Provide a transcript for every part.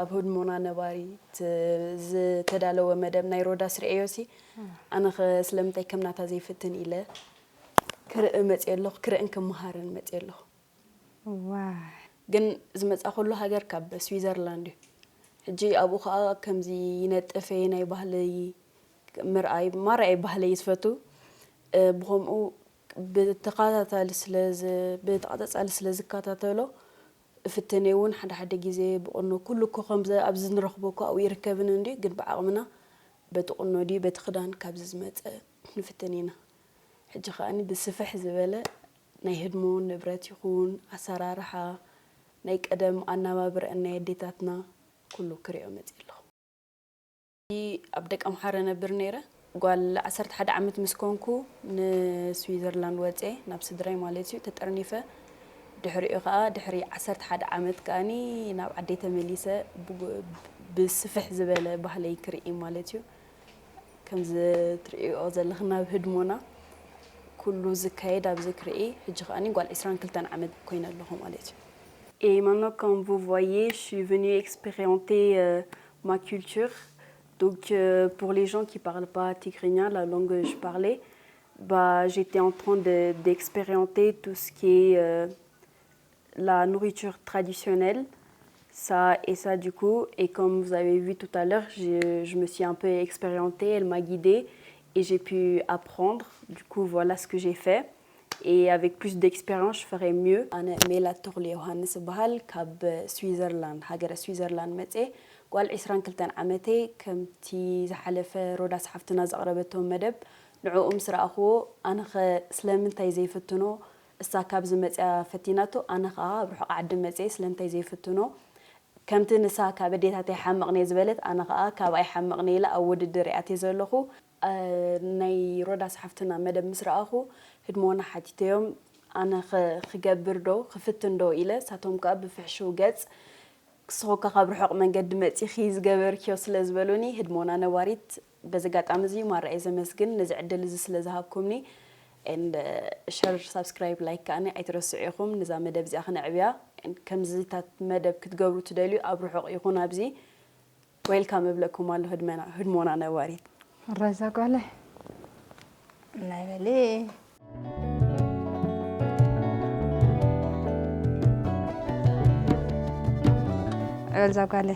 ኣብ ህድሞና ነባሪት ዝተዳለወ መደብ ናይ ሮዳስ ርእዮሲ፣ ኣነ ኸ ስለምንታይ ከም ናታ ዘይፍትን ኢለ ክርኢ መፅእ ኣለኹ፣ ክርእን ክመሃርን መፅእ ኣለኹ። ዋይ ግን ዝመፃእኩሉ ሃገር ካብ ስዊዘርላንድ እዩ። ሕጂ ኣብኡ ከዓ ከምዚ ይነጥፈ ናይ ባህለይ ምርኣይ ማርኣይ ባህለይ ዝፈቱ። ብኸምኡ ብተኸታታሊ ስለ ብተቐፃፃሊ ስለ ዝከታተሎ፣ እፍተነ እውን ሓደ ሓደ ግዜ ብቕኖ ኩሉ እኮ ከምዚ ኣብዚ ንረኽቦ እኮ ኣብኡ ይርከብን እንድዩ፣ ግን ብዓቕምና በቲ ቁኖ ድዩ በቲ ክዳን ካብዚ ዝመፀ ንፍትን ኢና። ሕጂ ከኣኒ ብስፍሕ ዝበለ ናይ ህድሞ ንብረት ይኹን ኣሰራርሓ ናይ ቀደም ኣነባብርአን ናይ ኣዴታትና ኩሉ ክሪኦ መፅእ ኣለኹ። ኣብ ደቀምሓረ ነብር ነይረ። ጓል ዓሰርተ ሓደ ዓመት ምስ ኮንኩ ንስዊዘርላንድ ወፀ ናብ ስድራይ ማለት እዩ ተጠርኒፈ። ድሕሪኡ ከዓ ድሕሪ ዓሰርተ ሓደ ዓመት ከኣኒ ናብ ዓደይ ተመሊሰ ብስፍሕ ዝበለ ባህለይ ክርኢ ማለት እዩ። ከምዚ ትርእዮ ዘለኽና ኣብ ህድሞና ኩሉ ዝካየድ ኣብዚ ክርኢ። ሕጂ ከኣኒ ጓል ዕስራን ክልተን ዓመት ኮይነ ኣለኹ ማለት እዩ። Et maintenant, comme vous voyez, je suis venue expérimenter euh, ma culture. Donc, euh, pour les gens qui parlent pas tigrinya, la langue que je parlais, bah, j'étais en train de- d'expérimenter tout ce qui est euh, la nourriture traditionnelle, ça et ça du coup. Et comme vous avez vu tout à l'heure, je, je me suis un peu expérimentée, elle m'a guidée et j'ai pu apprendre. Du coup, voilà ce que j'ai fait. Et avec plus d'expérience, je ferai mieux. ኣነ ሜላት ተኽሉ ዮሃንስ እበሃል። ካብ ስዊዘርላንድ ሃገረ ስዊዘርላንድ መፅየ። ጓል ዕስራን ክልተን ዓመተይ። ከምቲ ዝሓለፈ ሮዳስ ሓፍትና ዘቕረበቶ መደብ ንዕኡ ምስ ረኣኽዎ ኣነኸ ስለምንታይ ዘይፍትኖ? እሳ ካብዚ መፅያ ፈቲናቶ፣ ኣነ ከዓ ኣብ ርሑቕ ዓዲ መፅየ ስለምንታይ ዘይፍትኖ? ከምቲ ንሳ ካብ ኣዴታተይ ሓምቕኔ ዝበለት ኣነ ኸኣ ካብ ኣይሓምቕኔ ኢለ ኣብ ውድድር እየ ኣትየ ዘለኹ። ናይ ሮዳስ ሓፍትና መደብ ምስ ረኣኹ ህድሞና ሓቲተዮም ኣነ ክገብር ዶ ክፍትን ዶ ኢለ፣ ሳቶም ከኣ ብፍሕሽው ገጽ ክስኹካ ካብ ርሑቕ መንገዲ መጺኺ ዝገበርክዮ ስለ ዝበሉኒ ህድሞና ነባሪት በዚ ኣጋጣሚ እዚ ማራ'የ ዘመስግን ነዚ ዕድል እዚ ስለ ዝሃብኩምኒ። And share subscribe like ከኣኒ ኣይትረስዑ ኢኹም። ነዛ መደብ እዚኣ ክነዕብያ ከምዚታት መደብ ክትገብሩ ትደልዩ ኣብ ርሑቕ ይኹን ኣብዚ welcome እብለኩም ኣለኹ ህድመና ህድሞና ነባሪት። ረዛ ጓለ ናይ በሊ ዕበል ዛጓለ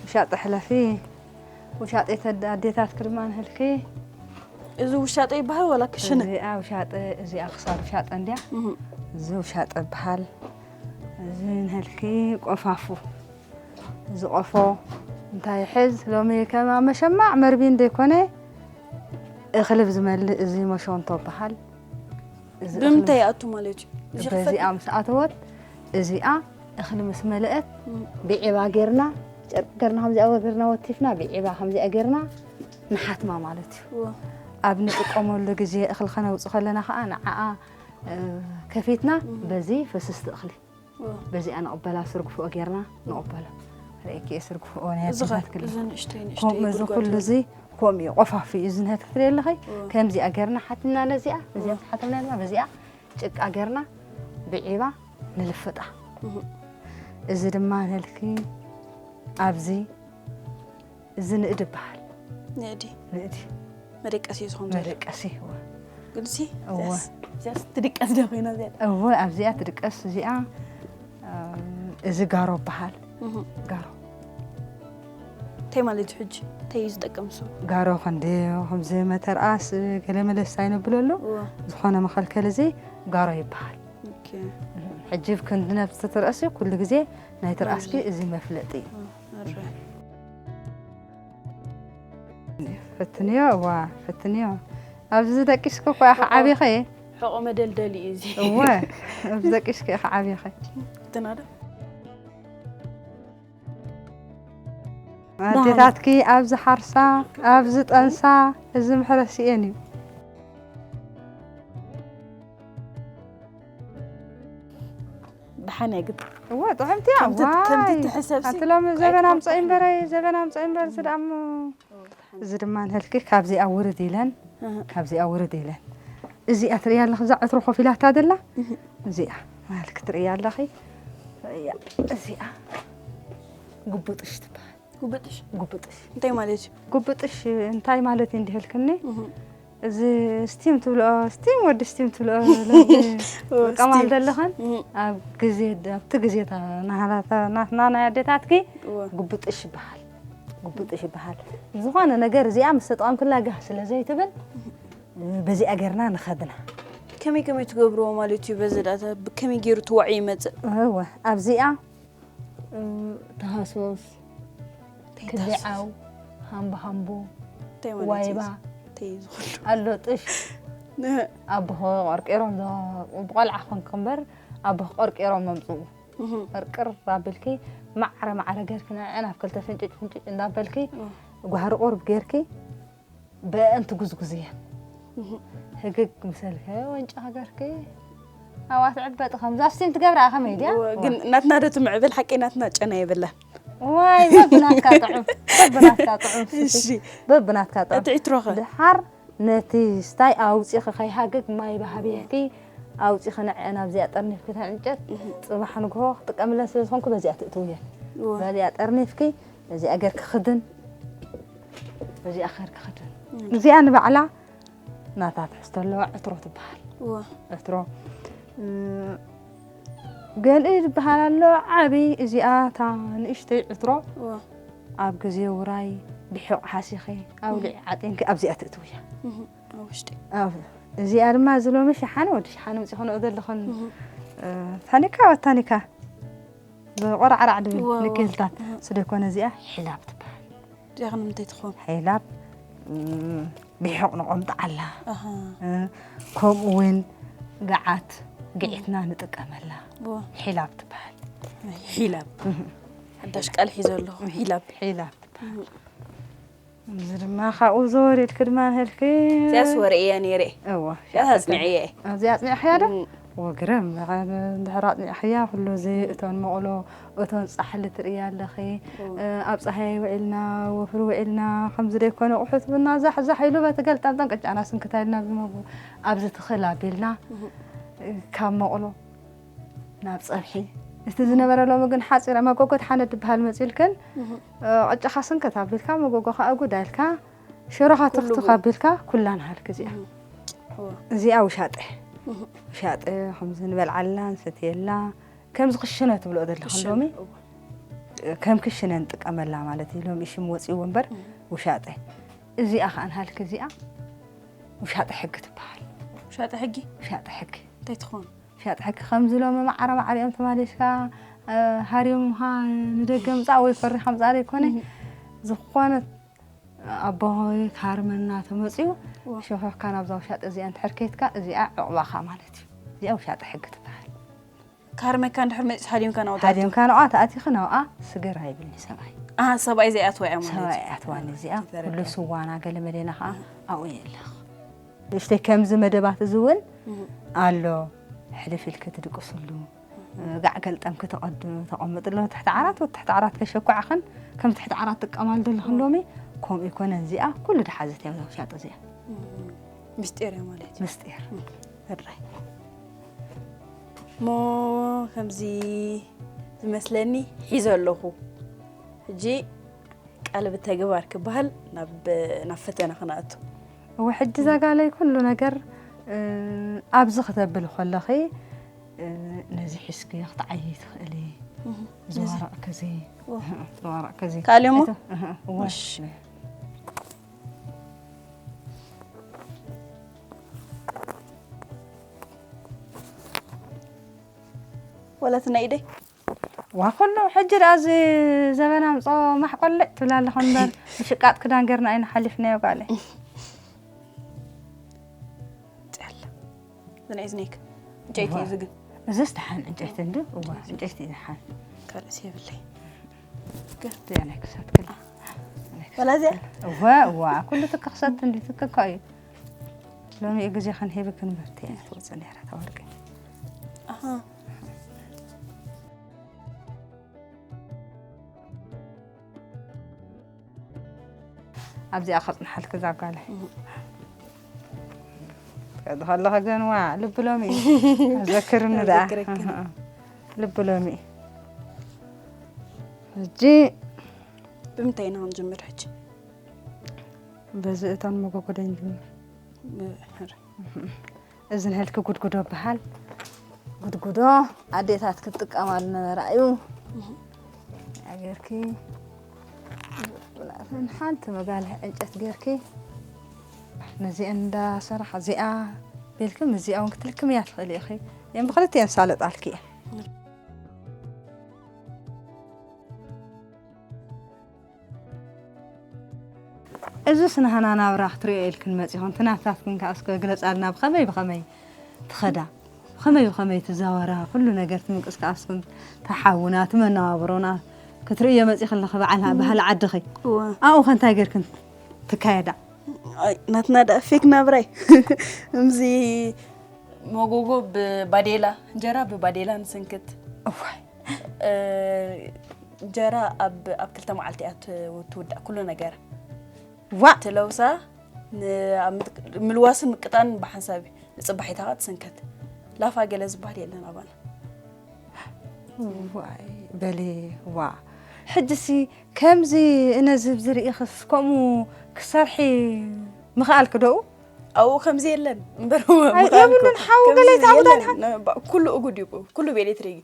ውሻጠ ሕለፊ ውሻጤ ኣዴታትኪ ድማ ንህልኪ እዚ ውሻጠ ይበሃል ዋላ ክሽነ? እዚኣ ውሻጠ እዚኣ ክሳብ ውሻጠ እንድያ። እዚ ውሻጠ ይበሃል። እዚ ንህልኪ ቆፋፉ እዚ ቆፎ እንታይ ይሕዝ ሎሚ ከም ኣብ መሸማዕ መርቢን ዘይኮነ እኽሊ ብዝመልእ እዚ መሸንቶ ይበሃል። እዚ እኽሊ ብምንታይ ይኣቱ ማለት እዩ? እዚ ክፈት- በዚኣ ምስ ኣተወት እዚኣ እኽሊ ምስ መለአት እም። ብዒባ ጌርና ጨርቂ ጌርና ከምዚኣ ጌርና ወቲፍና ብዒባ ከምዚኣ ጌርና ንሓትማ ማለት እዩ። እወ። ኣብ ንጥቀመሉ ግዜ እኽሊ ከነውፅእ ከለና ከዓ ንዓኣ እ፣ ከፊትና እም። በዚ ፈስስቲ እኽሊ እወ። በዚኣ ንቕበላ ስርግፍኦ ጌርና ንቕበሎ። ርእኪ ስርግፍኦ ናይ እዚ ኣዴታት ከ- ክሊ እዚ ንእሽተይ ንእሽተይ ከምኡ እዚ ጉድጓድ ኩሉ እዚ ከምኡ እዩ ቆፋፊ እዩ እዚ ንህት ክትርኢ ኣለኺ እወ። ከምዚኣ ጌርና ሓትና ነዚኣ እዚኣ እወ። ሓትና ነዚኣ በዚኣ ጭቃ ጌርና ብዒባ ንልፍጣ እህ። እዚ ድማ ነልኪ ኣብዚ እዚ ንእዲ ይበሃል ንእዲ ንእዲ መደቀሲ እዩ ዝኸውን ዘሎ መደቀሲ እወ ግንሲ እወ እዚያስ ትድቀስ ዶ ኮይና እዚኣ እወ ኣብዚኣ ትድቀስ እዚኣ እም፣ እዚ ጋሮ ይበሃል እህ። ጋሮ እንታይ ማለት እዩ ሕጂ እንታይ እዩ ዝጠቅም እሱ ጋሮ ክንዲ ከምዚ መተርኣስ ገለ መለስ ኣይነብለሉ እወ ዝኾነ መኸልከል እዚ ጋሮ ይበሃል ኦኬ ሕጂ ክንዲ ነብሲ ትርኣሲ ኩሉ ግዜ ናይ ትርኣስኪ እዚ መፍለጢ እዩ ኣረ ፈትንዮ እዋ ፈትንዮ ኣብዚ ደቂስኪ እኮ ኢኺ ዓቢኺ ሕቆ መደልደሊ እዩ እዚ እወ ኣብዚ ደቂስኪ ኢኺ ዓቢኺ ትናዶ ኣዴታትኪ ኣብዚ ሓርሳ ኣብዚ ጠንሳ እዚ ምሕረስ እየን እዩ ደሓን እያ ግን እወ ጥዕምቲ እያ ከምቲ ከምቲ ዋይ ትሕሰብ ሲ ኣንቲ ሎሚ ዘበን ኣምፀ እምበረ ዘበን ኣምፀ እምበር እዚ ደኣ እሞ እዚ ድማ ንህልኪ ካብዚኣ ውርድ ኢለን ካብዚኣ ውርድ ኢለን እዚኣ ትርእያ ኣለኺ እዛ ዕትሮ ኮፍ ኢላታ ዘላ እዚኣ ንህልኪ ትርእያ ኣለኺ እያ እዚኣ ጉብጥሽ ትበሃል። ጉብጥሽ ጉብጥሽ እንታይ ማለት እዩ? ጉብጥሽ እንታይ ማለት እዩ እንዲህልክኒ? እህ። እዚ ስቲም ትብልኦ፣ ስቲም ወዲ ስቲም ትብልኦ። ኦ፣ ቀማል ስቲም። ዘለኸን እህ። ኣብ ግዜ ኣብቲ ግዜታ ናህላታ ናትና ናይ ኣዴታትኪ እወ። ጉብጥሽ ይበሃል። ጉብጥሽ ይበሃል። ዝኾነ ነገር እዚኣ ምስ ተጠቐምክላ ጋህ ስለ ዘይትብል በዚኣ ጌርና ንኸድና። ከመይ ከመይ ትገብርዎ ማለት እዩ? በዚ ዳታ ብከመይ ገይሩ ትዋዒ ይመጽእ? እወ ኣብዚኣ እ፣ ተሃሶስ፣ ክሊዓው፣ ሃምቦ ሃምቦ፣ እንታይ ማለት እዩ? ዋይባ እንታይ እዩ ዝኹሉ? ኣሎ ጥሽ ኣቦኸ ቆርቂሮም ዶ ብቆልዓ ኮንክ እምበር ኣቦኸ ቆርቂሮም መምፅኡ። እህ። ቅርቅር ኣቢልኪ ማዕረ ማዕረ ጌርኪ ንዐን ኣብ ክልተ ፍንጭጭ ፍንጭጭ እንዳበልኪ እህ። ጓህሪ ቁርብ ጌርኪ ብእንቲ ጉዝጉዝየን እህ። ህግግ ምሰልከ ወንጫ ሃገርኪ ኣብኣ ትዕበጥ ከምዛ ስቲም ትገብራ ከመይ ድያ? እወ፣ ግን ናትና ዶ ትምዕብል ሓቂ ናትና ጨና የብላን። ዋይ በብናትካ ጥዑም በብናትካ ጥዑም እሺ። በብናትካ ጥዑም እቲ ዕትሮኸ? ድሓር ነቲ ስታይ ኣውፂኺ ከይሃግግ ማይ ባህብየኪ ኣውፂኺ ንዐ ናብዚኣ ጠርኒፍኪ ተዕንጨት ፅባሕ ንግሆ ክጥቀምለን ስለ ዝኾንኩ በዚኣ ትእትውየን እወ። በዚኣ ጠርኒፍኪ በዚኣ ገርኪ ክድን በዚኣ ኸርኪ ክድን እዚኣ ንባዕላ ናታ ትሕዝቶ ኣለዋ ዕትሮ ትበሃል እወ። ዕትሮ እ፣ ገልኢ ዝበሃል ኣሎ ዓብይ እዚኣ እታ ንእሽተይ ዕትሮ እወ። ኣብ ግዜ ውራይ ብሒቕ ሓሲኺ ኣውሊዕ ዓጢንኪ ኣብዚኣ ትእትውያ እህ። ኣብ ውሽጢ ኣብ እዚኣ ድማ እዚ ሎሚ ሸሓነ ወዲ ሸሓነ ምፂ ክነኦ ዘለኹን እህ። እ፣ ታኒካ ወታኒካ ብቆራዕራዕ ድብል እወ፣ እወ። ንክልታት ስደኮነ እዚኣ ሒላብ ትበሃል እዚኣ ከ ንምንታይ ትኸውን? ሒላብ ም፣ ብሒቕ ንቆምጣ ኣላ ኣሃ። እ፣ ከምኡ እውን ገዓት ግዒትና ንጥቀመላ እወ። ሒላብ ትበሃል ሒላብ ሓዳሽ ቃል ሒዘ ኣለኹ። ሒላብ ሒላብ ትበሃል እዚ ድማ ካብኡ ዘወሪድኪ ድማ ንህልኪ እዚኣስ ወረ እያ ነይረ። እወ እዚኣስ ኣጽኒዐ እየ። ኣብዚ ኣጽኒዕኽያ ዶ እም። ወግርም ድሕር ኣጽኒዕኽያ ኩሉ እዚ እቶን መቕሎ እቶን ጻሕሊ ትርእያ ኣለኺ እም። እ፣ ኣብ ጸሃይ ውዒልና ወፍሪ ውዒልና ከምዚ ደይኮነ ኣቑሑት ብና ዛሕ ዛሕ ኢሉ በቲ ገልጣምጣም ቅጫና ስንክታ ኢልና ዝመጉ ኣብዚ ትኽል ኣቢልና እ፣ ካብ መቕሎ ናብ ጸብሒ እቲ ዝነበረ ሎሚ ግን ሓጺረ መጎጎ ተሓነድ ድበሃል መጺልክን እ፣ ቅጫኻ ስንክት ኣቢልካ መጎጎኻ ኣጉዳ ኢልካ ሽሮኻ ትኽትኽ ኣቢልካ ኩላ ንሃልክ እዚኣ እዚኣ ውሻጠ ውሻጠ ከምዚ ንበልዓላ ንሰትየላ ከምዚ ክሽነ ትብልኦ ዘለኹ ሎሚ ከም ክሽነ ንጥቀመላ ማለት እዩ ሎሚ ሽም ወፂዎ እምበር ውሻጠ እዚኣ ከዓ ንሃልክ እዚኣ ውሻጠ ሕጊ ትበሃል ውሻጠ ሕጊ ውሻጠ ሕጊ እንታይ ትኾን ውሻጠ ሕጊ ከምዚ ሎሚ ማዕረ ማዕሪኦም ተማሊስካ ሃሪሙኻ ንደገ ምፃእ ወይ ፈሪኻ ምፃእ ዘይኮነ ዝኾነ ኣቦ ካርመና ተመፅዩ ሸፈፍካ ናብዛ ውሻጠ እዚኣ እንድሕር ከይትካ እዚኣ ዕቑባኻ ማለት እዩ እዚኣ ውሻጠ ሕጊ ትበሃል ካርመካ እንድሕር መፂስ ሃዲምካ ናውጣ ሃዲምካ ንዋ ተኣቲኺ ናብኣ ስግር ኣይብልኒ ሰብኣይ ኣሃ ሰብኣይ ዘይኣትዋ እያ ማለት ሰብኣይ እዩ ኣትዋኒ እዚኣ ተረድአ። ኩሉ ስዋና ገለ መሌና ከዓ ኣብኡ የለኽ ንእሽተይ ከምዚ መደባት እዚ እውን ኣሎ ሕልፍ ኢልኪ ትድቅስሉ ጋዕ ገልጠምኪ ተቐዱ ተቐምጥሎ ትሕቲ ዓራት ወትሕቲ ዓራት ከሸኩዓኽን ከም ትሕቲ ዓራት ጥቀማሉ ዘለኽን ሎሚ ከምኡ ይኮነን እዚኣ ኩሉ ድሓዘት እያ ሻጦ እዚኣ ምስጢር እያ ማለት እዩ ምስጢር ሕራይ እሞ ከምዚ ዝመስለኒ ሒዘ ኣለኹ ሕጂ ቃል ብተግባር ክበሃል ናብ ናብ ፈተና ክነኣቱ እወ ሕጂ ዛጋለይ ኩሉ ነገር ኣብዚ ክተብል ከለኺ ነዚ ሒዝኪ ክትዓይ ትኽእሊ ዝዋረቕኪ እዚ ዝዋረቕኪ እዚ ካልእ እሞ እወ ወላ እቲ ናይ ኢደይ ዋ ኩሉ ሕጂ ደኣ እዚ ዘበና ምጾ ማሕቆልዕ ትብላ ኣለኹ እምበር ምሽቃጥ ክዳን ገርና ኣይንሓሊፍናዮ ጓለይ ጸላ ዝናይ ዝነይክ እንጨይቲ እዩ ዝግን እዚስ ደሓን ዕንጨይቲ እንዲ እዋ ዕንጨይቲ እዩ ደሓን ካልእስ የብለይ ገርትያ ናይ ክሳት ክል ወላ እዚኣ እዋ እዋ ኩሉ ትክኽሰት እንዲ ትክካ እዩ ሎሚ ግዜ ክንሂብ ክንበርቲ እያ ትወፅእ ነይራ ታወርቂ ኣብዚኣ ከፅንሓልክ እዛ ጓለይ ትከዲ ከለኻ ግን ዋ ልቢ ሎሚ እዩ ዘክርኒ ደኣ ዘክረክኒ። ልቢ ሎሚ እዩ ሕጂ ብምንታይ ኢና ክንጅምር ሕጂ? በዚ እቶን መጎጎደይ ንጅምር። ብ- ሕር- እዚ ንህልኪ ጉድጉዶ በሃል። ጉድጉዶ ኣዴታት ክትጥቀማሉ ነበራ እዩ። ኣገርኪ ሓንቲ መጋልሕ ዕንጨት ገርኪ ነዚአ እንዳሰራሕ እዚኣ ቤልክም እዚኣ እውን ክትልክም እያ ትኽእል ኢኺ። እየን ብክልቲአን ሳለጣልኪ እየ። እዚስ ናህና ናብራ ክትሪኦ ኢልክን መፂኹም ትናፍታትክን ከዓ እስከ ግለፃልና ብኸመይ ብኸመይ ትኸዳ ብኸመይ ብኸመይ ትዛወራ ኩሉ ነገር ትምንቅስቃስክን ተሓውና ትመነባብሮና ክትርእዮ መፂኺ ኣለኺ በዓል ባህሊ ዓድኺ ኣብኡ ከ እንታይ ገርክን ትካየዳ ኣይ፣ ናትና ደኣ ፌክ ናብራይ እምዚ መጎጎ ብባዴላ እንጀራ ብባዴላ ንስንክት እዋይ እ፣ እንጀራ ኣብ ኣብ ክልተ መዓልቲ እያ ት- ትውዳእ ኩሉ ነገር ዋ ትለውሳ ን- ኣብ ምት- ምልዋስን ምቅጣን ብሓንሳብ እዩ ንፅባሒታ ከዓ ትስንከት ላፋ ገለ ዝበሃል የለን ኣባና ዋይ በሊ ዋ ሕጅሲ ከምዚ እነዚ ዝርኢኽስ ከምኡ ክሰርሒ ምኽኣልክ ደኡ ኣብኡ ከምዚ የለን እምበር የብሉን ሓው ገለ ይትዓውዳ ድሓ ኩሉ እጉድ እዩ ኩሉ ብኤሌክትሪክ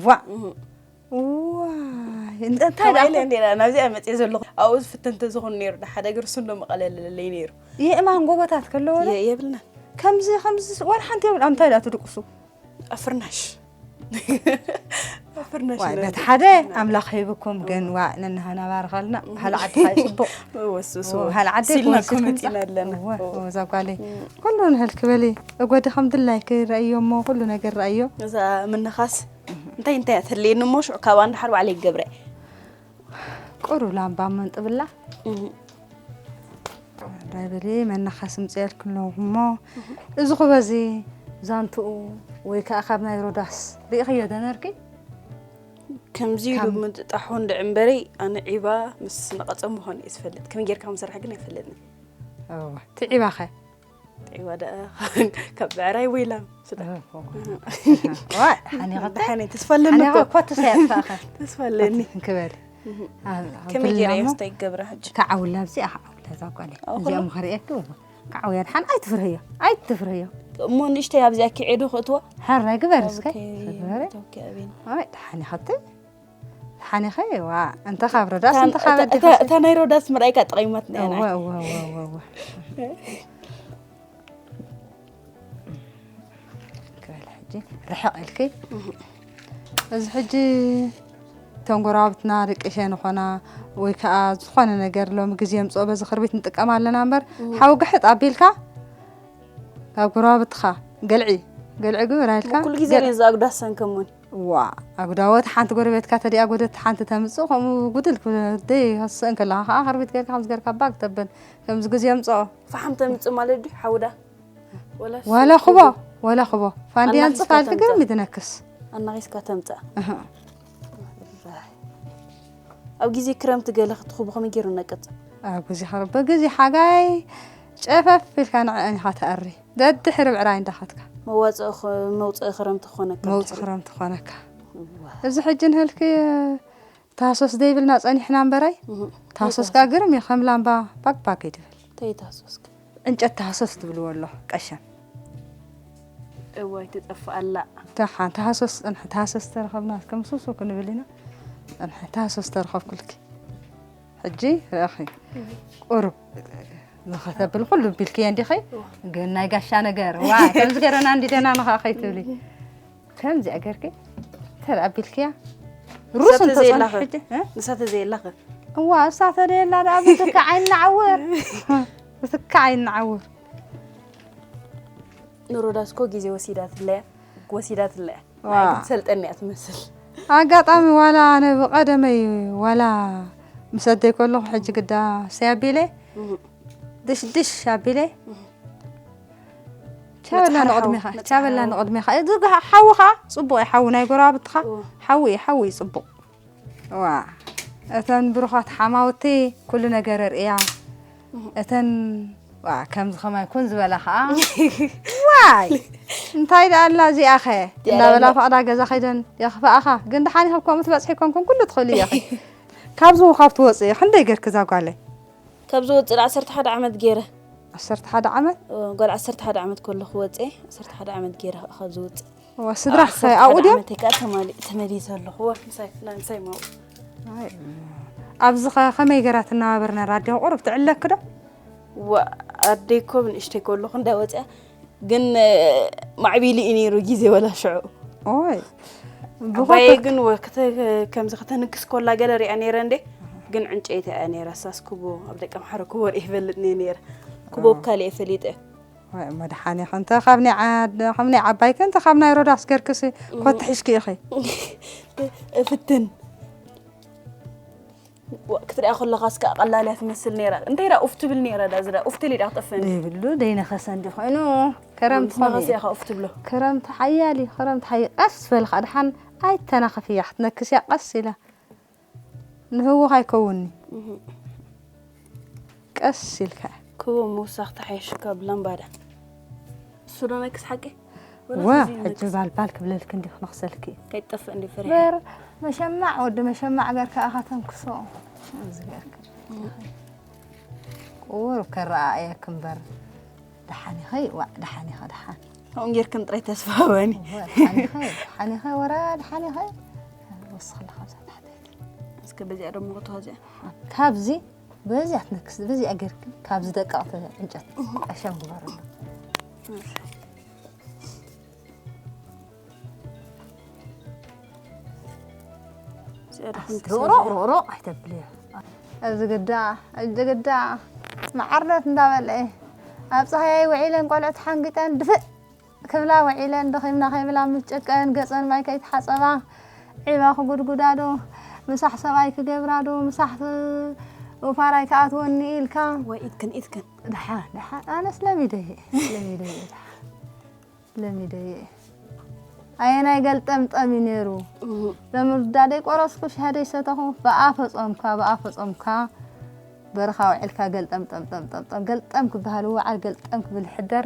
ዋ ዋይ እንታይ ኢለ እንዴና ናብዚኣ መፅየ ዘለኹ ኣብኡ ዝፍተን ተዝኾኑ ነይሩ ሓደ ገርሱ እንዶ መቐለለለይ ነይሩ የእማን ጎቦታት ከለዎ የብልና ከምዚ ከምዚ ወላ ሓንቲ የብል ኣምታይ ዳ ትድቅሱ ኣፍርናሽ ኣፍርናሽ ዋይ በቲ ሓደ ኣምላኽ ሂብኩም ግን ዋ ነናሃና ባርኸልና ባህሊ ዓድኻ እዩ ፅቡቕ ወስሱ ባህሊ ዓደ ሲልና ክወስድ ኮመንት ክምፃእ ኢና ኣለና እወ፣ እወ፣ እዛ ጓለይ ኩሉ ንህል ክበሊ እጎዲ ከም ድላይ ክረእዮ እሞ ኩሉ ነገር ረእዮ እዛ ምንኻስ እንታይ እንታይ እያ ትህልየኒ እሞ ሽዑ ካብኣ እንዳሓር ባዕለይ ይገብረ ቁሩ ላምባ መንጥብላ ራይበሊ መናኻስ ምፅኤልክ ኣለኹ እሞ እዚ ኩበዚ ዛንትኡ ወይ ከዓ ካብ ናይ ሮዳስ ርኢኽዮ ደነርኪ ከምዚ ኢሉ ምጥጣሑ እንድዒ እምበረይ ኣነ ዒባ ምስ ነቐፀ ምዃኑ እየ ዝፈልጥ ከመይ ጌርካ ከም ዝሰርሐ ግን ኣይፈልጥን እወ፣ እቲ ዒባኸ ዒባ ደኣ ካብ ብዕራይ ወይላም ስዳ ዋይ ሓኒኸታ ሓኒ ተስፋ ኣለኒ ሓኒኸ እኮ እኳ ተሳያጥፋኸ ተስፋ ኣለኒ ክበል ከመይ ጌረ እየ ስታይ ክገብራ ሕጂ ከዓውላ ኣብዚኣ ከዓውላ እዛ ጓለይ ኣኹላ? እዚኦም ኸርእየኪ እሞ ከዓውያ ድሓን ኣይትፍርህዮ ኣይትፍርህዮ እሞ ንእሽተይ ኣብዚኣ ክዒዱ ክእትዋ ሓራይ ግበር እስከ ግበሪ ተወኪ ኣቤን ኣይ ድሓን ይኸቲ ድሓን ይኸ ዋ እንተ ካብ ረዳስ እንተ ካብ ኣዴኻ እታ ናይ ሮዳስ ምርኣይካ ጠቒማትና ኢና እወ እወ እወ እወ እወ ክበል ሕጂ ርሕቕ ኢልኪ እዚ ሕጂ እቶም ጎረባብትና ደቂ ሸ ንኾና ወይ ከዓ ዝኾነ ነገር ሎሚ ግዜ የምፅኦ በዚ ክርቢት ንጥቀም ኣለና እምበር ሓዊ ግሕጥ ኣቢልካ ካብ ጎረባብትኻ ገልዒ ገልዒ ግብር ኣልካ ኩሉ ግዜ ሬን ዝኣጉዳስ ሰንከሙን ዋ ኣጉዳወት ሓንቲ ጎረቤትካ ተዲኣ ጎደት ሓንቲ ተምፅእ ከምኡ ጉድል ክደይ ከስእን ከለካ ከዓ ክርቢት ጌርካ ከምዚ ጌርካ ባግ ተብል ከምዚ ግዜ የምፅኦ ፈሓም ተምፅእ ማለት ድዩ ሓውዳ ወላስ ዋላ ክቦ ዋላ ክቦ ፋንድያ ኣናኺስካ ንፅፋልቲ ተምፅእ። ግርም ይትነክስ ኣናኺስካ ተምፅእ ኣብ ግዜ ክረምቲ ገለ ክትኽቡ ከመይ ገይሩ ነቅፅ ኣብ ግዜ ክረምቲ ግዜ ሓጋይ ጨፈፍ ኢልካ ንዕአን ኢኻ ተኣሪ ደድሕሪ ብዕራይ እንዳኸትካ መዋፅእ ኽ- መውፅኢ ክረምቲ ክኾነካ መውፅእ ክረምቲ ክኾነካ እዚ ሕጂ ንህልኪ ታህሶስ ደይብልና ፀኒሕና እምበራይ ታህሶስ ካ ግርም እዩ ከም ላምባ ባግባግ ይድብል ተይታሶስክ ዕንጨት ታህሶስ ትብልዎ ኣሎ ቀሸም እዋይ ትጠፍእ ኣላ ደሓን ታህሶስ ፅንሐ ታህሶስ ተረኸብና ከም ሱሱ ክንብል ኢና ፅንሐ ታህሶስ ተረኸብኩልኪ ሕጂ ረእኺ ቁሩብ ንኸተብል ኩሉ ቢልክዮ እንዲኸ ግን ናይ ጋሻ ነገር ዋ ከምዚ ገረና እንዲደና ንኸዓ ከይትብሊ ከምዚኣ ገርኪ ተደኣ ቢልክያ ሩስ ንሳ እንተፀንሐ ተዘየላኸ ሕጂ እ? ንሳ ተዘየላኸ እዋ እሳ ተደየላ ደኣ ብትካዕ ኣይናዓውር ብትካዕ ኣይናዓውር ንሮዳስኮ ግዜ ወሲዳትለያ ወሲዳትለያ ዋ። ትሰልጠኒ እያ ትመስል ኣጋጣሚ ዋላ ኣነ ብቐደመይ ዋላ ምስ ኣደይ ከለኹ ሕጂ ግዳ ሰይ ኣቢለ ድሽድሽ ኣቢለ ቻበላ መፅሓሪ ንቕድሚኻ ሓው፣ ቻበላ መፅሓሪ ንቕድሚኻ እዚ ሓዊ ኸዓ ፅቡቕ እዩ ሓዊ ናይ ጎረባብትኻ እዎ። ሓዊ እዩ ሓዊ እዩ ፅቡቕ ዋ እተን ብሩኻት ሓማውቲ ኩሉ ነገር ርእያ እተን ዋ ከምዚ ከማይ ኩን ዝበላ ኸዓ ዋይ እንታይ ደኣ ኣላ እዚኣ ኸ እንዳበላ ፈቕዳ ገዛ ኸይደን የኽፍኣኻ ግን ደሓን ኢኸ ከምኡ ትበፅሒ ኮንኩን ኩሉ ትኽእሉ ኢኺ ካብዚ ካብ ትወፅእ ክንደይ ገርክ እዛ ጓለይ? ካብ ዝወፅእ ዓሰርተ ሓደ ዓመት ገይረ። ዓሰርተ ሓደ ዓመት? ጓል ዓሰርተ ሓደ ዓመት ከለኹ ወፅኤ። ዓሰርተ ሓደ ዓመት ገይረ ከዓ ካብ ዝወፅእ። እዋ፣ ስድራኽ ኣብኡ ድዮም? ዓመት ከዓ ተማሊ- ተመሊሰ ኣለኹ። እዋ፣ ምሳይ ፍላ ምሳይ ማው። ኣይ፣ ኣብዚ ኸ ከመይ ገይራ ትነባበር ነራ? ኣዲኻ ቁሩብ ትዕለክ ዶ? ዋ፣ ኣደይ እኮ ብንእሽተይ ከለኹ እንዳወፅያ ግን ማዕቢሉ እዩ ነይሩ ግዜ ወላ ሽዑ። ኦይ፣ ኣባየ ግን ወ- ክተ- ከምዚ ከተንክስ ኮላ ገለ ሪኣ ነይረ እንዴ። ግን ዕንጨይቲ እያ ነይራ። ሳስ ኩቦ ኣብ ደቂ ኣምሓሩ ኩቦ ርኢ ይፈልጥ ነየ ነይረ። ኩቦ ብካሊእ ፈሊጠ። ወይ መድሓኒ ኸንተ ካብ ናይ ዓድ- ካብ ናይ ዓባይ ከንተ ካብ ናይ ሮዳስ ገርክሲ ኮት ሒዝኪ ኢኺ። እፍትን ክትሪኣ ከለኻስ ከዓ ቀላል እያ ትመስል ነይራ። እንታይ ዳ ኡፍ ትብል ነይራ? ዳ ዝዳ ኡፍ ትል ኢዳ ክጠፍእኒ። ዘይብሉ ደይነኸሰ እንዲ ኮይኑ፣ ከረምቲ ንስኻ ኸመይ እዩ? ኢኻ ኡፍ ትብሎ። ክረምቲ ሓያል እዩ። ክረምቲ ሓይ ቀስ በልካ ድሓን ኣይተናኸፍያ ክትነክስ እያ። ቀስ ኢላ ንህውኽ ኣይከውንኒ። ቀስ ኢልካ። ክቦ ምውሳኽ ተሓየሽካ ብላምባዳ። እሱ ዶ ነክስ ሓቂ? ዋ፣ ሕጂ ባልባል ክብለልክ እንዲ ክነኽሰልክ እዩ። ከይጠፍእ እንዲ ፍረ። በር መሸማዕ፣ ወዲ መሸማዕ ገርካ ኢኻ ተንክሶ። እዚ ገርካ። ቁሩብ ከረኣእየክ እምበር። ደሓን ኢኸ? ዋ፣ ደሓን ኢኸ፣ ደሓን። ከምኡ ጌርክን ጥራይ ተስፋ ሃበኒ። ዋ፣ ደሓን ኢኸ? ደሓን ኢኸ? ወራ ደሓን ኢኸ? ወስኽ ኣለኻ ኣብዛ ታሕተይቲ። እስከ በዚኣ ደሞ ክትዋ እዚኣ። ካብዚ በዚኣ ትነክስ፣ በዚኣ ጌርክ፣ ካብዚ ደቀቕቲ ዕንጨት ቀሸም ግበረሉ። እዚኣ ደኹም ሮቕሮቕ ሮቕሮቕ ኣይተብልዮ። እዚ ግዳ፣ እዚ ግዳ መዓርነት እንዳበለ ኣብ ፀሃያይ ውዒለን ቆልዑት ሓንጊጠን ድፍእ ክብላ ውዒለን ደኺምና ከይብላ ምስ ጨቀን ገፀን ማይ ከይተሓፀባ ዒባ ክጉድጉዳ ዶ ምሳሕ ሰብኣይ ክገብራ ዶ ምሳሕ ውፋር ኣይከኣትወኒ ኢልካ ወይ ኢድክን ኢድክን ደሓ ደሓ ኣነስ ለሚደ እየ ለሚደ እየ ደሓ ለሚደ እየ ኣየናይ ገልጠምጠም እዩ ነይሩ ለምርዳደይ ቆረስኩ ሻሃደይ ሰተኹ ብኣ ፈፀምካ ብኣ ፈፀምካ በረኻ ውዒልካ ገልጠም ጠምጠም ጠምጠም ገልጠም ክበሃል ውዓል ገልጠም ክብል ሕደር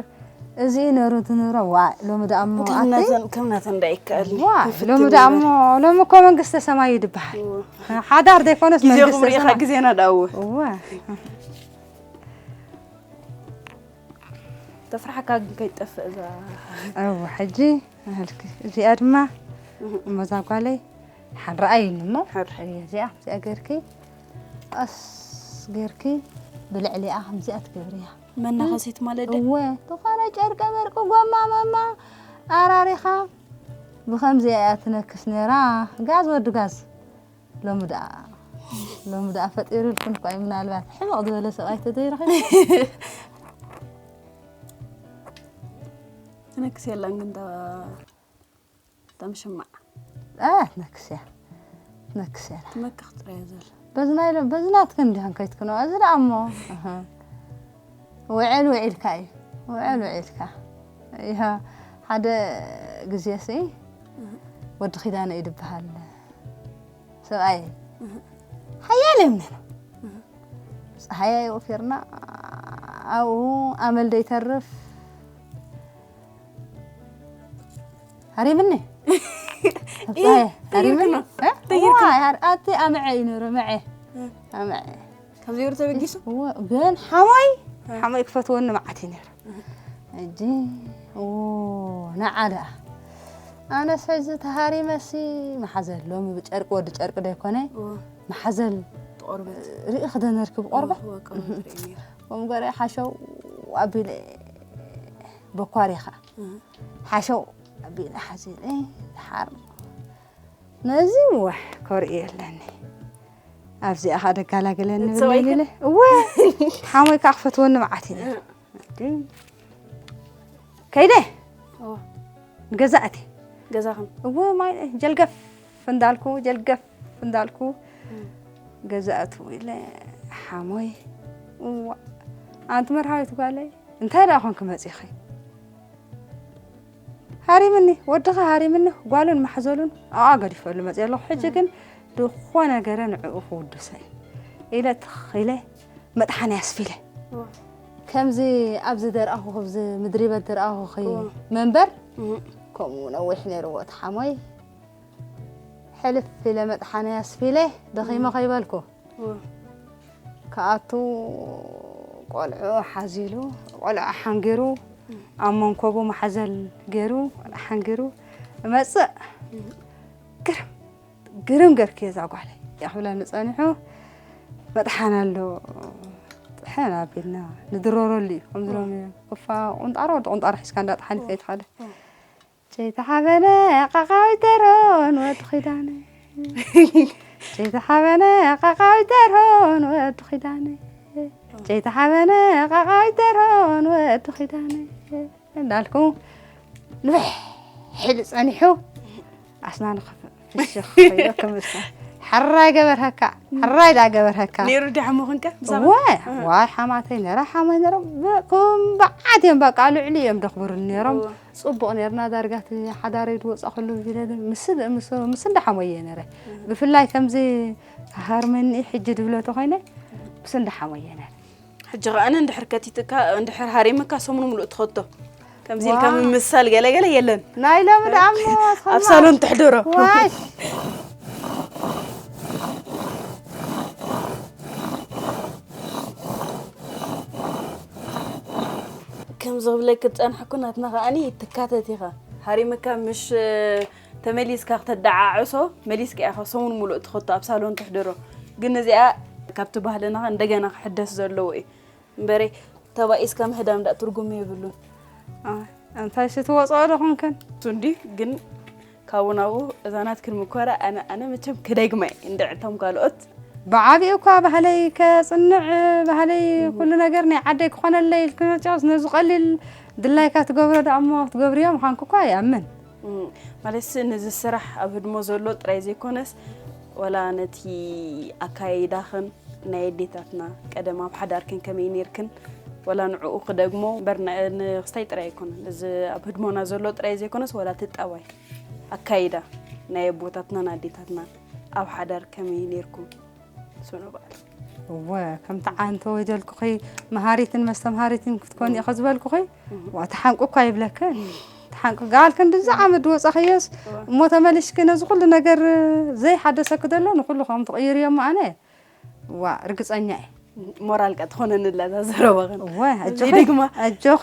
እዚ ነሩ ትንብሮ ዋ ሎሚ ደኣ እሞ ኣቲ ከምናተን ከምናተን እንዳ ይከኣል ዋ ሎሚ ደኣ እሞ ሎሚ እኮ መንግስተ ሰማይ እዩ ድበሃል ሓዳር ዘይኮነስ ግዜኹም መንግስተ ርኢኻ ሰማይ ግዜና ደኣወ እዋ ተፍርሓካ ግን ከይትጠፍእ እዛ እዋ ሕጂ ኣህልኪ እዚኣ ድማ እሞ እዛ ጓለይ ሓን ረኣይኒ እሞ ሓን እዚኣ እዚኣ ገርኪ ቀስ ገርኪ ብልዕሊኣ ከምዚኣ ትገብርያ መናኸሲት ማለት ደ እወ ዝኾነ ጨርቀ መርቂ ጎማ መማ ኣራሪኻ ብኸምዚኣ እያ ትነክስ ነይራ ጋዝ ወዲ ጋዝ ሎሚ ደኣ ሎሚ ደኣ ፈጢሩልኩም እኳ እዩ ምናልባት ሕመቕ ዝበለ ሰብኣይ ተዘይረኺቡ ትነክስ የላን ግን ተምሽማዕ ትነክስ እያ ትነክስ እያ ትመክኽ ጥራይ ዘል በዚ ናይ ሎ- በዚ ናትክን እንዲኽን ከይትክኖ እዚ ደኣ እሞ እህ። ውዕል ውዒልካ እዩ ውዕል ውዒልካ ይሃ ሓደ ግዜ ሲ ወዲ ኪዳነ እዩ ድበሃል ሰብኣይ ሓያል እዮም ነይሮም ፀሃያ ይወፊርና ኣብኡ ኣመል ደይተርፍ ሃሪምኒ ሃሪምኒ ኣቲ ኣምዐ እዩ ነይሩ መዐ ኣምዐ ካብ ዘይሩ ተበጊሱ ግን ሓሞይ ሓሞይ ክፈትወኒ መዓት እዩ ነይሩ ሕጂ ንዓ ደኣ ኣነስ ሕዚ ተሃሪመሲ መሓዘል ሎሚ ብጨርቂ ወዲ ጨርቂ ዶ ይኮነ መሓዘል ቆርበት ርኢ ክደነርኪ ብቆርበት ቆርበት ርኢ ነይሩ ወምገረ ሓሸው ኣቢለ በኳሪኻ ሓሸው ኣቢለ ሓዚለ ድሓር ነዚ ወሕ ኮርኢ የለኒ ኣብዚኣ ኻ ደጋላገለኒ ሰብኣይኪ? ብለይለ እወ ሓሞይ ከዓ ክፈትወኒ መዓት እዩ ነይሩ። ከይደ ንገዛእቲ ገዛኹም እወ ማይ ጀልገፍ እንዳልኩ ጀልገፍ እንዳልኩ ገዛእቱ ኢለ ሓሞይ እዋ ኣንቲ መርሃዊት ጓለይ እንታይ ደኣ ኮንክ መፂኺ ሃሪምኒ ወድኻ ሃሪምኒ ጓሉን ማሕዘሉን ኣብኣ ገዲፈሉ መፅእ ኣለኹ ሕጂ ግን ዝኾነ ገረ ንዕኡ ክውድሰ እዩ ኢለ ትኽ ኢለ መጥሓኒ ኣስፊለ ከምዚ ኣብዚ ደርኣኹ ኣብዚ ምድሪ በድ ደርኣኹ መንበር ከምኡ ነዊሕ ነይርዎ እቲ ሓሞይ ሕልፍ ኢለ መጥሓነ ኣስፊለ ደኺመ ከይበልኩ። ክኣቱ ቆልዑ ሓዚሉ፣ ቆልዑ ሓንጊሩ፣ ኣብ መንኮቡ ማሕዘል ገይሩ፣ ቆልዑ ሓንጊሩ እመጽእ። ግርም፣ ግርም ገርኪ እዛ ጓለይ። ያኽብለኒ ጸኒሑ፣ መጥሓን ኣሎ። ጥሐን ኣቢልና ንድረረሉ እዩ። ከምዚ ሎሚ ክፋ ቁንጣሮ፣ ወዲ ቁንጣሮ ሒዝካ እንዳጥሓን ከይትኸደ። ቸይተሓበነ ቃቃዊት ደሮን ወዲ ኺዳነ። ቸይተሓበነ ቃቃዊት ደሮን ወዲ ኺዳነ። ቸይተሓበነ ቃቃዊት ደሮን ወዲ ኺዳነ። እንዳልኩ ንውሕ ኢሉ ጸኒሑ ኣስናኑ ክፍ-፣ ፍሽኽ ኢሉ ክምልሳ። ሕራይ ገበርሃካ፣ ሕራይ ደኣ ገበርሃካ። ነይሩ ድሓሞ ኽንከ ምሳኻ? ዋይ፣ እ። ዋይ፣ ሓማተይ ነይራ፣ ሓማይ ነይራ። ብ-፣ ከም በዓት እዮም በቃ፣ ልዕሊ እዮም ደኽብሩኒ ነይሮም። እወ። ጽቡቕ ነይርና፣ ዳርጋ እቲ ሓዳረይ ዝወጻ ከሎ ቢለ ግን ምስ፣ ምስ፣ ምስ እንዳ ሓሞየ ነይረ። እህ። ብፍላይ ከምዚ ሃርመኒ ሕጂ ድብሎ ተኾይነ፣ ምስ እንዳ ሓሞየ ነይረ። ሕጂ ኸኣ እንድሕር ከቲትካ፣ እንድሕር ሃሪምካ ሰሙን ሙሉእ ትኸቶ። ከምዚ ኢልካ ዋው። ምምሳል ገለ ገለ የለን። ናይ ሎሚ ደኣ እሞ ኣብ ሰማዕ። ሳሎን ትሕደሮ። ዋይ። ከም ዝብለኪ ዝጸናሕኩ ናትና ከኣኒ ትካተት ኢኻ። ሃሪምካ ምሽ ተመሊስካ ከተደዓዕሶ መሊስካ ኢኻ ሰሙን ሙሉእ ትኸቶ ኣብ ሳሎን ትሕደሮ። ግን እዚኣ ካብቲ ባህልና እንደገና ክሕደስ ዘለዎ እዩ። እምበረ ተባኢስካ ምህዳም ዳ ትርጉም የብሉን። ኣይ፣ ኣንታይ ሲ ትወጽኦ ዶ ኾንክን? እሱ እንዲ ግን ካብኡ ናብኡ እዛ ናትክን ምኮራ ኣነ፣ ኣነ መቸም ክደግማ እየ። እንድዕቶም ካልኦት ብዓቢኡ እኳ ባህለይ ከጽንዕ፣ ባህለይ ኩሉ ነገር ናይ ዓደይ ክኾነለይ ኢልክን መጽኣስ ነዚ ቀሊል ድላይካ ትገብሮ ደኣ እሞ ክትገብርዮ ምዃንኩ እኳ ይኣምን። እም፣ ማለትሲ ነዚ ስራሕ ኣብ ህድሞ ዘሎ ጥራይ ዘይኮነስ፣ ወላ ነቲ ኣካይዳኽን ናይ ኣዴታትና ቀደም ኣብ ሓዳርክን ከመይ ኔርክን፣ ወላ ንዕኡ ክደግሞ እምበር፣ ን-፣ ንክስታይ ጥራይ ኣይኮነን። እዚ ኣብ ህድሞና ዘሎ ጥራይ ዘይኮነስ፣ ወላ እቲ ጠባይ፣ ኣካይዳ ናይ ኣቦታትናን ኣዴታትናን ኣብ ሓዳር ከመይ ኔርኩም? ስኑ በዓል። እወ፣ ከምቲ ዓንተ ወጀልኩኺ መሃሪትን መስተምሃሪትን ክትኮኒ ኢኺ ዝበልኩኺ፣ እህ። ዋ፣ ተሓንቁ እኳ ይብለክን። ተሓንቁ፣ ጋል ክንድዚ ዓመት ዝወጻኽዮስ፣ እወ። እሞ ተመሊስኪ ነዚ ኩሉ ነገር ዘይሓደሰኪ ዘሎ ንኩሉ ከም ትቕይርዮ እሞ ኣነ፣ ዋ፣ ርግጸኛ እየ። ሞራል ቀ ትኾነኒ ኣላ እዛ ዘረባኽን። እወ፣ እዚ ኣጆኺ፣ ድማ ኣጆኺ።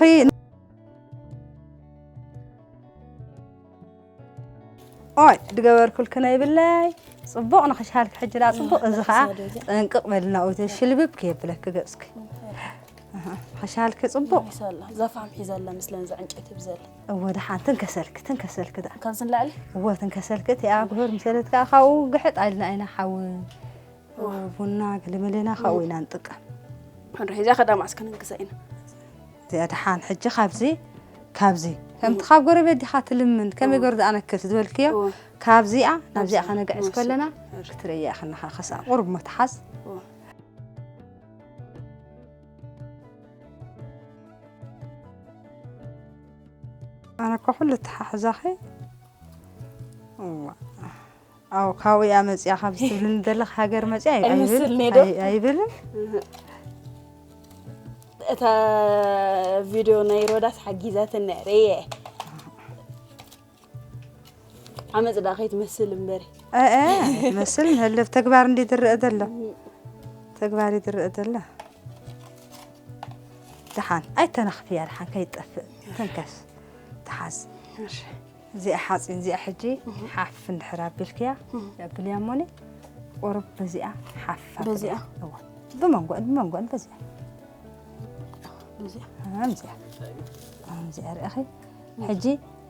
ኦይ፣ ድገበርኩልክን ኣይብለይ። ጽቡቕ ንኽሻልኪ ሕጂ ደኣ ጽቡቕ፣ እዚ ኸኣ እዛ ዶ እዚኣ? ጥንቅቕ በልና፣ ኦይተ ሽልብብ ከየብለኪ ገጽኪ። ኣሃ፣ ኽሻልኪ ጽቡቕ። ይሳላ፣ ዛፋም ሒዛላ ምስለን እዛ ዕንጨይቲ ብዘላ። እወ፣ ደሓን ትንከሰልኪ፣ ትንከሰልኪ ደኣ። ካብዚ ንላዕሊ? እወ፣ ትንከሰልኪ፣ እቲኣ ጉህር ምሰለት ከኣ ካብኡ ግሕጥ ኣልና ኢና ሓዊ። ቡና ገለመለና ካብኡ ኢና ንጥቀም። ሕድሪ ሒዛ ከዳ ማዕስ ከነንክሳ ኢና። እዚኣ ደሓን ሕጂ ካብዚ፣ ካብዚ። ከምቲ ካብ ጎረቤት ዲኻ ትልምን፣ ከመይ እዎ። ገይሩ ደኣ ነክስ ዝበልክዮ? እዎ። ካብዚኣ ናብዚኣ እዚኣ ከነግዕስ ንወስድ። ከለና እሺ። ክትርእያ ኢኻ ከሳእ ቁሩብ መትሓዝ። እዎ። ኣነ እኮ ኩሉ ተሓሕዛኸ። እዋ። ኣው፣ ካብኡ እያ መጽያ፣ ካብዚ ትብልኒ ዘለኺ ሃገር መጽያ ኣይ-፣ ኣይብል-፣ ኣይመስልኒ ዶ? ኣይ-፣ ኣይብልን። እህ። እታ ቪድዮ ናይ ሮዳስ ሓጊዛትኒ ርየ። ዓመጽ ደኣ ከይትመስል እምበሪ። እ፣ እ፣ ትመስል ንህልፍ ተግባር እንዲ ትረአ ዘሎ። እህ። ተግባር እዩ ዝረአ ዘሎ። ደሓን፣ ኣይተናኽፍያ፣ ደሓን ከይትጠፍእ። ተንከስ። ተሓዝ። እሺ። እዚኣ ሓፂን፣ እዚኣ ሕጂ እህ። ሓፍ እንድሕር ኣቢልክያ፣ እህ። የብልያ እሞኒ፣ ቁሩብ በዚኣ ሓፍ ኣቢልያ። በዚኣ? እወ። ብመንጎ፣ ብመንጎ፣ በዚኣ። በዚኣ? ኣምዚኣ። ኣምዚኣ ርኢኺ? ሕጂ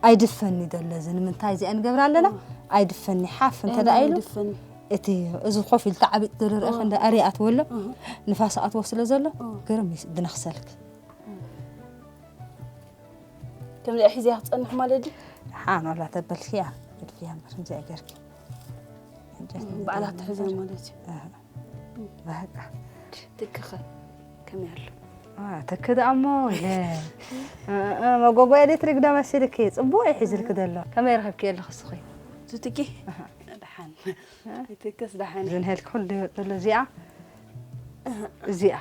ኣይድፈኒ ዘሎ እዚ ንምንታይ እዚኣ ንገብራ ኣለና? እህ። ኣይድፈኒ፣ ሓፍ እንተ እህ፣ ደኣ ኢሉ፣ ኣይድፈኒ። እቲ፣ እዚ ኮፍ ኢሉ ተዓቢጥ ዘሎ ርኢኺ እህ። እንደ ኣርያ ኣትወሎ፣ እህ። ንፋስ ኣትዎ ስለ ዘሎ፣ እህ። ግርም ይስ-፣ ድነኽሰልክ። ከምዚኣ ሒዝያ ክትጸንሕ ማለት ድዩ? ሓን ዋላ ተበልክያ፣ ግድፍያ እምበር፣ ከምዚኣ ገርኪ። ዕንጨይቲ ባዕላ እንድሕር ትሕዛ ማለት እዩ። ኣህ። በቃ። ትክኸ ከመይ ኣሎ? ዋ፣ ትክ ደኣ እሞ፣ ኢለ። እ፣ እ፣ መጎጎ ኤሌክትሪክ ዶ መሲልኪ? ጽቡቕ እዩ ሒዝልኪ ዘሎ። ከመይ ረኸብኪ ኣለኺ እስኺ? ትትኪ? ኣሃ። ደሓን። እ? ይትክስ ደሓን እዩ። ዝንሄልኪ ኩሉ ዘሎ እዚኣ? እዚኣ።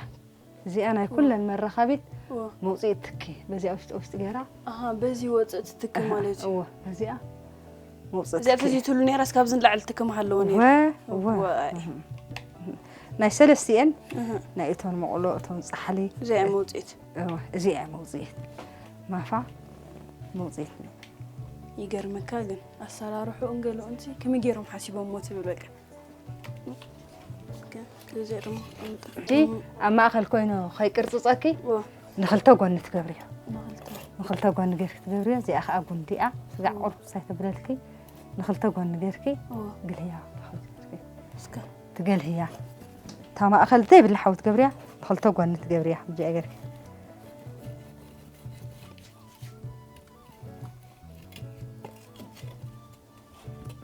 እዚኣ ናይ ኩለን መራኸቢት እዎ። መውፅኢ ትኪ፣ በዚኣ ውሽጢ ውሽጢ ገይራ። ኣሃ፣ በዚ ወፅእ ትትኪ ማለት እዩ። እዎ፣ በዚኣ። መውፅእቲ እዚኣ ተዚትሉ ነይራ እስካብ ዝንላዕል ትክም ሃለዎ ነይሩ ወ ወ ወ- ኣይ። ናይ ሰለስቲኤን ናይ እቶን መቕሎ እቶን ፃሕሊ እዚኣ እያ መውፅኢት እወ፣ እዚኣ እያ መውፅኢት ማፋ መውፅኢት ይገርመካ ግን ኣሰራርሑ እንገለኦንሲ ከመይ ገይሮም ሓሲቦሞ ትብል በቃ እዚኣ ድማ እጂ ኣብ ማእኸል ኮይኑ ከይቅርፅፀኪ ወ- ንክልተ ጎኒ ትገብርዮ ንኽልተ ንክልተ ጎኒ ገይርኪ ትገብርዮ እዚኣ ከዓ ጉንዲኣ ስጋዕ ቁርብ ሳይ ተብለልኪ ንክልተ ጎኒ ገይርኪ ወ- ግልያ እስከ ትገልህያ እታ ማእኸል ዘይብላ ሓዊ ትገብርያ ንክልተ ጎኒ ትገብርያ እዚኣ ገይርኪ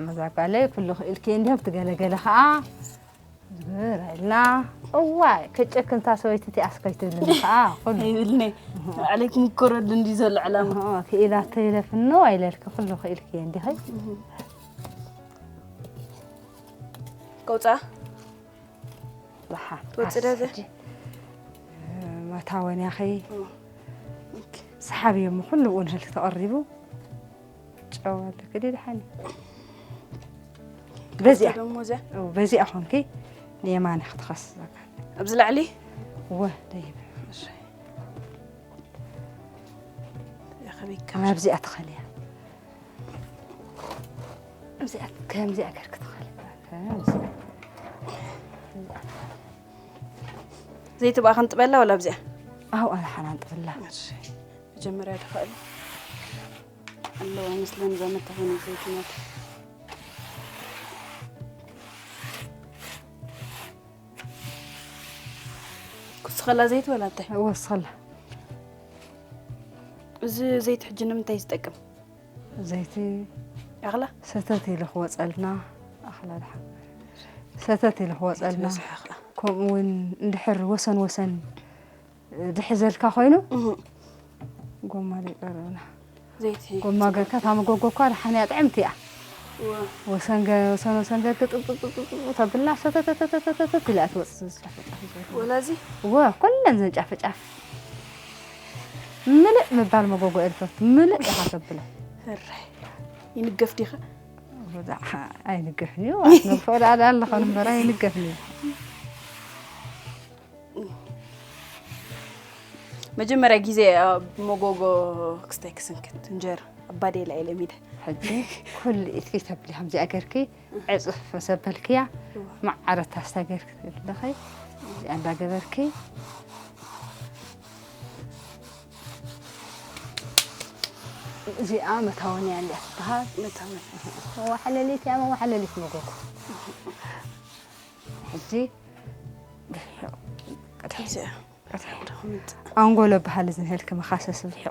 መዛጓለይ ኩሉ ክኢልኪ እንዲሆም ትገለገለ ከዓ ዝግበረልና እዋይ ከጨክንታ ሰበይቲ ቲኣስ ከይትብልኒ ከዓ ኩሉ ይብልኒ ዓለይክ ምኮረድ እንዲ ዘሎ ዕላማ ክኢላቶ ይለፍኖ ኣይለልኪ ኩሉ ክኢልኪ እንዲኸ ከውፃ ዝሓ ትወፅእ ዶ እዚኣ? መታወንያኸይ ሰሓብ እዮም ኩሉ እውን ህልክ ተቐሪቡ ጨው ኣለኪ ድሓኒ በዚኣ ደሞ እዚኣ በዚኣ ኾንኪ ንየማን ክትኸስ ኣብዚ ላዕሊ ወ ደይብ ከመይካ ናብዚኣ ትኸልያ እዚኣ ከምዚኣ ገርክ ትኸል ከምዚኣ ዘይቲ ብኣ ክንጥበላ ወላ ኣብዚኣ ኣብኣ ዝሓና ንጥብላ መጀመርያ ድኽእል ኣለዋ ምስለን ዘመተኸነ ዘይትነት ኩስኸላ ዘይቲ ወላ እንታይ ወስኸላ እዚ ዘይቲ ሕጂ ንምንታይ ዝጠቅም ዘይቲ ኣኽላ ሰተት ኢሉ ክወፀልና ኣኽላ ድሓን ሰተት ኢሉ ክወፀልና ዝበዝሐ ኣኽላ ከምኡ እውን እንድሕር ወሰን ወሰን ድሕዘልካ ኮይኑ ጎማ ዘይቀረብና ዘይቲ ጎማ ገርካ እታ መጎጎ እኳ ድሓን እያ ጥዕምቲ እያ እወ። ወሰን ገ- ወሰን ወሰን ገርክ ጥጥጥጥጥጥ ተብልና ሰተተተተተተት ኢላ ትወፅእ ዝጫፈጫፍ ዝበልኩ ወላ እዚ እወ ኩለን ዘንጫፈጫፍ ምልእ ምባል መጎጎ ኤልፈት ምልእ ኢኻ ተብለ እረ ይንገፍ ዲኻ ብዛዕባ ኣይንገፍን እዩ ኣትነግፎ ዳኣ ኣለኸ እምበር ኣይንገፍን እዩ መጀመርያ ግዜ ኣብ መጎጎ ክስታይ ክስንክት እንጀራ ኣባዴላ ኢለ ሚደ ሕጂ ኩሉ ኢድኪ ተብሊ ከምዚኣ ገርኪ ዕፅፍ ሰበልክያ መዓረ ታስታ ገርኪ ትብለኸ እዚኣ እንዳገበርኪ እዚኣ መታወንያ እንዲያ ትበሃል መታወን መዋሓለሊት እያ መዋሓለሊት መጎጎ ሕጂ እዚኣ ኣንጎሎ በሃሊ ዝንሄልክ መኻሰስ ብሒቑ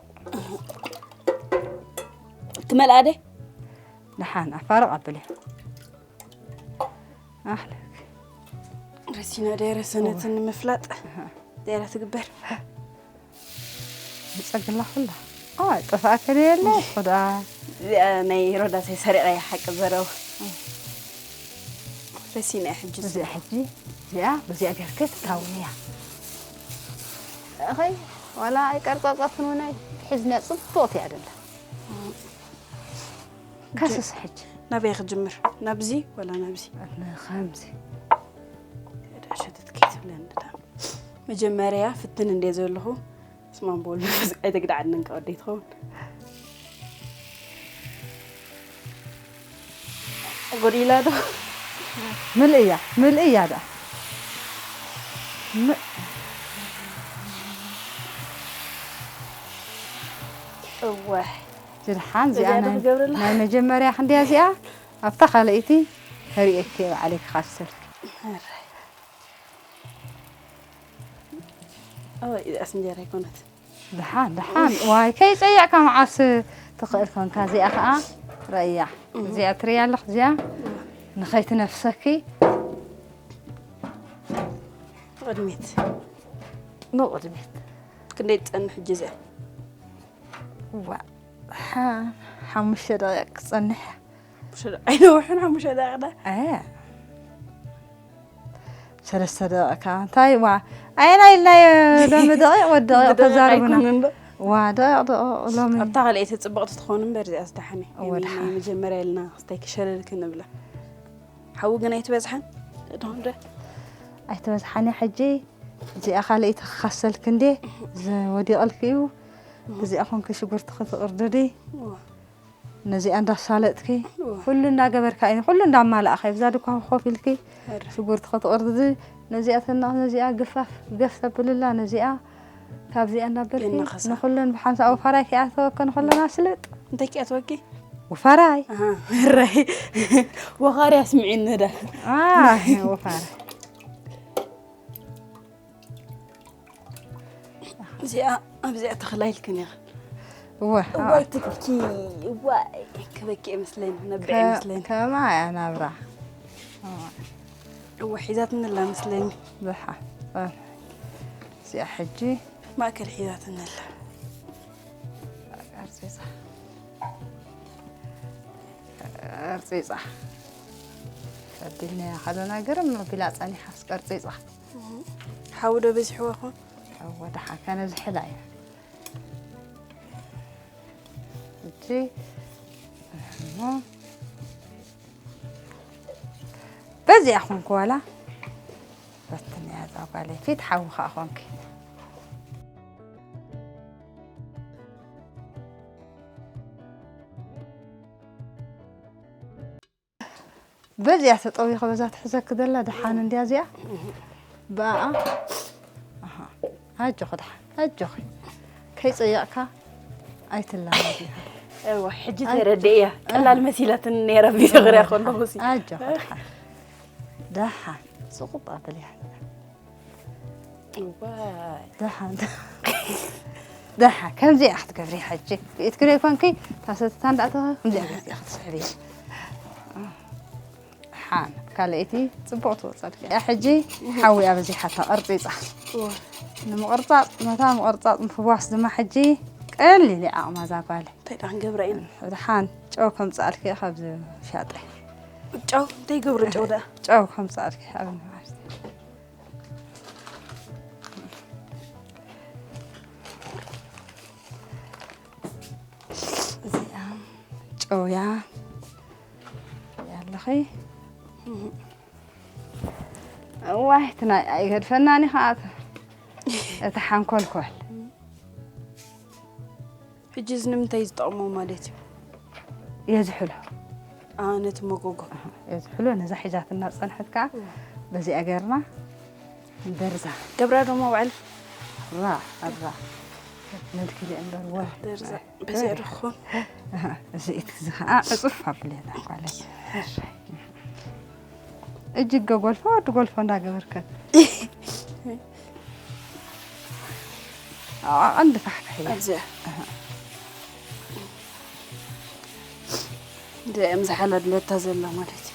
ክመልኣ ደ ደሓን ኣፋርቕ ኣብልያ ኣሕለክ ረሲና ደይ ረሰነትን ንምፍላጥ ደይራ ትግበር ንፀግላ ኩላ ኣዋ ጠፋእከ የለ ኹዳ እዚኣ ናይ ሮዳሰይ ሰሪቐ እያ ሓቂ ዘረው ረሲና ሕጂ እዚኣ ሕጂ እዚኣ በዚኣ ገርክ ትታውን እያ እኸይ ዋላ ኣይቀርጻጻትን እውን ኣይትሕዝንያ ጽቡቕቲ እያ ደላ ካስስ ሕጂ ናበይ ክጅምር ናብዚ ወላ ናብዚ ከምዚ ሸተት ከይትብለኒ ዳ መጀመርያ ፍትን እንደ ዘለኹ ስማን በሉ ኣይተግድዓኒ እንካ ወደይ ትኸውን ጎዲላ ዶ ምልእያ ምልእያ ዳ ም- እወ ዝድሓን እዚኣ እዚኣ ዶ ናይ- ክገብረላ? ናይ መጀመርያ ክንዲያ እዚኣ ኣብታ ካልኣይቲ ከርእየኪ ባዕለይ ክኻስሰልኪ እዚኣስ እንጀራ ኣይኮነት ደሓን ደሓን ዋይ ከይፀየዕካ መዓስ ትኽእል ኮንካ እዚኣ ከዓ ረእያ እዚኣ ትርያ ኣለኽ እዚኣ ንኸይትነፍሰኪ ቅድሚት ንቕድሚት ክንደይ ትፀንሕ ሕጂ እዚኣ ዋ ሓ- ሓሙሽተ ደቂቕ ክፀንሕ ኣይነውሕን ሓሙሽተ ደቂቕ ዳ እ ሰለስተ ደቂቕ ከዓ እንታይ ዋ ኣየና ኢልናዮ ሎሚ ደቂቕ ወዲ ደቂቕ ተዛርቡና ኣይኮነን ዶ ዋ ደቕ ደቕ ሎሚ ኣብታ ካልኣይቲ ፅብቕቲ ትኾን እምበር እዚኣ ዝደሓነ እወ፣ ደሓን። ናይ መጀመርያ ኢልና ክስታይ ክሸለልክ ንብላ። ሓዊ ግን ኣይትበዝሓን። ድኾን ዶ? ኣይትበዝሓን እያ። ሕጂ እዚኣ ካልኣይቲ ክኸሰልክ እንዴ ዝወዲቐልክ እዩ። እዚኣ ኮንክ ሽጉርቲ ክትቕርድዲ እወ። ነዚኣ እንዳሳለጥኪ እወ። ኩሉ እንዳገበርካ እዩ ኩሉ እንዳማላእኻ ብዛ ድኳ ኮፍ ኢልኪ ሕር። ሽጉርቲ ክትቕርድዲ ነዚኣ ተና ነዚኣ ግፋፍ ገፍ ተብልላ ነዚኣ ካብዚኣ እንዳበልኪ የናኸሳ። ንኹለን ብሓንሳእ ወፋራይ ከይኣተወከ ንኹለን ኣስልጥ እንታይ ክኣትወኪ? ወፋራይ ኣሃ፣ ሕራይ። ወኻሪ ኣስምዒኒ ዳ። ኣይ ወፋራይ እዚኣ ኣብዚኣ ተኽላ ኢልክን ኢኻ። እወ እዋይ ትብኪ እዋይ ክበኪ መስለኒ ነብዕ ከ- መስለኒ ከማ እያ ናብራ እዋ ሒዛትኒ ኣላ መስለኒ ብሓ እዚኣ ሕጂ ማእከል ሒዛትኒ ኣላ ቀርፂፃ ቀርፂፃ ኣቢልናያ ካለና ገርም ኣቢላ ፀኒሓስ ቀርፂፃ ሓዊ ዶ በዚሕዋ ኾን እወ ደሓን ከነ ዝሕላ እያ እጂ እሞ በዚኣ ኾንኩ ዋላ በትንያ እዛ ጓለይ ፊት ሓዊ ከዓ ኾንኪ በዚኣ ተጠዊኸ በዛ ትሕዘኪ ዘላ ደሓን እንድያ እዚኣ ብኣኣ ኣሃ፣ ኣጆኺ ደሓን ኣጆኺ ከይፀየቕካ ኣይትላመድ ኢኻ እዋ ሕጂ ተረድእያ ቀላል መሲላትኒ ነይራ ቢትግርያ ከለኹ ሲ ኣጆኺ ደሓን ደሓን ስቑጥ ኣብልያ እዋይ ደሓን ደሓን ከምዚኣ ክትገብሪ ሕጂ ርኢትኪ ዶ ይኮንኪ ታሰትታ እንዳእተኸ ከምዚኣ ጌርኪ ክትስሕቢ ሓን ካልኣይቲ ፅቡቅ ትወፀልኪ እያ ሕጂ ሓዊ ኣበዚሓታ ቅርፂፃ ንምቅርፃፅ ነታ ምቅርፃፅ ምፍዋስ ድማ ሕጂ ቀሊል እዩ ዓቕማ እዛ ጓል እንታይ ዳ ክንገብራ ኢና ድሓን ጨው ከምፅኣልኪ ካብዚ ሻጠ ጨው እንታይ ይገብሩ ጨው ዳ ጨው ከምፅኣልኪ ኣብ ንባዕልቲ እዚኣ ጨውያ ያለኸ እዋይ እቲ ናይ ኣይገድፈናኒ ከዓ እቲ ሓንኮልኮል ሕጂ እዚ ንምንታይ ዝጠቕሞ ማለት እዩ የዝሕሎ ኣ ነቲ መጎጎ የዝሕሎ ነዛ ሒዛትና ዝፀንሐት ከዓ በዚኣ ገርና ንደርዛ ገብራ ዶ ሞባይል ራ ራ ነድኪ እምበር ወ ደርዛ በዚኣ ዶ ክኾን እዚ እቲ እዚ ከዓ ዕፁፍ ኣብሌና ጓለ እጅገ ጎልፎ ወዲ ጎልፎ እንዳገበርከት ኣቐንዲ ፋሕፍሕ እያ ኣብዚኣ እዚኣ ምዝሓላ ድለታ ዘላ ማለት እዩ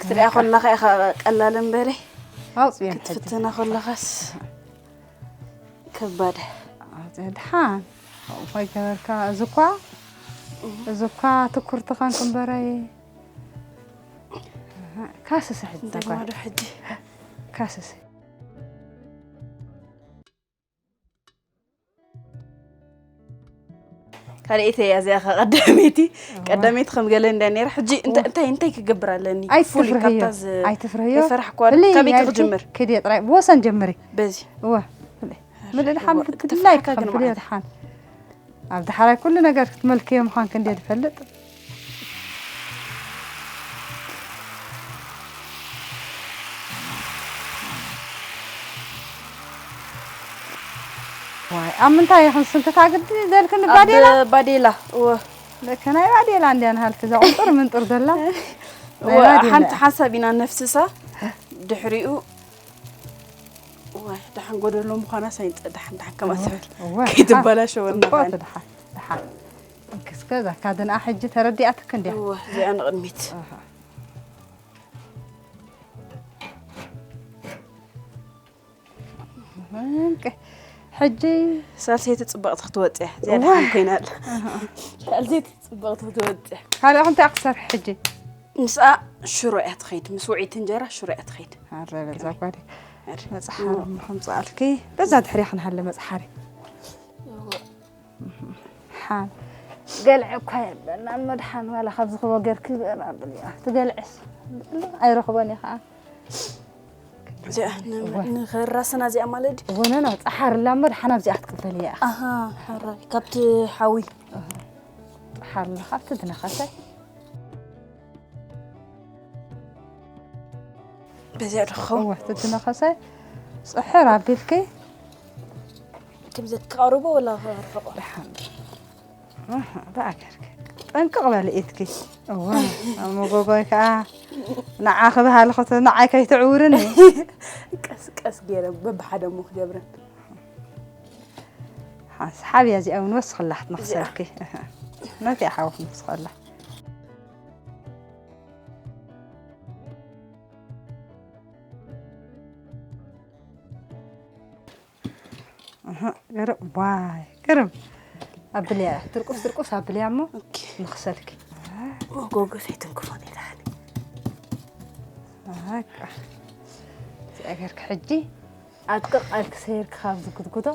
ክትሪኣ ከለኻ ኢኻ ቀላል እምበሪ ኣውፅዮ ክትፍትና ከለኻስ ከባድ ድሓን ኡፋይ ገበርካ እዚ እኳ እዚ እኳ ትኩርቲ ኻንክ እምበረይ ካስሰ ሕጂ እንደማዶ ሕጂ ካስሰ ካልኣይቲ እያ እዚኣ ኸ ቀዳመይቲ ቀዳመይቲ ከም ገለ እንዳ ነይራ ሕጂ እንታይ እንታይ እንታይ ክገብር ኣለኒ ፍሉይ ኣይትፍርህዮ ካብታ ዝ- ኣይትፍርህዮ የፈራሕኩዋ ፍልይ ካበይ ኢልኪ ክጅምር ክድየ ጥራይ ብወሰን ጀምሪ በዚ እወ ፍልይ ምልእ ድሓን ክትፍላይ ክኽፍልዮ ድሓን ኣብ ድሓራይ ኩሉ ነገር ክትመልክዮ ምዃን ክንደ ዝፈልጥ ዋይ ኣብ ምንታይ ኢኽን ስንክታ ግዲ ዘልክኒ ባዴላ ባዴላ እወ ለከ ናይ ባዴላ እንድያ ንሃልክ እዛ ቁንጥር ምንጥር ዘላ ናይ እወ ባዴላ ሓንቲ እያ። ሓንሳብ ኢና ነፍስሳ ድሕሪኡ እዋይ ደሓን ጎደሎ ምዃና ሳይንፀ ደሓን ደሓን ከማ ትብል እወ፣ ከይትበላሸወና ጽቡቕ ኸን ድሓን ድሓን እንክስከ እዛ ካድንኣ ሕጂ ተረዲኣትክ እንድያ እወ እዚኣ ንቕድሚት ኣሃ። እንቅ- ሕጂ ሳልሰይቲ ፅብቕቲ ክትወፅያ እዚኣ እወ። ደሓን ኮይና ኣላ ሳልሰይቲ ፅብቕቲ ክትወፅያ ካልእ እንታይ ክሰርሕ ሕጂ ምስኣ ሽሮ እያ ትኸይድ፣ ምስ ውዒት እንጀራ ሽሮ እያ ትኸይድ። ኣረ በዛ ጓዲ መፅሓሪ ምኹምፅኣልኪ በዛ ድሕሪያ ክንሃለ መፅሓሪ ሓን ገልዐ እኳ የለን ኣብ መድሓን ዋላ ካብ ዝኽቦ ገርኪ ትገልዐስ ኣይረኽቦን እየ ከዓ እዚኣ ንኸራስና እዚኣ ማለት ወነና ፀሓር እላ እሞ ድሓና ኣብዚኣ ክትቅበል እያ ኣሃ ሓራይ ካብቲ ሓዊ ፀሓር እላ ካብቲ ዝነኸሰ በዚኣ ድኸውን እወ ትትነኸሰ ፅሕር ኣቢልኪ ከምዚ ክቐርቦ ወላ ክርሕቆ ደሓን ብኣገርኪ ጠንቅቕ በሊ ኢድኪ እወ ኣብ መጎጎይ ከዓ ንዓ ክበሃል ኸቶ ንዓይ ከይትዕውርኒ ቀስ ቀስ ገይረ በብሓደ እሞ ክገብረን ሓብያ እዚኣ እውን ወስኽላ ክትመኽሰልኪ ነቲ ሓወ ክንወስኸላ ግርም ዋይ ግርም ኣብልያ ትርቁስ ትርቁስ ኣብልያ እሞ ንኽሰልኪ ጎጎ ሰይትንክፎን ይልሃኒ እዚኣ ገርክ ሕጂ ኣጥቅቕ ኣልክ ሰይርክ ካብ ዝጉድጉዶ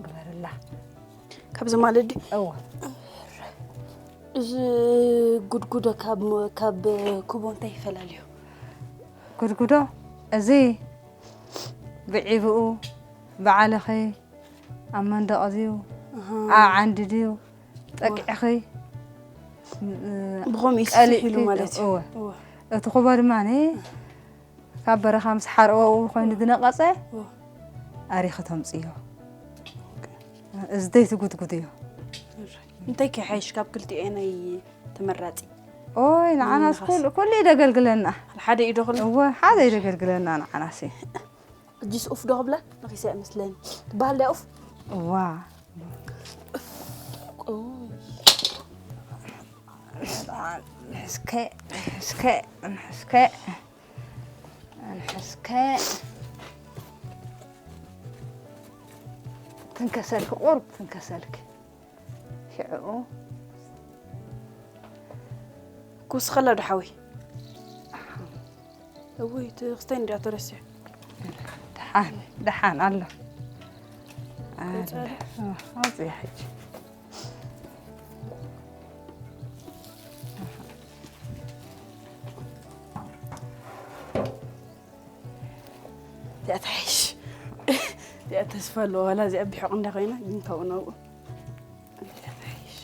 ግበርላ ካብዚ ማለት ድዩ እዋ እዚ ጉድጉዶ ካብ ካብ ኩቦ እንታይ ይፈላለዩ ጉድጉዶ እዚ ብዒብኡ ብዓለኸይ ኣብ መንደቕ ድዩ ኣብ ዓንዲ ድዩ ጠቂዕኸይ ብኸምኡ ይስፍሕ ኢሉ ማለት እዩ እቲ ኩቦ ድማ ካብ በረኻ ምስ ሓረኦ ኮይኑ ዝነቐፀ ኣሪኺ ተምፅዮ እዚ ደይትጉድጉድዮ እንታይ ከይሓይሽ ካብ ክልቲኤነይ ተመራፂ ኦይ ንዓናስ ኩሉ ኩሉ ይደገልግለና ሓደ ኢዶ ኩሉ እወ ሓደ ይደገልግለና ንዓናሲ እጅስ ኡፍ ዶ ክብላ ነኺሰ መስለኒ ትበሃል ዳ ኡፍ እዋ እስከ እስከ እስከ እስከ ትንከሰልክ ቁርብ ትንከሰልክ ሽዕኡ ክውስኸላ ዶ ሓወይ እውይ እቲ ክስታይ እንዲኣ ተረሲዑ ደሓን ደሓን ኣሎ ኣውፅያ ሕጂ እዚኣ ትሓይሽ እዚኣ ተስፋ ኣለዋ ዋላ እዚኣ ቢሑቕ እንዳ ኮይና ግን ካብኡ ናብኡ እዚኣ ትሓይሽ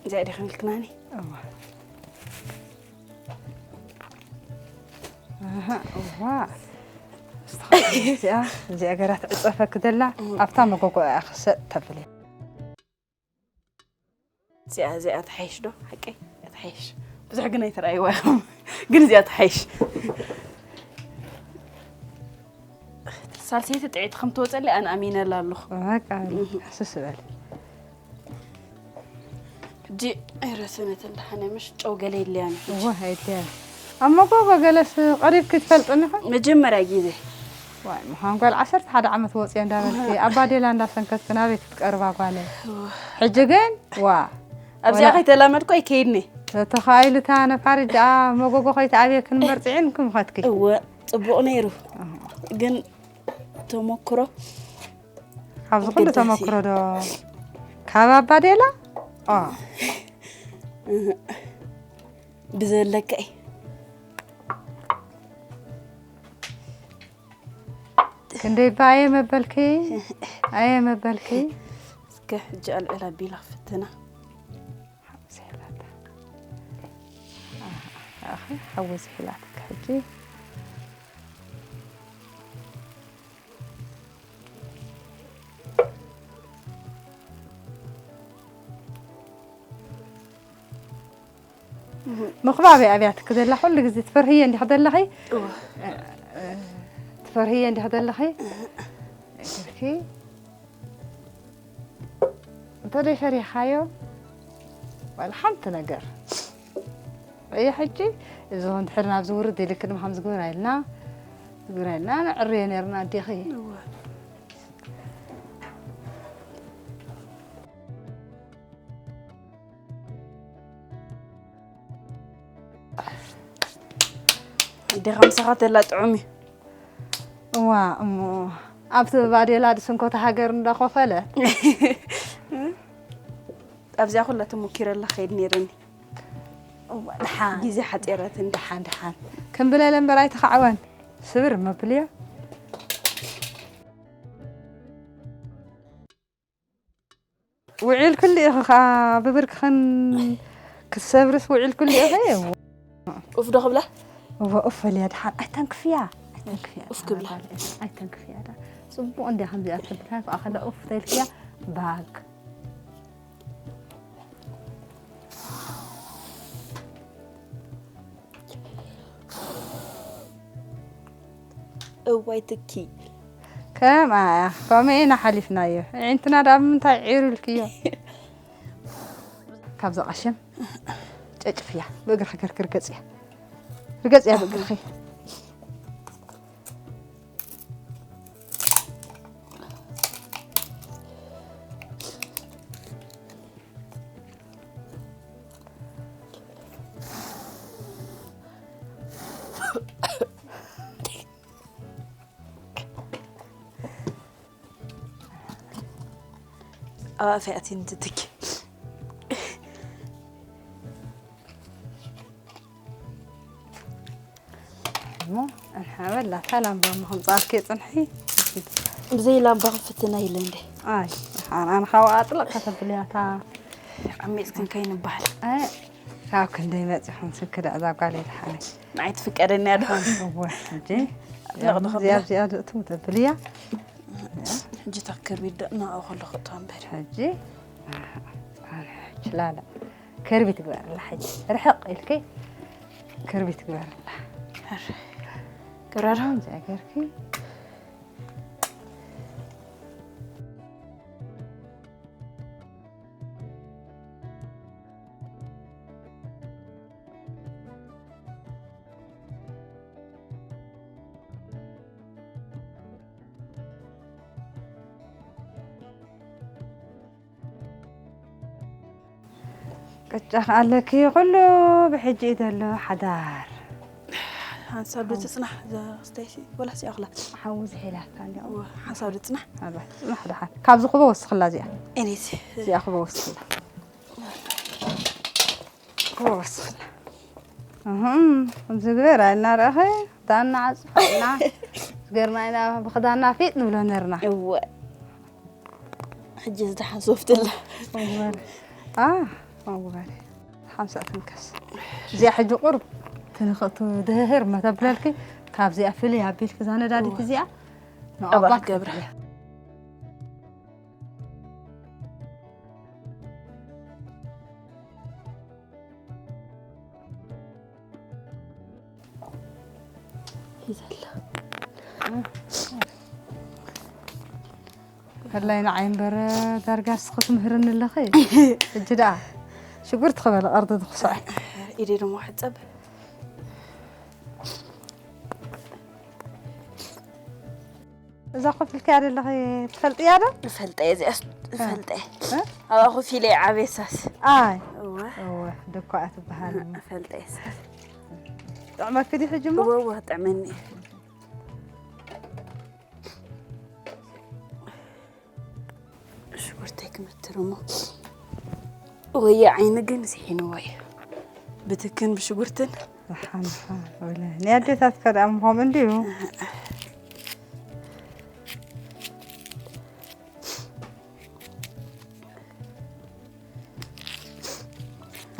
እዚኣ ዲ ክንልክናኒ እዋ እዚኣ እዚኣ ገራ ትዕፀፈክ ዘላ ኣብታ መጎጎ እያ ክሰጥ ተብል እያ እዚኣ እዚኣ ትሓይሽ ዶ ሓቀይ እያ ትሓይሽ ብዙሕ ግን ኣይተረኣይዋ ኢኹም ግን እዚኣ ትሓይሽ ሳልሰይቲ ጥዒት ከም ትወፀለይ ኣነ ኣሚነላ ኣለኹ በቃ ሕስስ በል ሕጂ ኣይረሰነትን ደሓነ ምሽ ጨው ገለ የድልያን እዋ ኣይድልያን ኣብ መጎጎ ገለስ ቀሪብኪ ትፈልጥኒ ኸ መጀመርያ ግዜ ዋይ ምዃን ጓል ዓሰርተ ሓደ ዓመት ወፅየ እንዳበልኪ ኣብ ባዴላ እንዳሰንከትኪ ናበይ ክትቀርባ ጓለ ሕጂ ግን ዋ ኣብዚኣ ከይተላመድኩ ኣይከይድኒ ተተኻኢሉ እታ ነፋሪት ደኣ መጎጎ ከይትኣብየ ክንበር ፅዒንኪ ምኸድኪ እወ ፅቡቕ ነይሩ ግን ተሞክሮ ካብዚ ኩሉ ተመክሮ ዶ ካብ ኣባዴላ ብዘለካ እዩ ክንደይ ባ ኣየ መበልኪ ኣየ መበልኪ እስከ ሕጂ ኣልዕል ኣቢላ ክፍትና ዝሒላታ ኣኺ ሓዊ ዝሒላትካ ሕጂ ምኽባብ ኣብያትክ ዘላ ኩሉ ግዜ ትፈርህየ እንዲኽ ዘለኺ ትፈርህየ እንዲኽ ዘለኺ እግርኪ እንተደይ ፈሪኻዮ ዋላ ሓንቲ ነገር እየ ሕጂ እዚ እንድሕር ናብዚ ውርድ ኢልክ ድማ ከምዚ ግበራ ኢልና ግበራ ኢልና ንዕርዮ ነርና ኣዴኺ ዲኻ ምሳኻ ተላ ጥዑም እዩ። እዋ እሞ ኣብቲ ባዴላ ድስንኮታ ሃገር እንዳኾፈለ ኣብዚኣ ኩላ ተሞኪረላ ከይድ ነይረኒ። እዋ፣ ደሓን። ግዜ ሓፂረት እንዳ ሓን ደሓን። ከም ብለለ እምበር ኣይተኻዕወን። ስብር መብልዮ። ውዒል ኩሉ ኢኺ ኸዓ ብብርክኽን ክትሰብርስ ውዒል ኩሉ ኢኺ። ኡፍ ዶ ክብላ? እወ፣ ኡፍ በልያ ደሓን። ኣይተንክፍያ። ኣይተንክፍያ። ኡፍ ክብላ። ኣይተንክፍያ ዳ። ጽቡቕ እንድያ ከምዚኣ ትብል። ሃይ፣ ብኣኸለ ኡፍ ተልክያ ባግ። እዋይ ትኪ። ከምኣ እያ። ከምኡ ኢና ሓሊፍናዮ። ኣዒንትና ደኣ ብምንታይ ዒሩ ኢልክዮ? ካብዛ ቀሽም ጨጭፍያ። ብእግርኺ ገርኪ ርገጽያ። ርገጽያ ብእግርኺ። ኣባፊኣትኒ ትትኪ። እሞ እንሓበላ እታ ላምባ እሞ ከምጽኣልኪ ጽንሒ። ብዘይ ላምባ ክፍትና ኢለ እንደ። ኣይ፣ ኣነ፣ ኣነ ካብኣ ኣጥለቕ ከተብልያ እታ። ዓሚጽክን ከይንበሃል። ኣይ፣ ካብ ክንደይ መጺኹም ስክዳ እዛ ጓል የድሓነይ። ንዓይ ትፍቀደኒ እያ ዶ? እወ፣ ሕጂ። ኣጥለቕ ዶ እዚኣ፣ ከብላ? እዚኣ ዶ እትም ተብልያ? ሕጂ እታ ክርቢት ዶ እናኣኸሉ ክእቶ እምበር። ሕጂ? ኣነ ሕጂ ላላ። ከርቢት ግበርላ ሕጂ። ርሕቕ ኢልኪ ከርቢት ግበርላ። ግራራ። ከምዚ ገርኪ። ቅጫ ከኣለኪ ኩሉ ብሕጂ እዩ ዘሎ ሓዳር። ሓንሳብ ዶ ትጽናሕ እዛ ክስታይሲ ወላ ሲኣኽላ? ሓዊ ዝሒላካ እንዲኦም። እወ፣ ሓንሳብ ዶ ትጽናሕ? ኣባ፣ ትጽናሕ ደሓን። ካብዚ ኩቦ ወስኽላ እዚኣ። እኔት። እዚኣ ኩቦ ወስኽላ። ኩቦ ወስኽላ። እህም፣ ከምዚ ግበር፣ ኣይናረኸ፣ ዳና ዓጽፋ ኢና። ዝገርማ ኢና፣ ብኽዳና ፊጥ ንብሎ ነርና። እወ። ሕጂ እዚ ደሓን ሶፍት ኣላ። መጉበሪ። ኣ፣ መጉበሪ። ሓምሳ ትንከስ። እዚኣ ሕጂ ቁርብ ትንኸቱ ድህር መተብለልኪ፣ ካብዚኣ ፍልይ ኣቢልኪ እዛ ነዳዲት እዋ። እዚኣ፣ ንኣባ ኣባ ክትገብራ። ክትገብርያ። ሒዘላ። ከላይ ንዓይ እምበር ዳርጋ እስኺ ትምህርኒ ኣለኺ። ሕጂ ደኣ ሽጉርቲ ክበሊ ቀርዲ ዝኽስዖ። ኢደይ ደሞ ሕጸብ። እዛ ኮፍ ኢልክያ ዘለኺ ትፈልጥያ ዶ? እፈልጠ እየ፣ እዚኣስ እ። እፈልጠ እየ። እ? ኣብኣ ኮፍ ኢለ እየ ዓብየ ሳስ። ኣይ። እወ። እወ፣ ደኳ እያ ትበሃል። እፈልጠ እየ ሳስ። ጥዕመኪ ድዩ ሕጂ እሞ? እወ፣ እወ፣ ጥዕመኒ እዩ። ሽጉርተይ ክምትር እሞ። ወየ ዓይኒ ግን ስሒንዎ እዩ። ብትክን ብሽጉርትን። ዝሓንሓ ወለ። ናይ ኣዴታት ከ ደኣ ምኾም እንድዩ።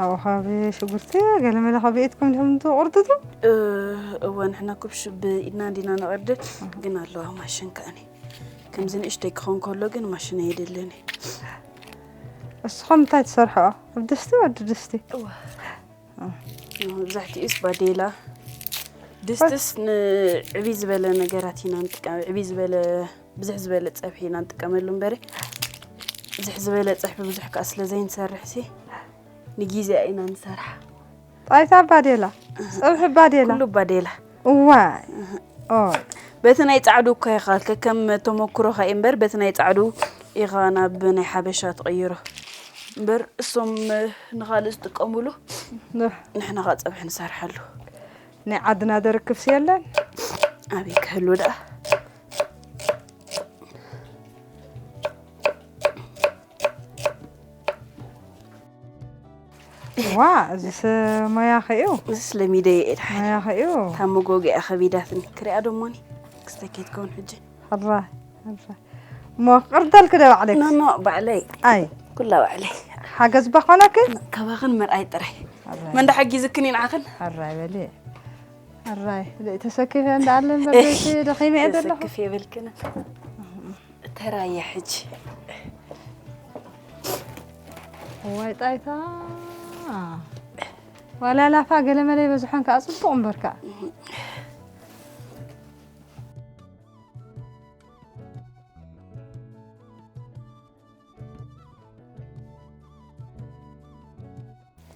ኣብኡ ኸኣቢ ሽጉርቲ ገለ መለ ኸኣቢ ኢድኩም ዲኹም ትቑርጥጡ? እ፣ እወ፣ ንሕና ኩብሽ ብኢድና እንዲና ነቐርድ፣ ኣሃ። ግን ኣለዋ ማሽን ከኣኒ። ከምዚ ንእሽተይ ክኸውን ከሎ ግን ማሽን ኣየድልን እዩ። እስኹም እንታይ ትሰርሕኦ? ኣብ ድስቲ ወዲ ድስቲ? እወ። እ። መብዛሕትኡስ ባዴላ። ድስቲስ ንዕብይ ዝበለ ነገራት ኢና ንጥቀም፣ ዕብይ ዝበለ፣ ብዝሕ ዝበለ ጸብሒ ኢና ንጥቀመሉ እምበሪ፣ ብዝሕ ዝበለ ጸብሒ ብዙሕ ከኣ ስለ ዘይንሰርሕሲ፣ ንጊዜኣ ኢና ንሰርሓ። ጣይታ ባዴላ፣ ጸብሒ ባዴላ። ኩሉ ባዴላ። እዋይ። ኦ። በቲ ናይ ጻዕዱ እኳ ይኻል፣ ከከም ተመኩሮኻ እዩ እምበር፣ በቲ ናይ ጻዕዱ ኢኻ ናብ ናይ ሓበሻ ትቕይሮ። እምበር እሶም ንኻልእ ዝጥቀሙሉ፣ ንሕ- ንሕና ኸኣ ጸብሒ ንሰርሓሉ። ናይ ዓድና ደርክብስ የለን። ኣበይ ክህሉ ደኣ? ዋ፣ እዚስ ሞያኺ እዩ። እዚስ ለሚደ እየ ድሓን። ሞያኺ እዩ። እታ መጎጊኣ ከቢዳትኒ። ክሪኣ ዶ እሞኒ? ክስተ ከይትከውን ሕጂ። ሕራይ፣ ሕራይ። እሞ ቅርደልኪ ዶ ባዕለይ? ኖ፣ ኖ፣ ባዕለይ። ኣይ፣ ኩላ ባዕለይ። ሓገዝ ባኾነኪ? ካባኽን መርኣይ ጥራይ። ሕራይ። መን ዳሓጊዝክን ኢንዓኽን? ሕራይ በሊ። ሕራይ፣ ተሰኪፈ እንዳኣለ እምበር ደኺመ እየ ዘለኹ። ተሰክፍ የብልክን። ተራየ ሕጂ። እዋይ ጣይታ። ዋላ ላፋ ገለመለ ይበዝሖን ከዓ ጽቡቕ እምበር ከዓ።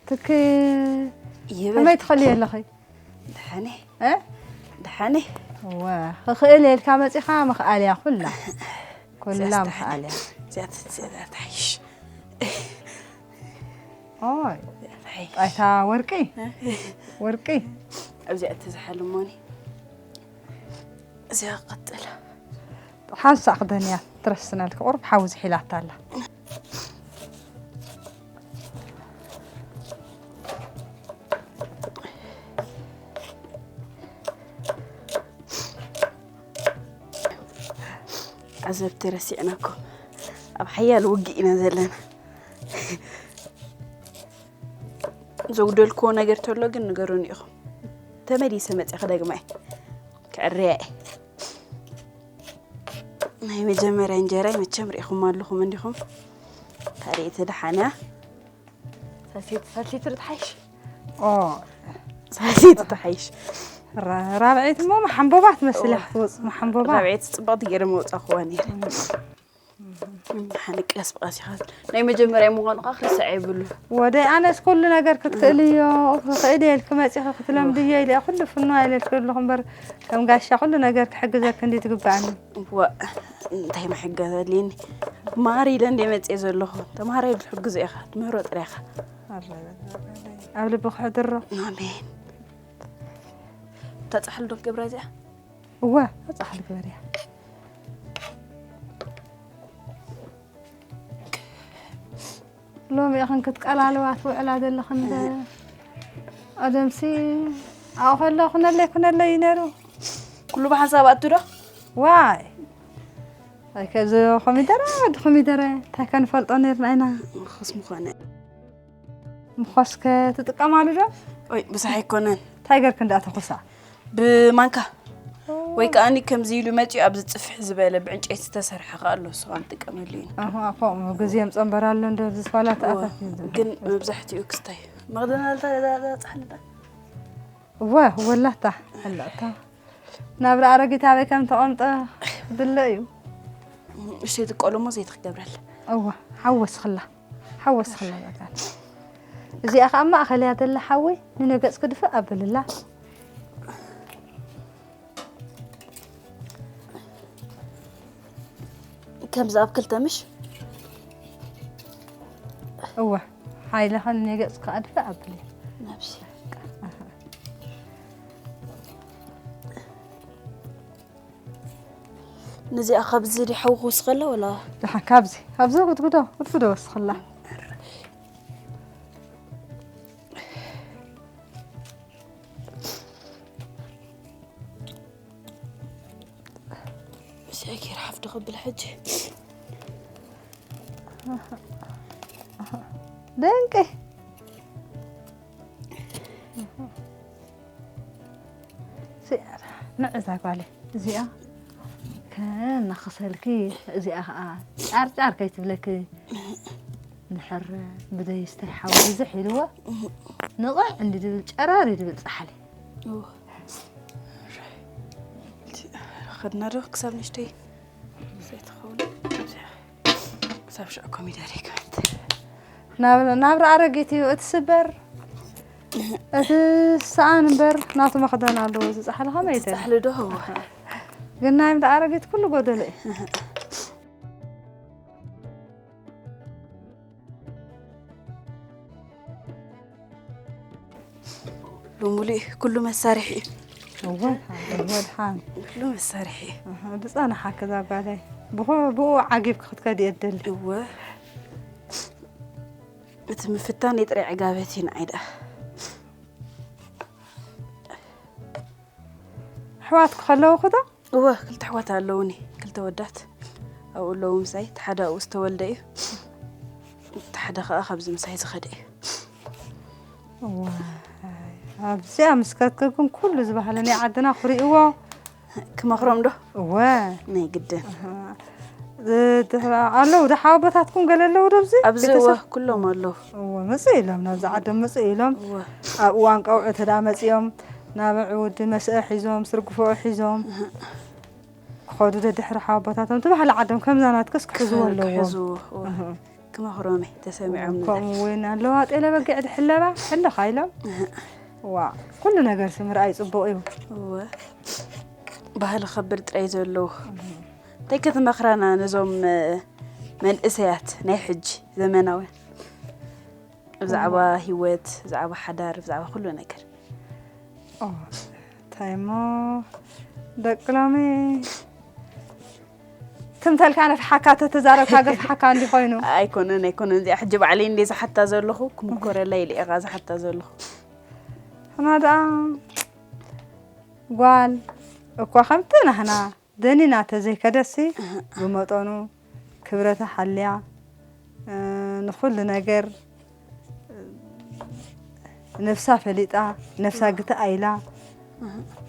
ትክ ይበል። ከመይ ትኸልዮ ኣለኺ? ደሓነ እ? ደሓነ እወ፣ ክኽእል ኢልካ መጺኻ ምኽኣል እያ ኩላ። ኩላ ምኽኣል እያ። እዚኣ ትሓይሽ። ኦይ፣ ትሓይሽ። ኣይታ ወርቂ፣ ወርቂ። ኣብዚኣ እተዝሓሉ እሞኒ። እዚኣ ቀጥል። ሓንሳእ ክደንያ ትረስነልኪ ቁሩብ ሓዊ ዝሒላታ ኣላ። ዓዘብቲ ረሲዕናኩም ኣብ ሓያል ውግእ ኢና ዘለና። ዘጉደልክዎ ነገር ተሎ ግን ንገሩኒ ኢኹም። ተመሊሰ መፅእ ክደግማ እየ። ክዕርያ እየ። ናይ መጀመርያ እንጀራይ መቸም ርኢኹም ኣለኹም እንዲኹም። ታሪእቲ ደሓና። ሳልሰይቲ ሳልሰይቲ ርትሓይሽ። ኦ፣ ሳልሰይቲ ትሓይሽ። ራ- ራብዐይቲ እሞ መሓንቦባ ትመስል እያ ክትወፅ፣ መሓንቦባ። ራብዐይቲ ፅብቕቲ ገይረ መውፃእኽዋ ነይረ። ሓንቀስ ብቐስ ኢኻ ናይ መጀመርያ ምዃኑ ኸዓ ክርስዕ የብሉ። ወደይ ኣነስ ኩሉ ነገር ክትክእልዮ ክኽእል እየ ኢልኪ መፂኺ ክትለምድዮ ኢለ እየ ኩሉ ፍንዋ ኢለ ኢልኪ ኣለኹ እምበር ከም ጋሻ ኩሉ ነገር ክሕግዘኪ እንዲ ትግባኣኒ። ዋ እንታይ መሕገዝ ኣልኒ ማር ኢለ እንደ መፅእ ዘለኹ ተምሃራይ ብትሕግዞ ኢኻ ትምህሮ ጥራይ ኢኻ። ኣብ ልቢ ክሕድሮ። ኣሜን። እታ ፃሕሊ ዶ ክገብራ እዚኣ? እወ፣ እታ ፃሕሊ ግበርያ። ሎሚ ኢኽን ክትቀላልዋ ትውዕላ ዘለኽን ዶ? ቀደምሲ ኣብኡ ከሎ ኩነለይ ኩነለይ እዩ ነይሩ። ኩሉ ብሓንሳብ ኣቱ ዶ? ዋይ፣ ኣይ ከዚ ኮሚደረ ወዲ ኮሚደረ እንታይ ከንፈልጦ ነርና ኢና። መኸስ ምኾነ። ምኾስከ ትጥቀማሉ ዶ? ወይ ብሳሕ ኣይኮነን። እንታይ ገርክ እንዳ ተኹሳ? ብማንካ ወይ ከዓኒ ከምዚ ኢሉ መፂኡ ኣብዚ ፅፍሕ ዝበለ ብዕንጨይቲ ዝተሰርሐ ከ ኣሎ እሱ ንጥቀመሉ ኢና። ኣሁ ኣፎም ግዜ ምፀንበር ኣሎ እንደ ዝፋላት ኣታት ግን መብዛሕትኡ ክስታይ መቕደናልታ ፃሕልታ እወ ወላታ ኣለታ ናብራ ኣረጊት ኣበይ ከም ተቐምጠ ብሎ እዩ። እሽተይ ትቆሎ እሞ ዘይትክገብረል እወ ሓወስኽላ ሓወስኽላ በቃ። እዚኣ ከዓ ማእኸል እያ ዘላ ሓወይ ንነገፅ ክድፍእ ኣብልላ። ከምዚ ኣብ ክልተ ምሽ እወ ሓይልኽን ንገፅካ ኣድፍእ ኣብሊ። ነብሲ ነዚኣ ካብዚ ድሓው ክውስኸላ ወላ ደሓን ካብዚ ካብዚ ጉድጉዶ ጉድጉዶ ወስኽላ። ሰጊር ሓፍ ዶ ክብል ሕጂ ደንቂ ንዕዛ ጓለ እዚኣ ከናኸሰልኪ እዚኣ ከዓ ጫርጫር ከይትብለኪ ንሕር ብደይ ስታይ ሓዊ ብዝሕ ኢልዎ ንቕዕ እንዲ ድብል ጨረር ይድብል ፃሕሊ ኸድና ዶ ክሳብ ንሽተይ ዘይትኸውን ክሳብ ሽዑ ኮሚደር ይክበት ናብራ ኣረጊት እዩ እቲ ስበር እቲ ሰኣን እምበር ናቱ መኽደን ኣለዎ እዚ ፃሕሊ ከመይ ይደል ፃሕሊ ዶ ህዋ ግን ናይ ምዳ ኣረጊት ኩሉ ጎደሎ እዩ ሙሉእ ኩሉ መሳርሒ እዩ። እወ ድሓን፣ እወ ድሓን። ኩሉ መሳርሒ እዩ። ኣሃ፣ ዝጸንሓ ከዛ ጓለይ። ብኹ-፣ ብኡ ዓጊብኪ ክትከዲ እየ እደሊ። እወ። እቲ ምፍታን የጥረ ዕጋበት እዩ ንዓይ ደኣ። ኣሕዋትኪ ከለውኺ ዶ? እወ፣ ክልተ ኣሕዋት ኣለውኒ፣ ክልተ ወዳት። ኣብኡ ኣለዉ ምሳይ፣ እቲ ሓደ ኣብኡ ዝተወልደ እዩ። እቲ ሓደ ከኣ ካብዚ ምሳይ ዝኸደ እዩ። እወ፣ ኣብዚኣ ምስ ከድክልኩም ኩሉ እዚ ባህሊ ናይ ዓድና ክርእይዎ። ክመኽሮም ዶ? እወ። ናይ ግድን። ኣሃ። ዝ-፣ ድሕራ-፣ ኣለዉ ዶ ሓወቦታትኩም ገለ ኣለዉ ዶ ኣብዚ? ኣብዚ እወ፣ ቤተሰብ? ኩሎም ኣለዉ። እወ፣ መጽእ ኢሎም ናብዚ ዓዶም መጽእ ኢሎም። እወ። ኣብ እዋን ቀውዒ እንተ ደኣ መጺኦም ናብ ዕውዲ መስአ ሒዞም፣ ስርግፎ ሒዞም ክኸዱ ደድሕሪ ሓወቦታቶም። እቲ ባህሊ ዓዶም ከምዛ ናትክስ ክሕዝዎ ኣለዎም። ክሕዝዎ፣ እወ። እህ። ክመኽሮም እየ፣ ተሰሚዖም ንዛ። ከምኡ እውን ኣለዋ ጤለ በጊዕ ድሕለባ ሕልኻ ኢሎም። ዋ፣ ኩሉ ነገር ሲ ምርኣይ ጽቡቕ እዩ። እወ። ባህሊ ከብል ጥራይ ዘለዎ። እንታይ ክትመኽረና ነዞም፣ እ፣ መንእሰያት ናይ ሕጂ ዘመናውያን? ብዛዕባ ህይወት፣ ብዛዕባ ሓዳር፣ ብዛዕባ ኩሉ ነገር። ኦ፣ እንታይ እሞ ደቂ ሎሚ ትምተልካ ነፍሓካ ተተዛረብካ ገፍሓካ እንዲ ኮይኑ። ኣይኮነን፣ ኣይኮነን። እዚኣ ሕጂ ባዕለይ እንደ ዝሓታ ዘለኹ፣ ክምኮረላ ኢለ ኢኻ ዝሓታ ዘለኹ። እና ደኣ ጓል እኳ ከምቲ ናህና ደኒና ተዘይከደሲ፣ ብመጠኑ ክብረታ ሓልያ፣ እ፣ ንኹሉ ነገር ነፍሳ ፈሊጣ፣ ነፍሳ ግትእ ኣኢላ፣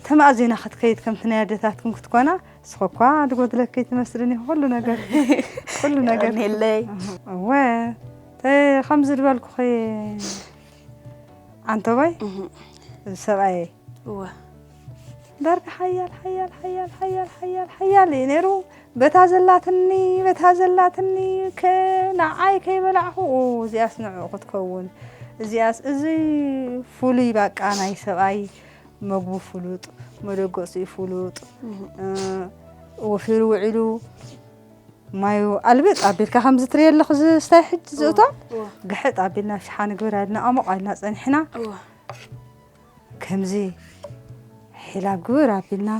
ተማእዚና ክትከይድ ከምቲ ናይ ኣደታትኩም ክትኮና፣ ንስኺ እኳ ዝጎድለኪ ትመስልኒ፣ ኩሉ ነገር፣ ኩሉ ነገር። የቐንየለይ። እወ፣ ተ-፣ ከምዚ ዝበልኩኺ፣ ዓንተቦይ፣ እህ። እዚ ሰብኣየይ። እወ። ዳርጋ ሓያል፣ ሓያል፣ ሓያል፣ ሓያል፣ ሓያል፣ ሓያል እዩ ነይሩ። በታ ዘላትኒ፣ በታ ዘላትኒ፣ ከ-፣ ንዓይ ከይበላዕኹ፣ ኡ፣ እዚኣስ ንዕኡ ክትከውን። እዚኣስ፣ እዚ ፍሉይ ባቃ ናይ ሰብኣይ፣ መግቡ ፍሉጥ፣ መደገጺኡ ፍሉጥ፣ እህ። እ፣ ወፊሩ ውዒሉ፣ ማዩ ኣልብጥ ኣቢልካ ከምዚ ትርእየ ኣለኹ፣ እዚ ስታይ ሕጂ ዝእቶ፣ እወ። ግሕጥ ኣቢልና፣ ሸሓኒ ግብር ኣልና፣ ኣሞቕ ኣልና ጸኒሕና። እወ። ከምዚ ሒላብ ግብር ኣቢልና፣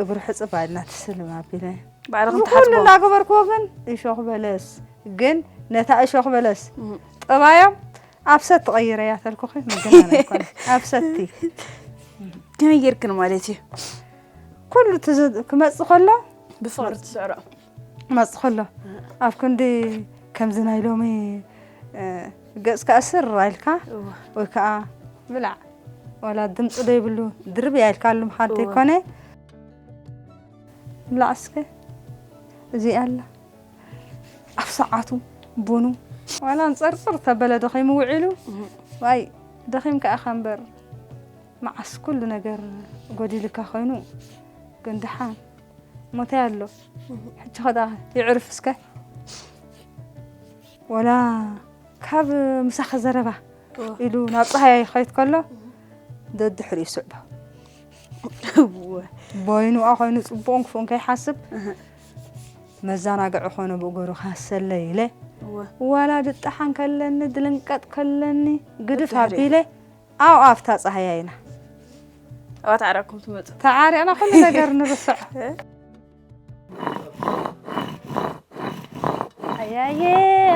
እግሩ ሕጽብ ኣቢልና፣ ትስልም ኣቢለ። ባዕልኹም እዚ ኩሉ ትሓጽቦ? እናገበርክዎ ግን፣ እሾኽ በለስ። ግን ነታ እሾኽ በለስ፣ እም። ጠባዮም ኣብ ሰቲ ቀይረያ ተልኩኺ፣ መገናን ኣይኮነ። ኣብ ሰቲ። ከመይ ጌርክን ማለት እዩ? ኩሉ ትዝ-፣ ክመጽእ ከሎ፣ ብፍቕሪ ትስዕሮ። ክመጽእ ከሎ፣ ኣብ ክንዲ ከምዚ ናይ ሎሚ፣ እ፣ ገጽካ እስር ኢልካ፣ እወ። ወይ ከኣ ብላዕ፣ ዋላ ድምጺ ዶ ይብሉ፣ ድርብያ ኢልካ ኣሉ ምኻድ እወ። ዘይኮነ፣ ብላዕ እስከ፣ እዚኣ ኣላ። ኣብ ሰዓቱ፣ ቡኑ፣ ዋላ ንጸርጽር ተበለ ደኺሙ ውዒሉ፣ እህ። ዋይ፣ ደኺምካ ኢኻ እምበር፣ መዓስ ኩሉ ነገር ጎዲልካ ኮይኑ፣ ግን ደሓን ሞተይ ኣሎ። ሕጂ ኸ ደኣ የዕርፍ እስከ። ወላ ካብ ምሳኺ ዘረባ እወ። ኢሉ ናብ ጸሃያይ ክኸይድ ከሎ፣ ደድሕሪኡ ይስዕቦ። እወ። በይኑኣ ኮይኑ ጽቡቕን ክፉእን ከይሓስብ፣ እህ። መዘናግዒ ኮነ ብእግሩ ካሰለ ኢለ፣ እወ። ዋላ ድጠሓን ከለኒ፣ ድልንቀጥ ከለኒ፣ ግድፍ ደድሕሪ። ኣቢለ፣ ኣብኣ ኣብታ ጸሃያይና። ኣብኣ ተዓራርኩም ትመጹ። ተዓሪቕና ኩሉ ነገር ንርስዖ። ኣያየ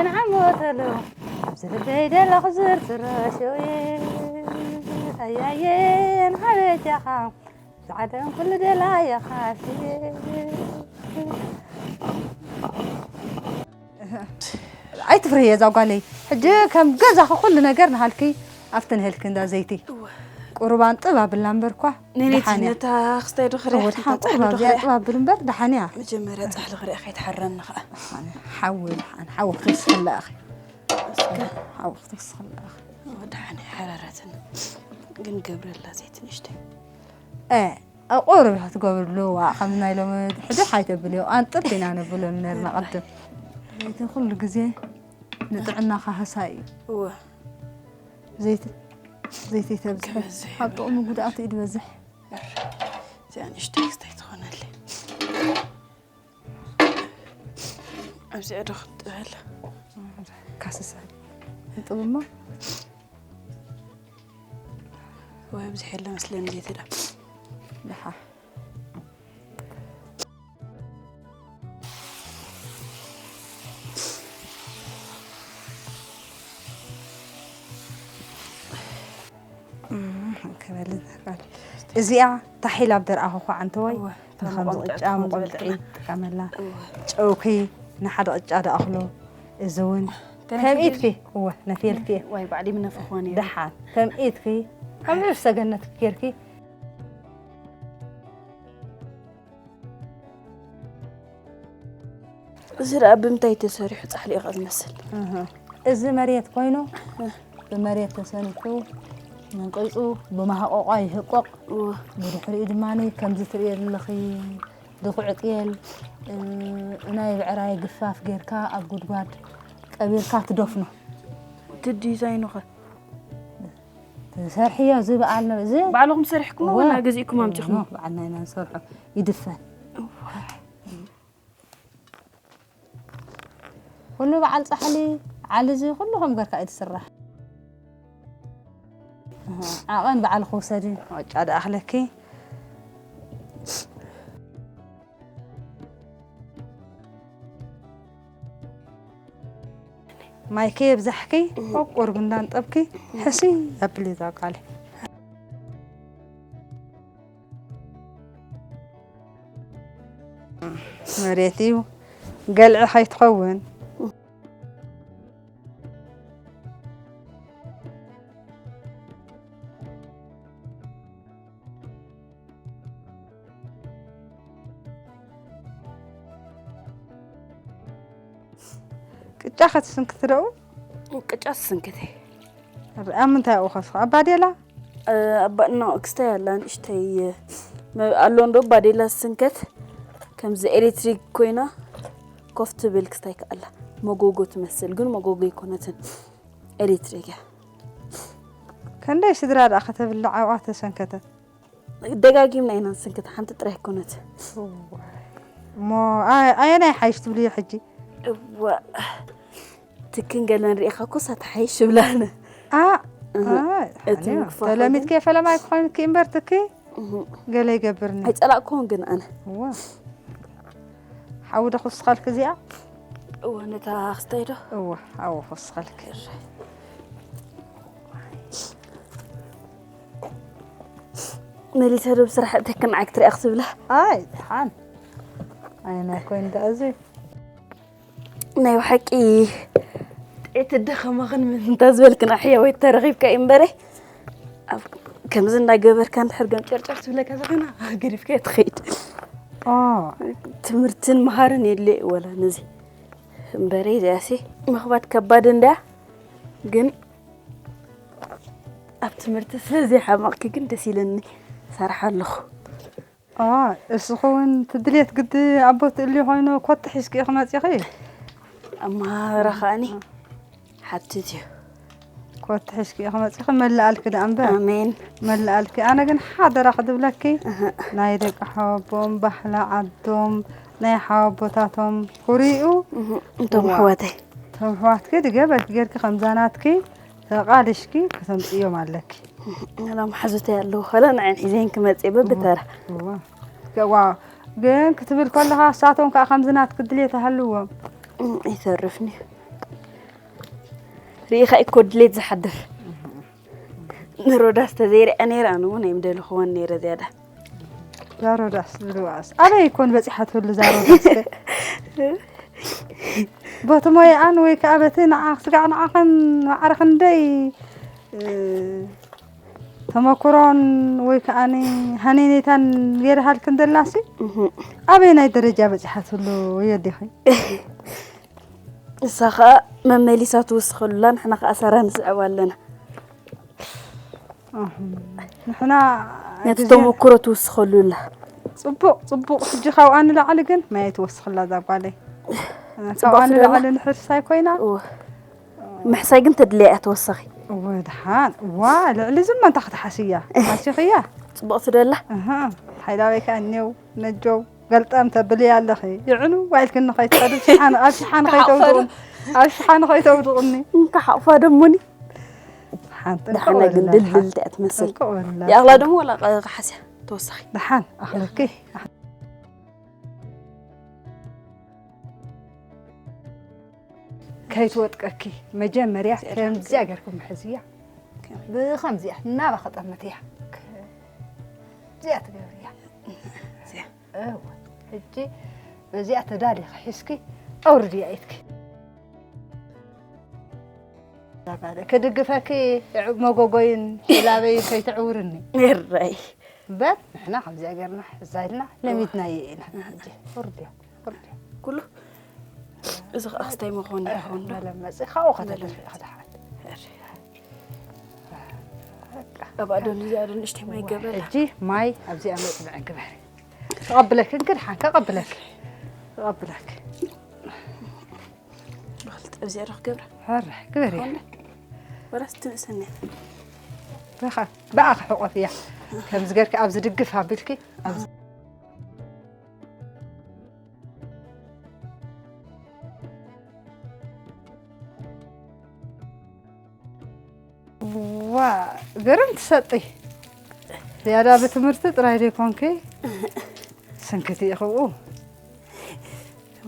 ንዓሞ ተሎ፣ ዝህበይ ደለኹ ዝርዝሮ ሸውየ። ኣያየ ንዓበጃኻ፣ ዛዕደን ኩሉ ደላየኻ ሽየ። ኣይትፍርህየ እዛ ጓለይ። ሕጂ ከም ገዛኺ ኩሉ ነገር ንሃልኪ ኣብቲ ንህልኪ እንዳ ዘይቲ። እወ። ቁሩባን ጥብ ኣብላ እምበር እኳ ነነይቲ ደሓን እያ። ነታ ክስታይ ዶ ክሪኣ? እወ፣ ደሓን ነታ ጻሕሊ ቁሩባ ዶ እዚኣ ክሪኣ? ጥብ ኣብል እምበር ደሓን እያ። መጀመርያ ጻሕሊ ክሪኣ ከይትሓረኒ ኸኣ። ደሓን እያ። ሓዊ፣ ደሓን ሓዊ ክትወስኸላ ኢኺ። እስከ። ሓዊ ክትወስኸላ ኢኺ። እወ፣ ደሓን እያ፣ ሓራራትን። ግን ገብረላ ዘይቲ ንእሽተይ። እ፣ ቁሩብ ኢኻ ትገብርሉ፣ ዋ፣ ከም ናይ ሎሚ ሕድሕ ኣይተብልዮ። ኣንጥብ ኢና ነብሎ ነርና ቅድም። ዘይቲ ኩሉ ግዜ ንጥዕናኻ ሃሳይ እዩ። እወ። ዘይቲ፣ ዘይቲ ተብዝሒ። ክበዝሕ ኣብ ጥቕሚ ይብላዕ። ጉድኣቱ እዩ ዝበዝሕ። እዚኣ ንእሽተይ ክስታይ ትኾነለይ። ኣብዚኣ ዶ ክንጥበል? ካስሳ። ንጥብ እሞ። ወይ ብዙሕ የለ መስለኒ ዘይትዳ። ደሓ። እዚኣ ታሒላ ኣብ ደርኣ ኸኳ ኣንተወይ። እወ፣ ንኸምዚ ቅጫ መቆምጥዒ ትጥቀመላ። እወ። ጨውኪ ንሓደ ቅጫ ደኣኽሎ። እዚ እውን ተነፊልኪ? ተምኢትኪ። እወ፣ ነፊልኪ። ወይ ባዕሊ ምነፈኽዎ ነይሩ። ደሓን ተምኢትኪ። ከምዚ ሰገነት ጌርኪ። እዚ ደኣ ብምንታይ ተሰሪሑ ጻሕሊ ኢኻ ዝመስል? እህ። እዚ መሬት ኮይኑ፣ ብመሬት ተሰኒቱ፣ መንቀይጹ ብማህቆቋ ይህቆቕ። እወ። ብድሕሪኡ ድማ ከምዚ ትርእዮ ዘለኺ ድኹዕ ጤል፣ እ፣ ናይ ብዕራይ ግፋፍ ጌርካ ኣብ ጉድጓድ ቀቢርካ ትደፍኖ። እቲ ዲዛይኑ ኸ? ትሰርሕዮ እዚ በዓል ነ-፣ እዚ ባዕልኹም ሰሪሕኩሞ እወ። ወላ ገዚእኩም ኣምጺኹሞ? እወ፣ በዓልና ኢና ንሰርሖ። ይድፈን። ኩሉ በዓል ጻሕሊ፣ በዓል እዚ ኩሉ ከም ገርካ እዩ ትስራሕ። ዓቐን በዓል ክውሰድ እዩ። ዋጫ ደኣኽለኪ። ማይከ የብዛሕኪ፣ ቆቁር ብንዳን ጠብኪ፣ ሕሲ ኣብሊ ዛቃለ። መሬት እዩ፣ ገልዒ ከይትኸውን። ቅጫ ከትስንክቲ ደኡ? ቅጫ ትስንክቲ። ኣብ ምንታይ ኣብኡ ከስኻ? ኣብ ባዴላ? እ፣ ኣብ ባ-፣ ኖ፣ ክስታይ ኣላ፣ ንእሽተይ፣ መ-፣ ኣሎ እንዶ ባዴላ ዝስንከት፣ ከምዚ ኤሌክትሪክ ኮይና ኮፍ ትብል ክስታይ ከኣላ። መጎጎ ትመስል፣ ግን መጎጎ ኣይኮነትን። ኤሌክትሪክ እያ። ክንደይ ስድራ ደኣ ከተብልዕ ኣብኣ ተሰንከተት? ደጋጊምና ኢና ንስንክት፣ ሓንቲ ጥራይ ኣይኮነት። እሞ ኣየ-፣ ኣየናይ ሓይሽ ትብልዮ ሕጂ? እዋ፣ ትክን ገለን ርኢኻ እኮ እሳ ትሓይሽ ይብላነ። ኣ፣ እህ፣ ኣይ፣ እቲ ሓንዮ፣ ምግፋፍ ተለሚትኪ ፈለማይ ክኾንኪ እምበር ትኪ እህ። ገለ ይገብርኒ። ኣይጸላእኩዎን ግን ኣነ። እዋ። ሓዊ ዶ ክውስኸልኪ እዚኣ? እወ፣ ነታ ክስታይ ዶ? እወ፣ ሓዊ ክውስኸልኪ። መሊሰ ዶ ብስራሕ እተክን ዓክ ትሪኣ ክትብላ? ኣይ፣ ደሓን። ኣይ፣ ናይ ኮይን ደኣ እዚ። ናይ ብሓቂ ጥዕቲ ደኸመኽን ምን እንተ ዝበልክን ኣሕያ ወይ ተረኺብካ እዩ እምበረ። ኣብ ከምዚ እንዳገበርካ እንድሕር ገም ጨርጨር ትብለካ ዘኸና ገዲፍካዮ ትኸይድ። ኦ። ትምህርትን መሃርን የለ ወላ ነዚ። እምበረ እዚኣሲ ምኽባድ ከባድ እንድያ፣ ግን ኣብ ትምህርቲ ስለ ዘይሓመቕኪ ግን ደስ ኢለኒ፣ እሰርሓ ኣለኹ። ኦ፣ እስኺ እውን ትድልየት ግዲ ኣቦ ትእሊ ኮይኑ ኮት ሒዝኪ ኢኺ መጺኺ? ኣመሃህራ ከኣኒ ሓትት እዩ። ኮት ሒዝኪ ኢኺ መጺኺ፣ መላኣልኪ ደኣ እምበር። ኣሜን። መላኣልኪ። ኣነ ግን ሓደራ ክድብለኪ፣ እህ። ናይ ደቂ ሓወቦም፣ ባህሊ ዓዶም፣ ናይ ሓወቦታቶም ክሪኡ፣ እህ፣ እንቶም እዋ። ኣሕዋተይ። እቶም ኣሕዋትኪ ድገበርኪ ጌርኪ ከምዛ ናትኪ ተቓሊሽኪ ከተምጽእዮም ኣለኪ። ላ መሓዙተይ ኣለዉ፣ ኸላ ንዐን ሒዘን ክመጽእ በብተራ። እዋ። እዋ። ግን ክትብል ከለኻ፣ እሳቶም ከኣ ከምዚ ናትኪ ድሌት ኣሃልዎም። እም፣ ኣይተርፍን እዩ። ርኢኻ እኮ ድሌት ዝሓድር። ንሮዳስ ተዘይርአ ነይረ፣ ኣነ እውን ኣይምደለኽዎን ነይረ ዝያዳ። ዛሮዳስ ዝብልዋስ ኣበይ ይኮን በጺሓ ትህሉ ዛሮዳስ ከ? በቲ ሞያኣን ወይ ከኣ በቲ ንዓ-፣ ስጋዕ ንዓኸን ማዕረ ክንደይ፣ እ፣ ተመኩሮን ወይ ከኣ ሃነይነይታን የድሃልክን ዘላሲ? እህ። ኣበይ ናይ ደረጃ በጺሓ ትህሉ ወየዲኺ? ንሳ ኸኣ መመሊሳ ትውስኸሉላ፣ ንሕና ኸኣ ሰራ ንስዕባ ኣለና። ኣህ፣ ንሕና ነቲ ግዜ ተመኩሮ ትውስኸሉላ። ጽቡቕ፣ ጽቡቕ። ሕጂ ካብኣ ንላዕሊ ግን ማይ ትወስኽላ እዛ ጓለይ። ጽቡቕ ካብኣ ንላዕሊ ትደላ? ንሕርሳይ ኮይና? እወ። ምሕሳይ ግን ተድልያ እያ ተወሳኺ። እወ፣ ድሓን። ዋ፣ ልዕሊ ዝማ እንታይ ክትሓስያ? ሓሲኽያ? ጽቡቕ ትደላ? ኣሃ፣ ሓይላበይ ከኣ እኔው፣ ነጀው። ገልጠም ተብልያ ኣለኺ። ይዕኑ ዋይልክኒ ከይትኸዲ፣ ኣብ ሽሓነ፣ ኣብ ሽሓነ ከይተውድቕኒ፣ ኣብ ሽሓነ ከይተውድቕኒ። እንካ ሓቕፋ ደሞኒ። ኣንተ ደሓና ግን ድልድል እያ ትመስል። ጥንቁቕ በሉላ። ይኣኽላ ደሞ ዋላ ኸ-፣ ክሓስያ ተወሳኺ? ደሓን፣ ኣኽለኪ። ከይትወጥቀኪ መጀመርያ ከምዚኣ ጌርኩም ሕዝያ። ብኸምዚኣ እናባ ክጠምት እያ። እዚኣ ትገብርያ። እዚኣ። እወ። ሕጂ በዚኣ ተዳሊኺ ሒዝኪ ኣውርድያ ኢድኪ። ክድግፈኪ መጎጎይን ላበይን ከይትዕውርኒ። እረይ። እምበር ንሕና ከምዚኣ ጌርና ሕዛ ኢልና ለሚድናዮ ኢና። ሕጂ ውርድያ፣ ውርድያ። ኩሉ እዚ ኸኣ ስታይ መኾኒ ይኸውን ዶ? መለመጺ ካብኡ ከተደፍኢ ክድሓን። እረይ። ኣብኣ ዶ ንዚኣ ዶ ንእሽተይ ማይ ገብረላ? ሕጂ ማይ ኣብዚኣ መጽብዐ ግበሪ። ክቐብለኪ፣ እንግድሓን ከቐብለኪ። ክቐብለኪ። ብኽልተ ኣብዚኣ ዶ ክገብራ? ኧረ፣ ግበሪ። ኾነ? ወላስ ትንእሰኒ? በኻ፣ ብኣ ክሕቆፍያ። ከምዚ ገርኪ ኣብዚ ድግፍ ኣቢልኪ፣ ኣብዚ ዋ፣ ገርም ትሰጢ። ዝያዳ ብትምህርቲ ጥራይ ዘይኮንኪ፣ ስንክቲ ኢኺ ብኡ።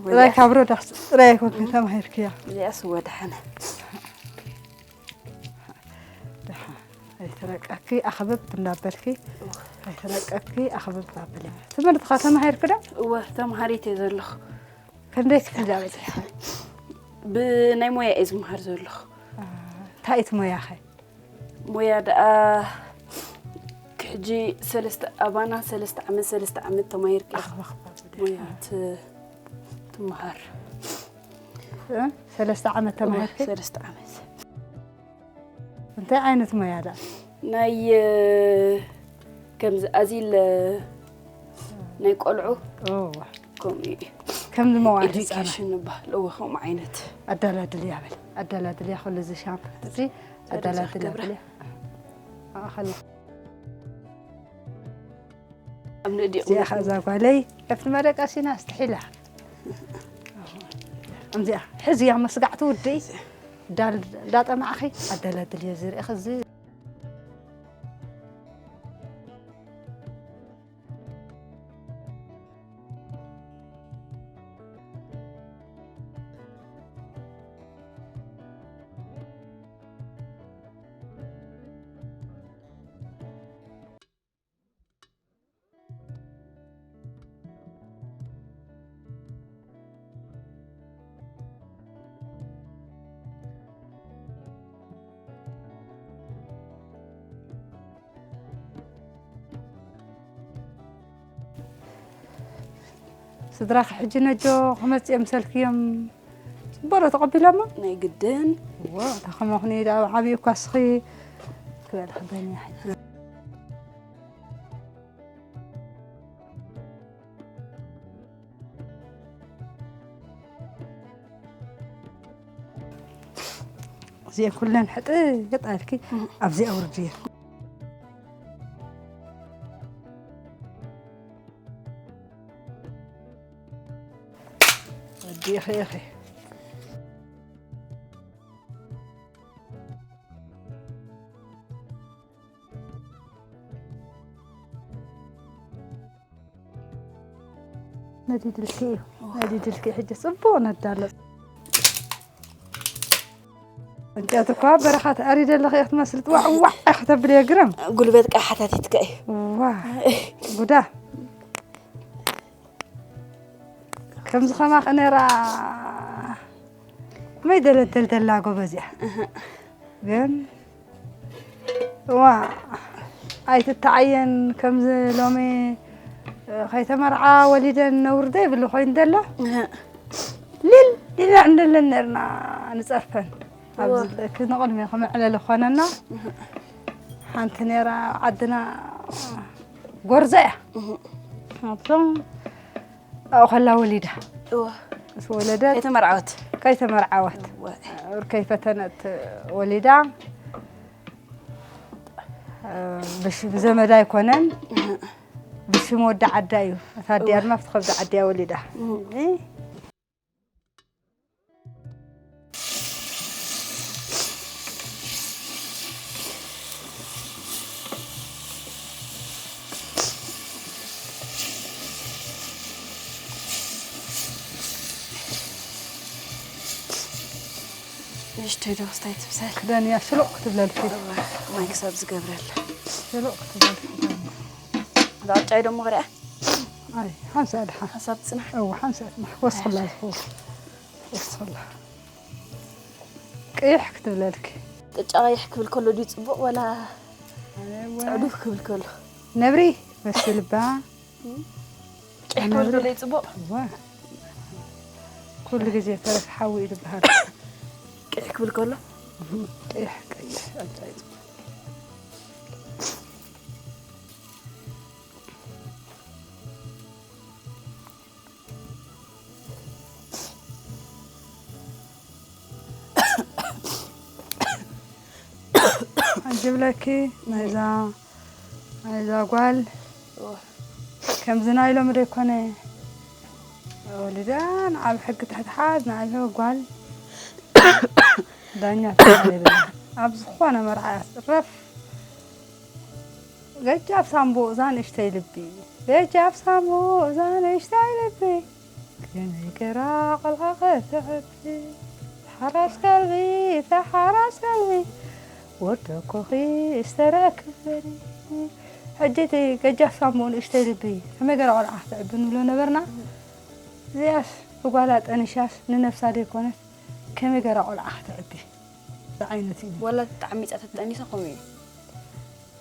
ጥራይ ካብ ሮዳስ ጥራይ ኣይኮንኪ ተማሂርክያ። እዚኣስ ወድሓነ። ደሓ፣ ኣይትረቀኪ፣ ኣኽብብ እንዳበልኪ፣ ኣይትረቀኪ፣ ኣኽብብ ኣበሊ። ትምህርትኻ ተማሂርኪ ዶ? እወ፣ ተማሃሪት እየ ዘለኹ። ክንደይ ክፍሊ በፂሕኺ? ብናይ ሞያ እየ ዝመሃር ዘለኹ። አ፣ እንታይ እቲ ሞያኸ? ሞያ ደኣ ክሕጂ ሰለስተ፣ ኣባና ሰለስተ ዓመት፣ ሰለስተ ዓመት ተማሂርኪ ኢኺ። ኣኽባኽ ሞያ ት-፣ ትመሃር። እ? ሰለስተ ዓመት እወ፣ ተማሂርኪ? ሰለስተ ዓመት። እንታይ ዓይነት ሞያ ደኣ? ናይ፣ እ፣ ከምዚ ኣዚል፣ እ፣ ናይ ቆልዑ እወ። ከምኡ እዩ። ከምዚ መዋዕለ ህጻናት። ኤዱኬሽን ይበሃል። እወ፣ ከምኡ ዓይነት። ኣዳላድልያ በል። ኣዳላድልያ ኩሉ እዚ ሻምፕ እዚ ኣዳላድልያ ክብረ። በል። ኣኸለ። ኣብ ንእዲኦም እዚኣ ኸኣ እዛ ጓለይ ኣብቲ መደቀሲና ኣስትሒላ። እዚኣ ሕዝያ መስጋዕ ትውድኢ። ዳል-፣ እንዳጠማዕኺ ኣደላድልዮ ዝርእኺ እዚ። ስድራኺ ሕጂ ነጆ ክመጽእ እዮም ሰልክዮም። ጽቡቕ ዶ ተቐቢሎሞ? ናይ ግድን። እዎ፣ እታ ከማኹኒ ደኣ ዓብዪ እኳ እስኺ ክበልኺ በይንያ ሕጂ። እዚአን ኩለን ሕጥጥ ኣልኪ ኣብዚኣ ኣውርድየን። ወዲእኺ ኢኺ። ነዲድልኪ እዩ። ነዲድልኪ ሕጂ ጽቡቕ ነዳሎ። ዕንጨት እኳ በረኻ ትኣሪ ዘለኺ ኢኺ ትመስል። ዋዕ ዋዕ ኢኺ ተብልዮ ግርም። ጉልበት ቃሓታቲትካ እዩ። ዋ፣ ጉዳ። ከምዚ ከማኺ ነይራ መይ ደለደል ደላ ጎበዝ እያ። እህ። ግን ዋ፣ ኣይትተዓየን ከምዚ ሎሚ ከይተመርዓ ወሊደን ነውሪ ዶ ይብል ኮይኑ ደሎ። እህ። ሊል ኢልና እንደለን ነርና ንጸርፈን። እዋ። ኣብዚ ክንቕድሚ ክምዕለል ኾነና። እህ። ሓንቲ ነይራ ዓድና ጎርዞ እያ። እህ። ኣብቶም ኣብኡ ከላ ወሊዳ። እዋ። ምስ ወለደት ከይተመርዓወት። ከይተመርዓወት። እዋ። ከይፈተነት ወሊዳ። ብሽ-፣ ብዘመድ ኣይኮነን። እህ። ብሽም ወዲ ዓዳ እዩ። እታ ኣዲኣ እዋ። ድማ ኣብቲ ከብዲ ዓዲያ ወሊዳ። እህ። እ? ንእሽተይ ዶ ክስታይ ትብሰል? ክዳን እያ ሽሉቕ ክትብለልኪ። እዋ፣ ማይ ክሳብ ዝገብረላ። ሽሉቕ ክትብለልኪ። ዳጫይ ደሞ ክሪኣ? ኣይ፣ ሓንሳእ ድሓን። ሓንሳብ ትጽናሕ? እዋ፣ ሓንሳእ ጽናሕ። ወስኽላ ኣይ። ዝኸውን። ወስኽላ። ቅይሕ ክትብለልኪ። ቅጫ ቀይሕ ክብል ከሎ ድዩ ጽቡቕ ወላ ኣነ እዋ። ጸዕዱፍ ክብል ከሎ? ነብሪ በስልባ። ቅይሕ ክብል ከሎ ይጽቡቕ? እዋ። ኩሉ ግዜ ተረፍ ሓዊ እዩ ዝበሃል። ቅይሕ ክብል ከሎ? ቅይሕ፣ ቅይሕ፣ ኣንታይ ጽቡቕ። ኣጅብለኪ ናይዛ፣ ናይዛ ጓል እዋ። ከምዚ ናይ ሎሚ ዶ ይኮነ? ወሊዳ ንዓብ ሕጊ ትሕትሓዝ፣ ንዓብ ጓል ዳኛ ትባሃል የብላን። ኣብ ዝኾነ መርዓ እያ ትጽረፍ። ገጃፍ ሳምቡእ እዛ ንእሽተይ ልቢ፣ ገጃፍ ሳምቡእ እዛ ንእሽተይ ልቢ፣ ከመይ ገይራ ቆልዓ ከተዕቢ፣ ተሓራስ ከልቢ፣ ተሓራስ ከልቢ፣ ወዲ እኮ ኺስተረክበኒ። ሕጂ እቲ ገጃፍ ሳምቡእ ንእሽተይ ልቢ፣ ከመይ ገይራ ቆልዓ ከተዕቢ ንብሎ ነበርና። እዚኣስ ብጓላ ጠኒሻስ ንነብሳ ዘይኮነት፣ ከመይ ገይራ ቆልዓ ከተዕቢ? ዝዓይነት እዩ። ወላ ተዓሚጻ ተጠኒሳ ከምኡ እዩ።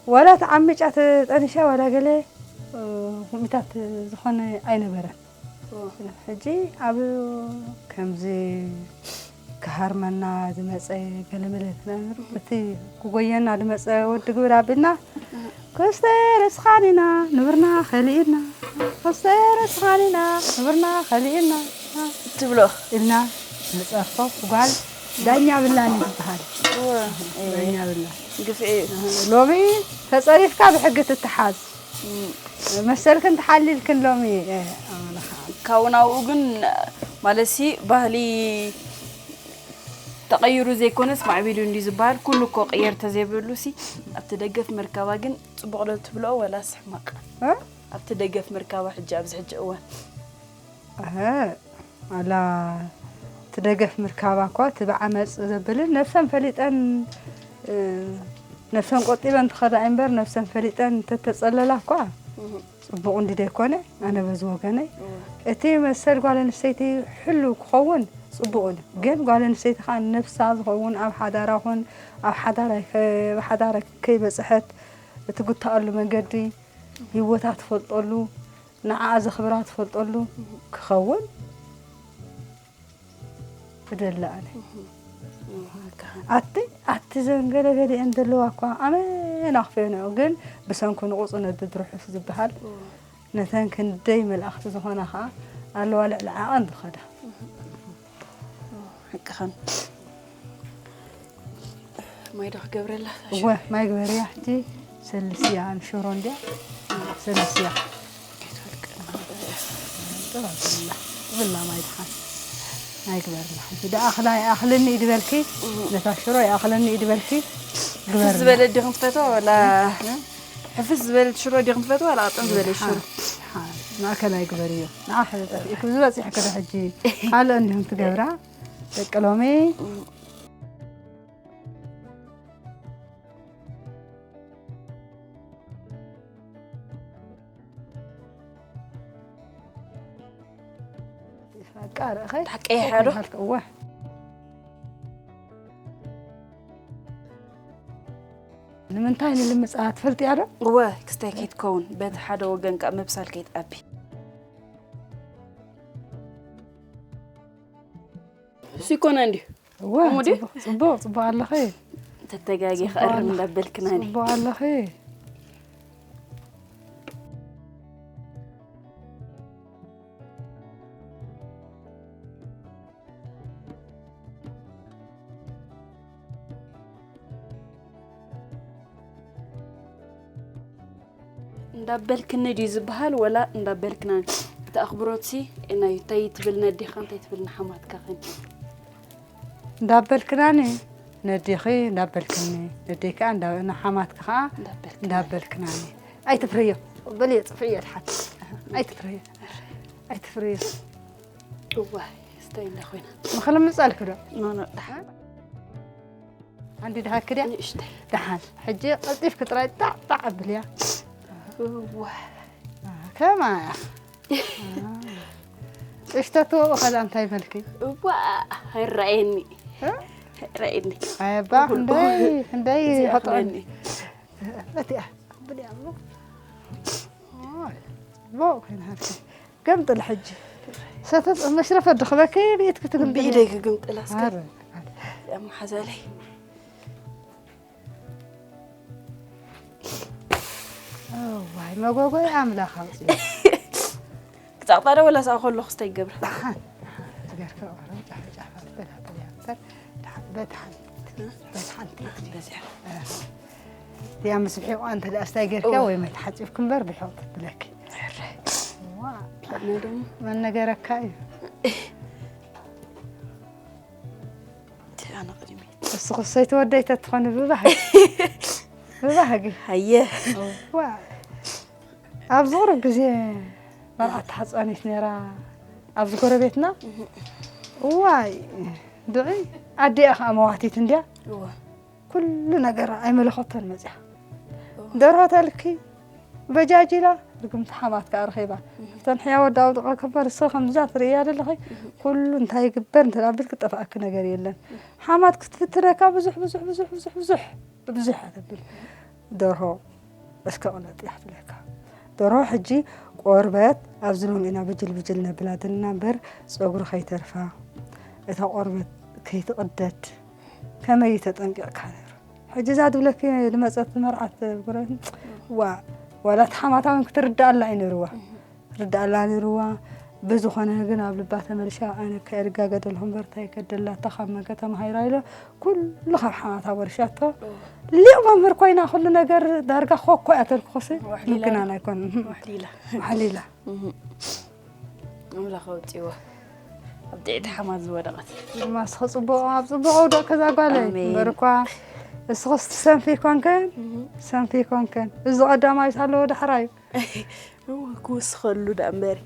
ወላ ተዓሚጻ ተጠኒሳ፣ ወላ ገለ፣ እ፣ ኩሚታት ዝኾነ ኣይነበረን። ኦ። ሕጂ ኣብ ከምዚ ክሃርመና ዝመጸ ገለ መለ ክነብር፣ እቲ ክጎየና ዝመጸ ወዲ ግብር ኣቢልና፣ ክስተ ረስኻን ኢና፣ ንብርና ከሊእና፣ ክስተ ረስኻን ኢና፣ ንብርና ከሊእና ትብሎ። ኢልና ንጸርፎ ጓል ዳኛ ብላን እዩ ዝበሃል። እወ፣ እ፣ ዳኛ ብላን። ግፍዒ እዩ። ሎሚ ተጸሪፍካ ብሕጊ ትተሓዝ። እም። መሰልክን ተሓሊልክን ሎሚ፣ እ፣ ኣምላኻ። ካብኡ ናብኡ ግን ማለትሲ ባህሊ ተቐይሩ ዘይኮነስ ማዕቢሉ እንድዩ ዝበሃል። ኩሉ እኮ ቅየር ተዘይብሉ ሲ ኣብቲ ደገፍ ምርካባ ግን ጽቡቕ ዶ ትብልኦ ወላስ ሕማቕ? እ? ኣብቲ ደገፍ ምርካባ ሕጂ ኣብዚ ሕጂ እዋን? ኣሀ፣ ኣላ እቲ ደገፍ ምርካባ እኳ እቲ ብዓመጽ ዘብልን ነብሰን ፈሊጠን፣ እ፣ ነብሰን ቆጢበን ትኸዳ እምበር ነብሰን ፈሊጠን እንተተጸለላ እኳ እህ። ጽቡቕ እንዲ ደይኮነ፣ ኣነ በዚ ወገነይ። እወ። እቲ መሰል ጓል ኣንስተይቲ ሕሉው ክኸውን ጽቡቕ እዩ። ግን ጓል ኣንስተይቲ ኸኣ ነብሳ ዝኸውን ኣብ ሓዳራ ኹን፣ ኣብ ሓዳራ ከ-፣ ኣብ ሓዳራ ከይበጽሐት እትግትኣሉ መንገዲ፣ ህይወታ ትፈልጠሉ፣ ንዓኣ ዘኽብራ ትፈልጠሉ ክኸውን እደሊ ኣነ። ኣቲ፣ ኣቲ ዘን ገለ ገሊአን ዘለዋ እኳ ኣመና ክፌንኦ፣ ግን ብሰንኩ ንቑጽ ነብብ ርሑስ ዝበሃል፣ ነተን ክንደይ መልኣኽቲ ዝኾና ኸኣ ኣለዋ ልዕሊ ዓቐን ዝኸዳ። ሓቅኻን። ማይ ዶ ክገብረላ? እወ፣ ማይ ግበርያ ሕጂ። ሰልስያ ንሽሮ እንድያ። ሰልስያ። ከይትወልቅና። ጥራ ብላ። ብላ ማይ ድሓን። ማይ ግበርላ። ሕጂ ደኣ ኣኽላ ይኣኽለኒ እዩ ድበልኪ። እህ። ነታ ሽሮ ይኣኽለኒ እዩ ድበልኪ። ግበርላ። ዝበለ ዲኹም ትፈትዋ ወላ? እ? ሕፍስ ዝበለት ሽሮ ዲኹም ትፈትዋ? ወላ ቅጥን ዝበለት ሽሮ? ሓ-፣ ሓ-፣ ማእከላይ ግበርዮ። ንዓ ሕዚ ጠፊእኩ ዝበጺሕኩ ዶ ሕጂ? ካልእ እንዲኹም ትገብራ? ደቂ ሎሚ። በቃ ርኢኸ? ታቀይሐ ዶ? እወ። ንምንታይ ንልምጻ ትፈልጥያ ዶ? እወ፣ ክስታይ ከይትከውን፣ በቲ ሓደ ወገን ከኣ ምብሳል ከይትኣቢ። እሱ ይኮና እንዲሁ። እወ፣ ከምኡ ድዩ? ጽቡቕ፣ ጽቡቕ፣ ጽቡቕ ኣለኺ። ተተጋጊ ጽቡቕ ክእርም ኣለኺ። እንዳበልክናኒ። ጽቡቕ ኣለኺ። እንዳበልክኒ ድዩ ዝበሃል ወላ እንዳበልክናኒ? እቲ ኣኽብሮትሲ ናይ እንታይ ትብል ነዴኻ፣ እንታይ ትብል ንሓማትካ ኸን? እንዳበልክናኒ ነዴኺ፣ እንዳበልክኒ ነዴኻ፣ እንዳ-፣ ንሓማትካ ኸዓ እንዳበልክናኒ። እንዳበልክናኒ። ኣይትፍርዮ። በልዮ፣ ጽፍዕዮ ድሓን። ኣይትፍርዮ። ኣይትፍርዮ። እዋይ፣ ስታይ እንዳ ኮይና። ምኽልምጻልክ ዶ? ኖ፣ ኖ፣ ደሓን። ኣንዲ ድሃኪ ድያ? ንእሽተይ ደሓን። ሕጂ ቀልጢፍኪ ጥራይ ጣዕ ጣዕ ኣብልያ። እዋ ከማያ ጥሽተቱ ከዛ እንታይ መልኪ? እዋ ኣይረኣየኒ ኣይረኣየኒ ኣባ ክንደይ ክንደይ ይኸጥረኒ። እቲኣ ብልያ እሞ ሞ ኮይንሃልኪ ገምጥል ሕጂ ሰተት መሽረፈ ድኽበኪ ብኢትኪ ትግምጥል። ብኢደይ ክግምጥላ እስከ ኣረ እዚኣ መሓዛለይ እዋይ መጎጎይ ኣምላኽ ኣውፅእ። ክፃቕጣ ዶ ወላ ሰኣ ከለኹ ስታይ ገብረ ደሓን ደሓን ትገርካ ኦሮ ጫፍ ጫፍ በላ በላ እምበር ደሓን በታ ሓንቲ በታ ሓንቲ በዚያ እያ ምስ ብሒቋ እንተ ደኣ ስታይ ገርካ ወይ መት ሓፂብክ እምበር ብሒቑ ትብለኪ። ዋ ኣነ ድማ መነገረካ እዩ። እቲ ኣነ ቅድሚት እስኹ ሰይቲ ወደይ ተትኾኒ ብባህጊ ብባህጊ ሃየ ዋ ኣብዚ ቁሩብ ግዜ መርዓት ተሓፃኒት ነይራ ኣብዚ ጎረቤትና ዋይ ድዒ ኣዲኣ ከዓ መዋቲት እንድያ እዋ ኩሉ ነገር ኣይመለኸቶን መፅያ ደርሆ ተልኪ በጃጅ ኢላ ርግምቲ ሓማት ከዓ ረኺባ እተን ሕያ ወዲ ኣውድቐ ከበር እሶ ከምዛ ትርእያ ዘለኺ ኩሉ እንታይ ይግበር እንተ ኣቢልኪ ጠፍኣኪ ነገር የለን ሓማት ክትፍትነካ ብዙሕ ብዙሕ ብዙሕ ብዙሕ ብዙሕ ብዙሕ ኣተብል ደርሆ እስከ ቅለጥ እያ ክትብለካ ደርሆ ሕጂ ቆርበት ኣብዚ ሎሚ ኢና ብጅል ብጅል ነብላ ዘለና እምበር ፀጉሪ ከይተርፋ እታ ቆርበት ከይትቕደድ ከመይ እዩ ተጠንቂቕካ ነይሩ ሕጂ እዛ ትብለኪ ዝመፀት መርዓት ጉረን ዋ ዋላ እቲ ሓማታ እውን ክትርዳኣላ እዩ ነይርዋ ርዳኣላ ነይርዋ ብዝኾነ ግን ኣብ ልባ ተመልሻ ኣነ ከየርጋገደልኹ እምበር እንታይ ከደላታ ካብ መን ከተማሃይራ ኢሎ ኩሉ ካብ ሓማታ ወርሻቶ ሊቕ መምህር ኮይና ኩሉ ነገር ዳርጋ ኮኮ እያ ተልክኾሲ ዋሕሊላ ምክናን ኣይኮን ዋሕሊላ ማሕሊላ ኣምላኽ ኣውፅዋ ኣብ ጥዕቲ ሓማት ዝወደቐት ድማ እስኸ ፅቡቕ ኣብ ፅቡቕ ውደቕ ከዛ ጓለይ ኣሜን። እምበር እኳ እስኸስ ትሰንፊ ይኮንከን ሰንፊ ይኮንከን እዚ ቀዳማይ ኣለዎ ዳሕራዩ እወ ክውስኸሉ ዳ እምበሪ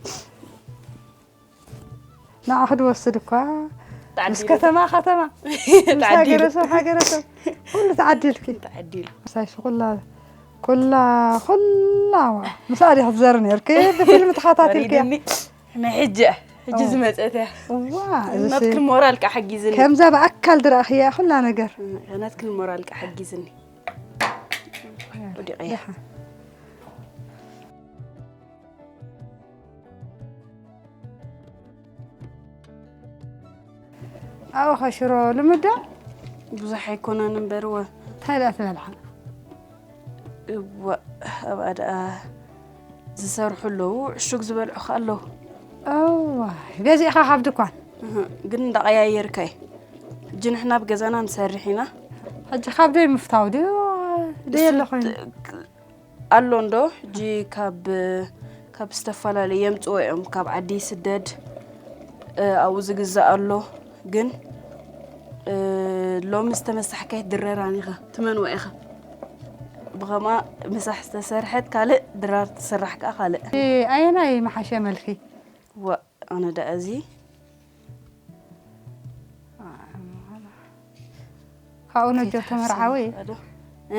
ንዓ ክድወስድ እኳ ምስ ተዓዲሉ ከተማ ከተማ ምስ ተዓዲሉ ሃገረሰብ ሃገረሰብ ኩሉ ተዓዲልኪ ተዓዲሉ ምሳይ ኩላ ኩላ ኩላ ዋ ምሳሌ ክትዘር ነርኪ ብፊልም ተኸታቲልኪያ ወሪድኒ ናይ ሕጂ ሕጂ ኦ። ዝመፀት እያ ዋ እዚ ናትክን ሞራል ከዓ ሓጊዝኒ ከምዛ ብኣካል ዝረእኽያ ኩላ ነገር ናትክን ሞራል ከዓ ሓጊዝኒ ወዲቐ እያ ደሓ ኣብኡ ኸሽሮ ልምዳ ብዙሕ ኣይኮነን እምበር ወ እንታይ ደኣ ትበልዓ እዋ ኣብኣ ደኣ ዝሰርሑ ኣለዉ ዕሹግ ዝበልዑ ከ ኣለዉ እዋ ገዚእኻ ካብ ድኳን እህ፣ ግን እንዳቐያየርካይ ሕጂ ንሕና ኣብ ገዛና ንሰርሕ ኢና ሕጂ ካብ ደይ ምፍታው ድዩ ደይ ኣለኹ ኣሎ እንዶ ሕጂ ካብ ካብ ዝተፈላለዩ የምፅዎ እዮም ካብ ዓዲ ስደድ እ፣ ኣብኡ ዝግዛእ ኣሎ ግን እ፣ ሎሚ ዝተመሳሕካይ ድረራን ኢኻ ትመንዋ ኢኻ ብኸማ ምሳሕ ዝተሰርሐት ካልእ ድራር ትስራሕ ከዓ ካልእ ኣየናይ መሓሸ መልኪ ዋ ኣነ ደኣ እዚ ካብኡ ነጆ ተመርዓዊ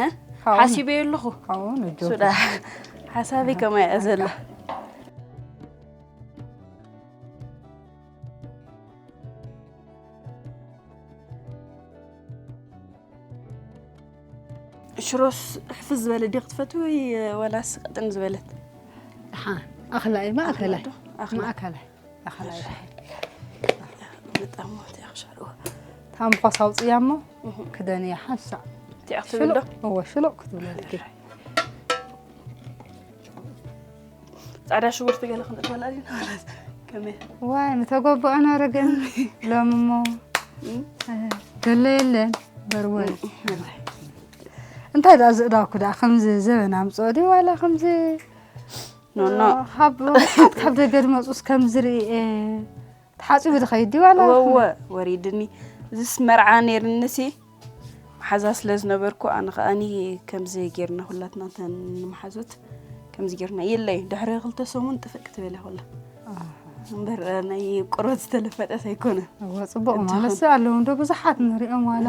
እ? ካብኡ ሓሲበዮ ኣለኹ ካብኡ ነጆ ሱዳ ሓሳቢ ከማይ እያ ዘላ ሽሮስ ሕፍዝ ዝበለ ድዮ ክትፈትዊ ወይ ዋላስ ቀጥን ዝበለት ደሓን ኣኽላ እዩ ማእከላይ ኣኽላ። ማእከላይ ኣኽላይ መጣሞ ትያኽሸርዎ ታምኳስ ኣውፅያ እሞ ክደንያ ሓንሳእ ትያኽትብል ዶ እወ ሽሎቕ ክትብለልኪ ፃዕዳ ሽጉርቲ ገለ ክንእትወላ ዲና ማለት ከመይ ዋይ ምተጎብኦ ነረ ግን ሎም እሞ ገለ የለን በርወ እንታይ ደኣ ዝእዳውኩ ደኣ ከምዚ ዘበን ኣምፅኦ ድዩ ዋላ ከምዚ ኖኖ ካብ ብዙሓት ካብ ደገ ዝመፁስ ከምዚ ርኢ ተሓፂቡ ዝኸይድ ድዩ ዋላ ወወ ወሪድኒ እዚስ መርዓ ነይርንሲ መሓዛ ስለ ዝነበርኩ ኣነ ከኣኒ ከምዚ ጌርና ኩላትና እተን መሓዙት ከምዚ ጌርና የለይ ድሕሪ ክልተ ሰሙን ጥፍእ ክትበል እያ ኩላ እምበር ናይ ቆርበት ዝተለፈጠስ ኣይኮነ እወ ፅቡቕ ማለት ኣለዉ እንዶ ብዙሓት ንሪኦም ዋላ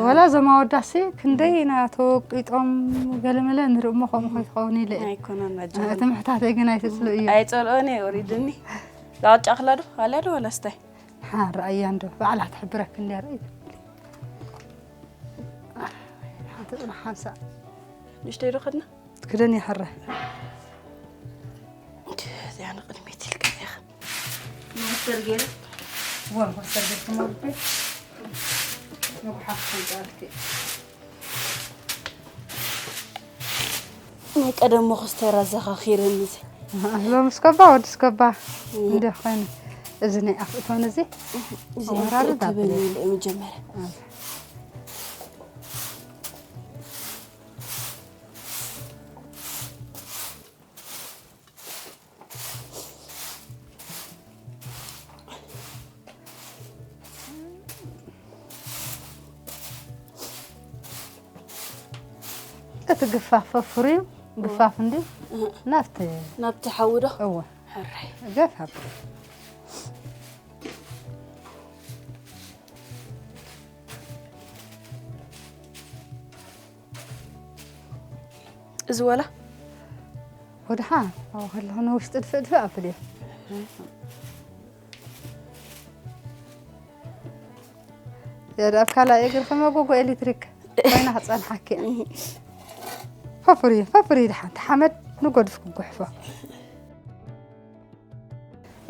ወላ እዞም ኣወዳሲ ክንደይ ኢና ተወቂጦም ገለመለ ንርኢ እሞ ከምኡ ከይትኸውን ኢለ እየ። ኣይኮነን እቲ መጃ ምሕታተይ ግን ኣይትፅሉ እዩ። ኣይፀልኦን እየ ወሪድኒ ዛወጫ ክላ ዶ ኣልያ ዶ ወላ ስታይ ሓን ረኣያ እንዶ ባዕላ ትሕብረክ እንድያ ርኢ። ሓንቲ ፅና ሓንሳ ንሽተይ ዶ ከድና ትክደን ይሕረ እዚኣ ንቅድሚት ኢልካ ኢኻ መወሰር ገይረ ወን ኮስተር ቤት ትመርቤ ንጉሓፍ ከይጣልክ ናይ ቀደም መኸስተር ኣዘኻኺርኒ እዚ ሎምስ ከባ ወድስ ከባ እንዲ ኮይኑ እዚ ናይ ኣፍእቶን እዚ እዚ ኣወራርዳ ትብል ብለይ። ኢለ መጀመርያ እቲ ግፋፍ ፍርዩ ግፋፍ እንዲ ናብቲ ናብቲ ሓዊ ዶ እወ ሕራይ ገፋፍ እዚ ወላ ወድሓ ኣብኡ ከለኹ ንውሽጢ ድፍእ ድፍእ ኣብልዮ ኣብ ካልኣይ እግርኺ መጎጎ ኤሌክትሪክ ኮይና ክፀንሓኪ እያ ፈፍሪ ፈፍሪ ድሓንቲ ሓመድ ንጎድፍ ክጉሕፎ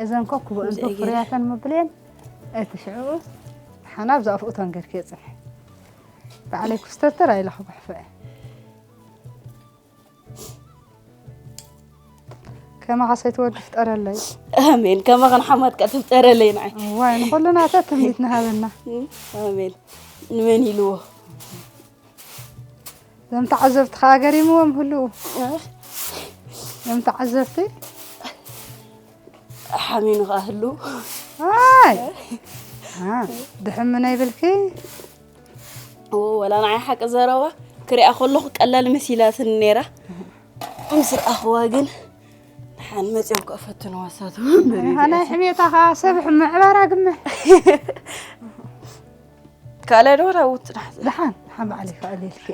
እዘን ኮኩበ እንተ ፍርያተን ምብልየን እቲ ሽዑ ሓና ብዛኣ ፍኡተን ገርኪ የፅንሐ ባዕለይ ኩስተርተር ኣይለ ክጉሕፎ እየ ከማኻ ሰይትወዲ ፍጠረለይ ኣሜን ከማኸን ሓማትካ ትፍጠረለይ ንዓይ ዋይ ንኩልና ተትምኒት ንሃበና ኣሜን ንመን ኢልዎ ዘም ተዓዘብቲ ከዓ ገሪምዎም ህልው ዘም ተዓዘብቲ ሓሚኑ ከዓ ህልው ኣይ ድሕምነ ይብልኪ ወላ ንዓይ ሓቂ ዘረባ ክሪኣ ከለኹ ቀላል መሲላትኒ ነይራ ምስ ረኣኽዋ ግን ሓን መፅኦም ከዓ ፈትንዋ ሳቶም ናይ ሕሜታ ከዓ ሰብ ሕመ ዕባራ ግመ ካልኣይ ዶ ወላ ውፅናሕ ደሓን ደሓን በዓል ይፈኣል ኢልኪ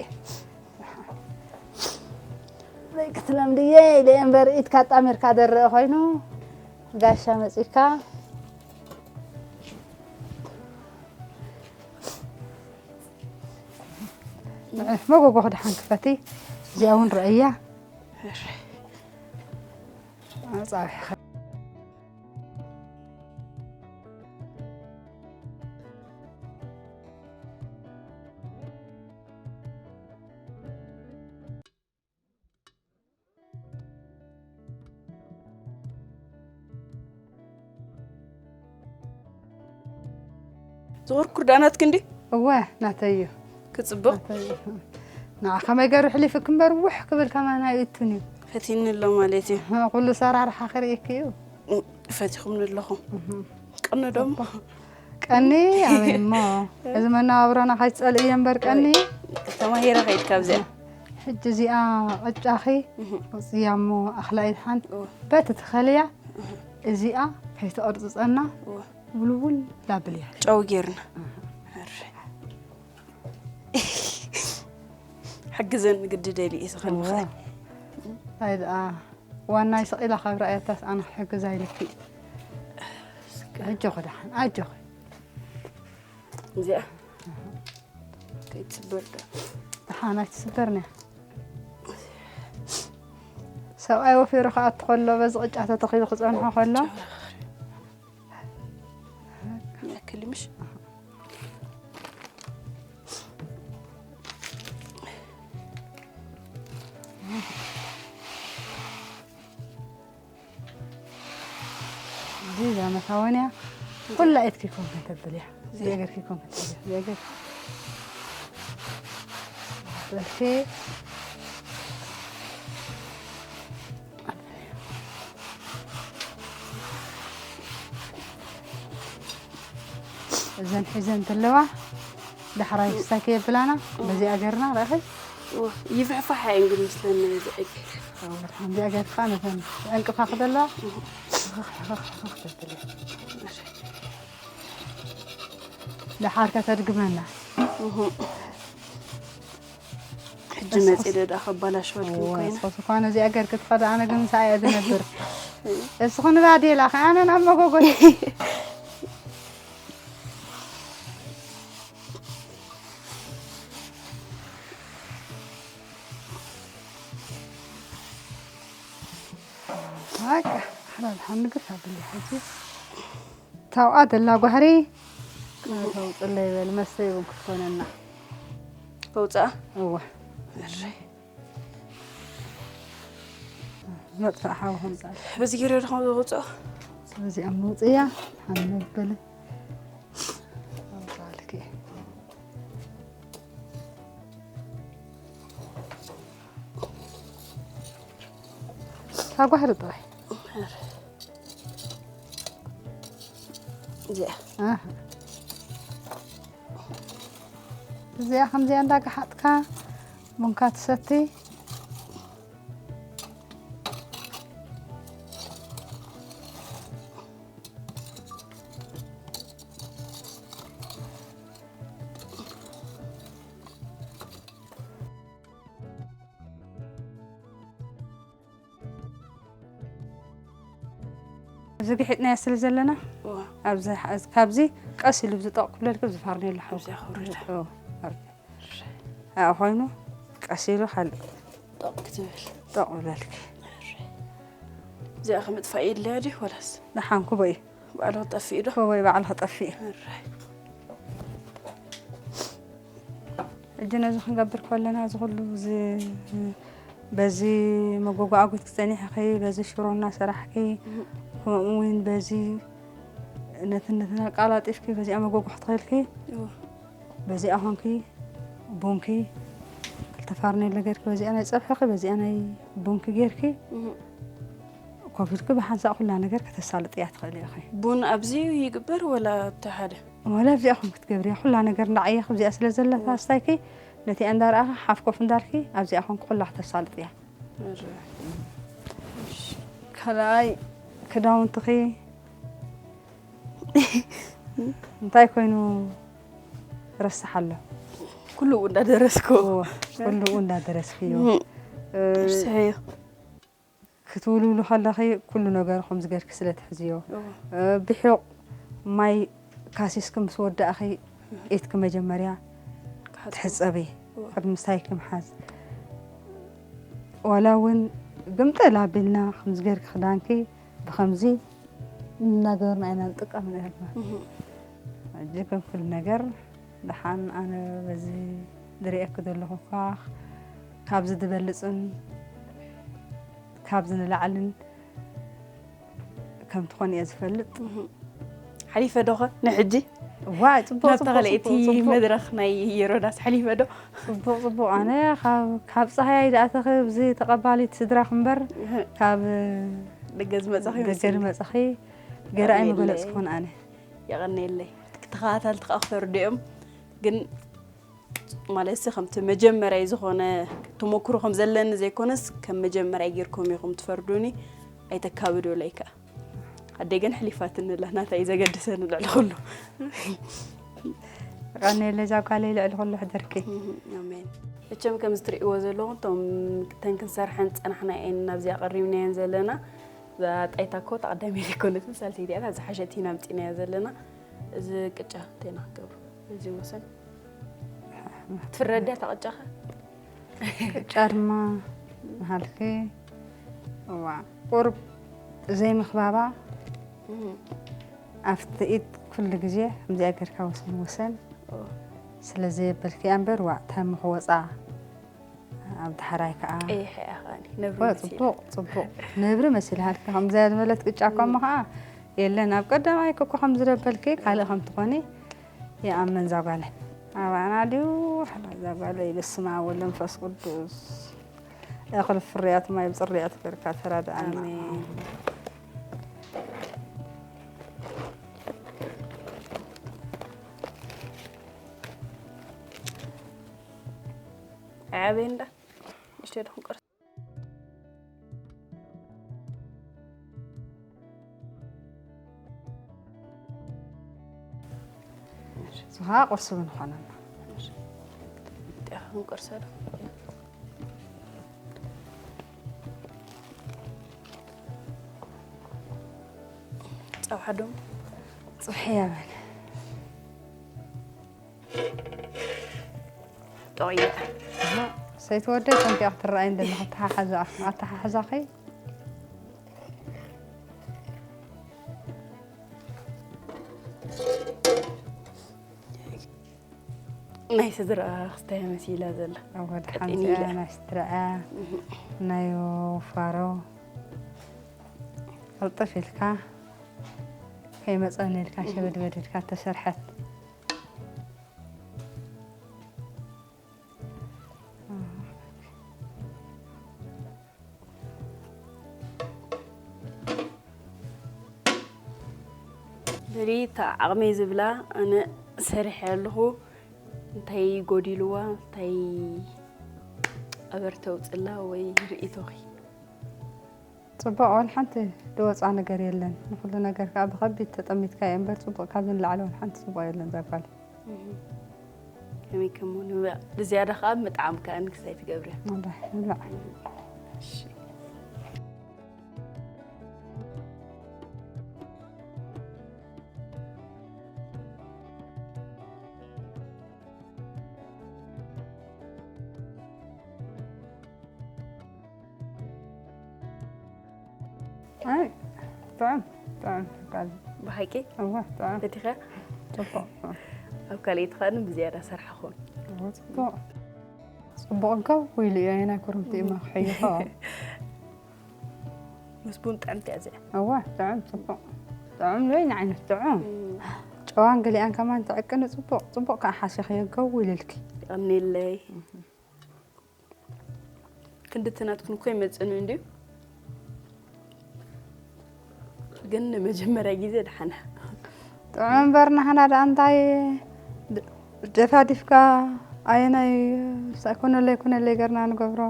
ክትለምድየ ኢለ እምበር ኢድካ ጣሚርካ ደረአ ኮይኑ ጋሻ መፂካ መጎጎ ክድሓን ክፈቲ እዚኣ እውን ረእያ ፃብሒ ዝወር ኩርዳናት ክንዲ እወ ናተይ እዩ ክፅብቕ ንዓ ከመይ ገሩ ሕሊፍክ እምበር ውሕ ክብል ከማን ኣይእቱን እዩ ፈቲኒ ኣሎ ማለት እዩ ኩሉ ሰራርሓ ክርእክ እዩ ፈቲኹም ንለኹም ቅኒ ደሞ ቀኒ ኣበይ እሞ እዚ መናባብሮና ካይትፀልእ እየ እምበር ቀኒ ተማሂረ ከይድ ካብዚኣ ሕጂ እዚኣ ቅጫኺ ውፅያ እሞ ኣኽላ ኢድሓን በቲ ትኸልያ እዚኣ ከይትቕርፅፀና ውልውል ላብል እያ ጨው ጌርና ሕግዘን ግዲ ደሊ እዩ ዝኸልምኸ እንታይ ደኣ ዋናይ ስቕ ኢላ ካብ ረኣየታስ ኣነ ክሕግዛ ኢልኪ ሕጆኺ ደሓን ኣጆኺ እዚኣ ከይትስበር ዶ ደሓን ኣይትስበርንያ ሰብኣይ ወፊሩ ክኣቱ ከሎ በዚ ቅጫ ተተኺሉ ክፀንሖ ከሎ ያክል ምሽ እዚዛ መታወንያ ኩላ ኢድኪ ኮን ከተብል እያ ብእግርኪ ኮን ከተብል እያ ብእግር በልኪ እዘን ሒዘን ዘለዋ ዳሕራይ ክሳይ ከየብላና በዚኣ ገርና ረኺ ይፍሕፋሕ እየን ግን ምስለኒ ነዚ ዕግር እዚኣ ገርካ ነተን ዕንቅፋ ክደለዋ ደሓር ከተድግመና እህ። ሕጂ መጺእ ደኣ ከባላሽወልኩም እወ፣ ኮይነ። ንስኺ እኳ ነዚኣ ገርኪ ትኸዲ፣ ኣነ ግን ምሳኣ እየ ዝነብር። እስኺ ንባዴላ፣ ኣነን ኣብ መጎጎ። በቃ፣ ሓላል ሓንግፍ ኣብሊ ሕጂ። ታውኣ ደላ ጓህሪ፣ ከተውፅለይ በል፣ መስተ ይውን ክትኮነና። ከውፅኣ? እወ። እሺ። መጥፋእ ሓዊ ከምፃል። በዚ ገይረ ዶ ከም ዘውፅኦ? በዚኣ ምውፅእያ፣ ሓን መበለ። ኣውፅኣልኪ። ታጓህሪ ጥራይ። እዚኣ። ኣህ። እዚኣ ከምዚኣ እንዳጋሓጥካ ቡንካ ትሰቲ። እዚ ግሒጥናዮ ስለ ዘለና፣ እዋ። ኣብዚ፣ ካብዚ ቀስ ኢሉ ብዝጠቕ ክብለልክ፣ ኣብዚ ፋርኔሎ ሓውካ። ኣብዚ ክውርድ። እዎ፣ ኣርገ። ኣዎ፣ ኮይኑ ቀስ ኢሉ ካልእ ጠቕ ክትብል። ጠቕ ብለልክ። እዚኣ ከምጥፋእ የድልያ ድዩ ወላስ? ደሓን ክቦ እዩ። ባዕሉ ክጠፍእ ዶ? ክቦ እዩ፣ ባዕሉ ክጠፍእ እዩ። እራይ። ሕጂ ነዚ ክንገብር ከለና፣ እዚ ኩሉ እዚ፣ በዚ መጎጎ ኣጉት ክጸኒሕኺ፣ በዚ ሽሮ እናሰራሕኪ፣ እህ። ከምኡ እውን በዚ ነቲ፣ ነቲ ኣቃላጢፍኪ፣ በዚኣ መጎጎ ክትኸልኪ፣ እዎ። በዚኣ ኾንኪ ቡንኪ፣ ክልተ ፋርኔሎ ጌርኪ፣ በዚኣ ናይ ጸብሕኺ፣ በዚኣ ናይ ቡንኪ ጌርኪ፣ እህ። ኮፍ ኢልኪ ብሓንሳእ ኩላ ነገር ከተሳልጥያ ትኽእሊ ኢኺ። ቡን ኣብዚ ይግበር ወላ ኣብቲ ሓደ? ወላ ኣብዚኣ ኾንኪ ትገብርያ። ኩላ ነገር እንዳዓየኺ ኣብዚኣ ስለ ዘለታ እዎ። ስታይኪ፣ ነቲኣ እንዳረኣኺ ሓፍ ኮፍ እንዳልኪ ኣብዚኣ ኾንኪ ኩላ ከተሳልጥያ። እረ። ካልኣይ ክዳውንትኺ እንታይ ኮይኑ ረስሓ ኣሎ? ኩሉ እንዳደረስኩ። እዎ፣ ኩሉ እንዳደረስክዮ። እም። እ፣ ርስሐዮ። ክትውልውሉ ከለኺ ኩሉ ነገር ከም ዝገርኪ ስለ ትሕዝዮ። እዎ። እ፣ ብሒቕ ማይ ካሲስኪ ምስ ወዳእኺ ኢድኪ መጀመርያ ክሓጽብ። ትሕጸቢ። እዎ። ቅድሚ ስታይኪ ምሓዝ። ዋላ እውን ግምጥል ኣቢልና ከም ዝገርኪ ክዳንኪ ብኸምዚ እናገበርና ኢና ንጥቀም ነርና። እህ። ሕጂ ከም ኩሉ ነገር ደሓን ኣነ በዚ ዝርእየኪ ዘለኹ እኳ ካብዚ ዝበልጽን ካብዚ ንላዕልን ከም ትኾን እየ ዝፈልጥ። እህ። ሓሊፈ ዶ ኸ ንሕጂ? ዋይ፣ ጽቡቕ፣ ናብታ ጽቡቕ፣ ካልኣይቲ ጽቡቕ፣ ጽቡቕ። መድረኽ ናይ የሮዳስ ሓሊፈ ዶ? ጽቡቕ፣ ጽቡቕ። ኣነ ካብ፣ ካብ ጸሃያይ ደኣ ተኽብዚ ተቐባሊት ስድራኽ እምበር፣ እህ። ካብ ደገ ዝመጻኺ ደገ ይመስለኒ። ዝመጻኺ ገይረ የቐንየለይ። ኣይምገለጽኩን ኣነ። የቐንየለይ። ተኸታተልቲ ከኣ ክፈርዱ እዮም። ግን ማለት ከምቲ መጀመርያ ዝኾነ ተመኩሮ ከም ዘለኒ ዘይኮነስ፣ ከም መጀመርያ ጌርኩም ኢኹም ትፈርዱኒ፣ ኣይተካብዱለይ ከኣ። ኣደይ ግን ሕሊፋትኒ ኣላ፣ ናታ እዩ ዘገድሰኒ ልዕሊ ኩሉ። የቐንየለይ እዛ ጓለይ ልዕሊ ኩሉ ሕደርኪ። እም፣ ኣሜን። መቸም ከምዚ ትርእይዎ ዘለኹም፣ እቶም፣ እተን ክንሰርሐን ዝጸናሕና እየን ናብዚኣ ቀሪብናየን ዘለና። እዛ ጣይታ እኮ እታ ቀዳመይቲ ኣይኮነትን፣ ሳልሰይቲ እያ፣ እታ ዝሓሸት ኢና ኣምጺእናያ ዘለና። እዚ ቅጫ እንታይ ኢና ክንገብሮ? እዚ ወሰን ትፍረድ እያ እታ ቅጫ ኸ? ቅጫ ድማ ንሃልኪ፣ እዋ፣ ቁሩብ ዘይምኽባባ፣ እም። ኣብቲ ኢድ ኩሉ ግዜ ከምዚኣ ጌርካ ወሰን ወሰን እዎ። ስለ ዘየበልኪ እያ እምበር፣ ዋእ፣ እንታይ እሞ ክወጻ ኣብ ዳሕራይ ከኣ ቀይሕ እያ ከኣኒ፣ ነብሪ እወ፣ መሲላ። ጽቡቕ፣ ጽቡቕ። ነብሪ መሲልሃልኪ። ከምዚኣ ዝበለት ቅጫ እኮ እሞ ከኣ የለን። ኣብ ቀዳማይ እኮ ከም ዝደበልኪ ካልእ ከም ትኾኒ ይኣምን እዛ ጓለይ። ኣባና ድዩ? ሓላ እዛ ጓለይ፣ በስመ ኣብ ወወልድ ወመንፈስ ቅዱስ። እኽሊ ፍርያት ማይ ብጽርያት ገርካ ተራድኣና። ኣሜን። ዓበይ እንዳ ንእሽተይ ዶ ክንቀርስ? እዚ ኸዓ ቁርሲ እውን ይኾነና። ቁርሰ ዶ? ጸብሐ ዶ? ጽብሒ እያ በል። ጠቕየ። ሰይትወደይ ከምቲ ክትረኣይ እንደለኻ ኣተሓሓዛ ኣተሓሕዛኺ። ናይ ስድራ ክስታይ መሲላ ዘላ። ኣብ ወደ ቀጢን ሓንቲ ኢለ። ናይ ስድራ ናይ ወፋሮ ቅልጥፍ ኢልካ ከይመፀኒ ኢልካ ሸበድበድ ኢልካ ተሰርሐት። በሊ እታ ዓቕመይ ዝብላ ኣነ ሰሪሐ ኣለኹ። እንታይ ጎዲልዋ፣ እንታይ ኣበር ተውፅላ ወይ ርእይቶኺ? ጽቡቕ፣ ወላ ሓንቲ ዝወጻ ነገር የለን። ንኹሉ ነገር ከኣ ብኸቢድ ተጠሚትካ እየ እምበር፣ ጽቡቕ ካብዚ ንላዕሊ ወላ ሓንቲ ጽቡቕ የለን እዛ ጓል። እህ። ከመይ ከሞ ንብላዕ። ብዝያዳ ከኣ ምጥዓም ከኣ ንክሳይ ትገብርያ። ወላሂ፣ ንብላዕ። እሺ። ኣይ፣ ጥዑም፣ ጥዑም፣ ቃል። ብሓቂ? እወ፣ ጥዑም። ፈቲኻ? ጽቡቕ። ኣብ ካልኣይቲ ኸኣ ብዝያዳ ሰርሓ ኹን። እወ፣ ጽቡቕ። ጽቡቕ ጋው ኢሉ እዩ፣ ኣየናይ ኩርምቲ እዩ መኽሕይኾ? ምስ ቡን ጥዕምቲ እያ እዚኣ። እወ፣ ጥዑም፣ ጽቡቕ። ጥዑም ወይ ንዓይነት ጥዑም። እም። ጨዋን ገሊኣን ከማን ትዕቅኒ ጽቡቕ፣ ጽቡቕ ከኣ ሓሲኽዮ ጋው ኢልልኪ። የቐንየለይ። ክንድቲ ናትኩም እኮ ይመጽእኒ እንድዩ። ግን ንመጀመርያ ግዜ ደሓና። ጥዑም እምበር ንሕና ደኣ እንታይ ድ-፣ ደፋዲፍካ ኣየናይ ሳ-፣ ኮነለይ ኮነለይ ገርና ንገብሮ።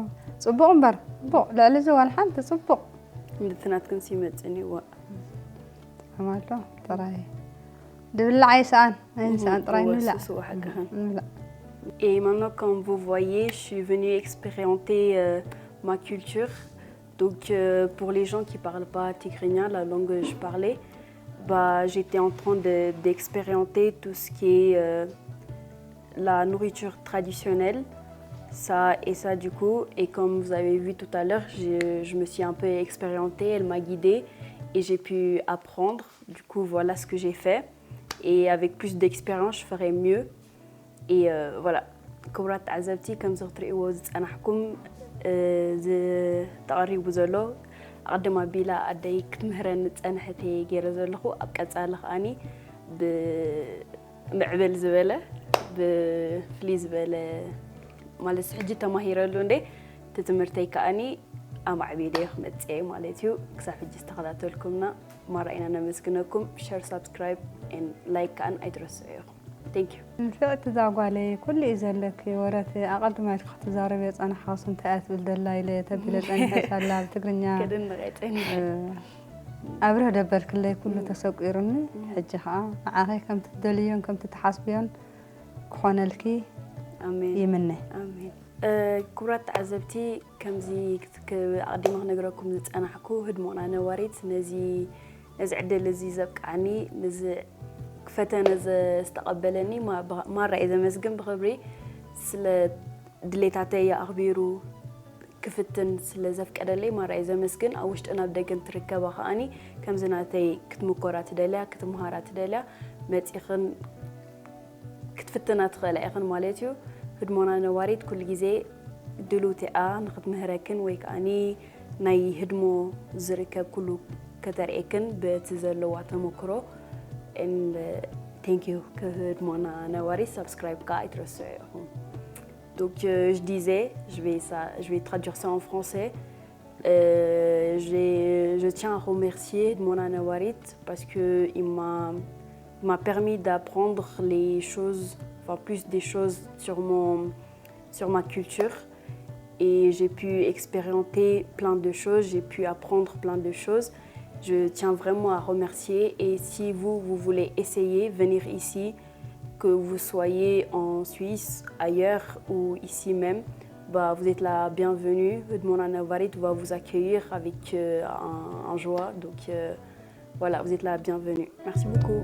ጽቡቕ እምበር፣ ጽቡቕ። ልዕሊ እዚ ዋላ ሓንቲ ጽቡቕ። ክንድቲ ናትኩም ይመጽእኒ እዋ። ጥዑም ኣሎ፣ ጥራይ። ድብላዕ ኣይሰኣን፣ ኣይንሰኣን፣ ጥራይ እወ፣ ንብላዕ። ሱስ እዋ ሓቅኻ። ንብላዕ። Et maintenant, comme vous voyez, je suis venue expérimenter, euh, ma culture. Donc, euh, pour les gens qui parlent pas tigrinya, la langue que je parlais, bah, j'étais en train de, d'expérimenter tout ce qui est, euh, la nourriture traditionnelle, ça et ça du coup. Et comme vous avez vu tout à l'heure, je, je me suis un peu expérimentée, elle m'a guidée et j'ai pu apprendre. Du coup, voilà ce que j'ai fait. Et avec plus d'expérience, je ferai mieux. Et, euh, voilà. ክቡራት ተዓዘብቲ፣ ከምዚ ክትርእይዎ ዝጸናሕኩም፣ እ፣ ዝ-፣ ተቐሪቡ ዘሎ፣ ኣቐድም ኣቢላ ኣደይ ክትምህረኒ ዝጸንሐት እየ ገይረ ዘለኹ። ኣብ ቀጻሊ ከኣኒ ብ-፣ ምዕብል ዝበለ፣ ብፍልይ ዝበለ፣ ማለት ሕጂ ተማሂረሉ እንዴ፣ እቲ ትምህርተይ ከኣኒ ኣማዕቢለ ክመጽእ እየ ማለት እዩ። ክሳብ ሕጂ ዝተኸታተልኩምና ማራ ኢና ነመስግነኩም። ሸር፣ ሳብስክራይብ፣ ኤን ላይክ ከኣን ኣይትረስዑ ኢኹም። Thank you። ንፍዕቲ እዛ ጓለይ፣ ኩሉ እዩ ዘለኪ፣ ወረት ኣቐድማ ኢልኪ ክትዛረቢ የጸናሕኻስ እንታይ እያ ትብል ዘላ ኢለ ተቢለ ጸኒሐ ሳላ ብትግርኛ፣ ከደንቕ እየ ጸኒሐ። እ፣ ኣብርህ ደበልክለይ ኩሉ እም። ተሰቂሩኒ። እም። ሕጂ ኸኣ ንዓኺ ከምቲ ትደልዮን ከምቲ ትሓስብዮን ክኾነልኪ ኣሜን። ይምነ። ኣሜን። እ፣ ክቡራት ተዓዘብቲ፣ ከምዚ ክት-፣ ክ-፣ ኣቐዲመ ክነግረኩም ዝጸናሕኩ፣ ህድሞና ነዋሪት ነዚ፣ ነዚ ዕድል እዚ ዘብቅዓኒ፣ ነዚ ፈተነ ዘ-፣ ዝተቐበለኒ ማ-፣ ባ-፣ ማራ እየ ዘመስግን ብኽብሪ። ስለ ድሌታተይ ኣኽቢሩ ክፍትን ስለ ዘፍቀደለይ ማራ እየ ዘመስግን። ኣብ ውሽጥን ኣብ ደገን ትርከባ ከኣኒ ከምዚ ናተይ ክትምኮራ ትደልያ፣ ክትምሃራ ትደልያ፣ መጺኽን ክትፍትና ትኽእላ ኢኽን ማለት እዩ። ህድሞና ነዋሪት ኩሉ ግዜ ድልውቲ እያ ንኽትምህረክን ወይ ከኣኒ ናይ ህድሞ ዝርከብ ኩሉ ከተርእየክን በቲ ዘለዋ ተመክሮ። And, uh, thank you። ህድሞና ነዋሪት ሳብስክራይብ ከኣ ኣይትረስዑ ኢኹም። Donc, euh, je disais, je vais ça, je vais traduire ça en français. Euh, j'ai, je tiens à remercier Edmona Nawarit parce que il m'a, il m'a permis d'apprendre les choses, enfin plus des choses sur mon, sur ma culture. Et j'ai pu expérimenter plein de choses, j'ai pu apprendre plein de choses. Je tiens vraiment à remercier. Et si vous, vous voulez essayer, venir ici, Que vous soyez en Suisse, ailleurs ou ici même, bah, vous êtes la bienvenue. Edmona Navarit va vous accueillir avec euh, un, un joie. Donc euh, voilà, vous êtes la bienvenue. Merci beaucoup.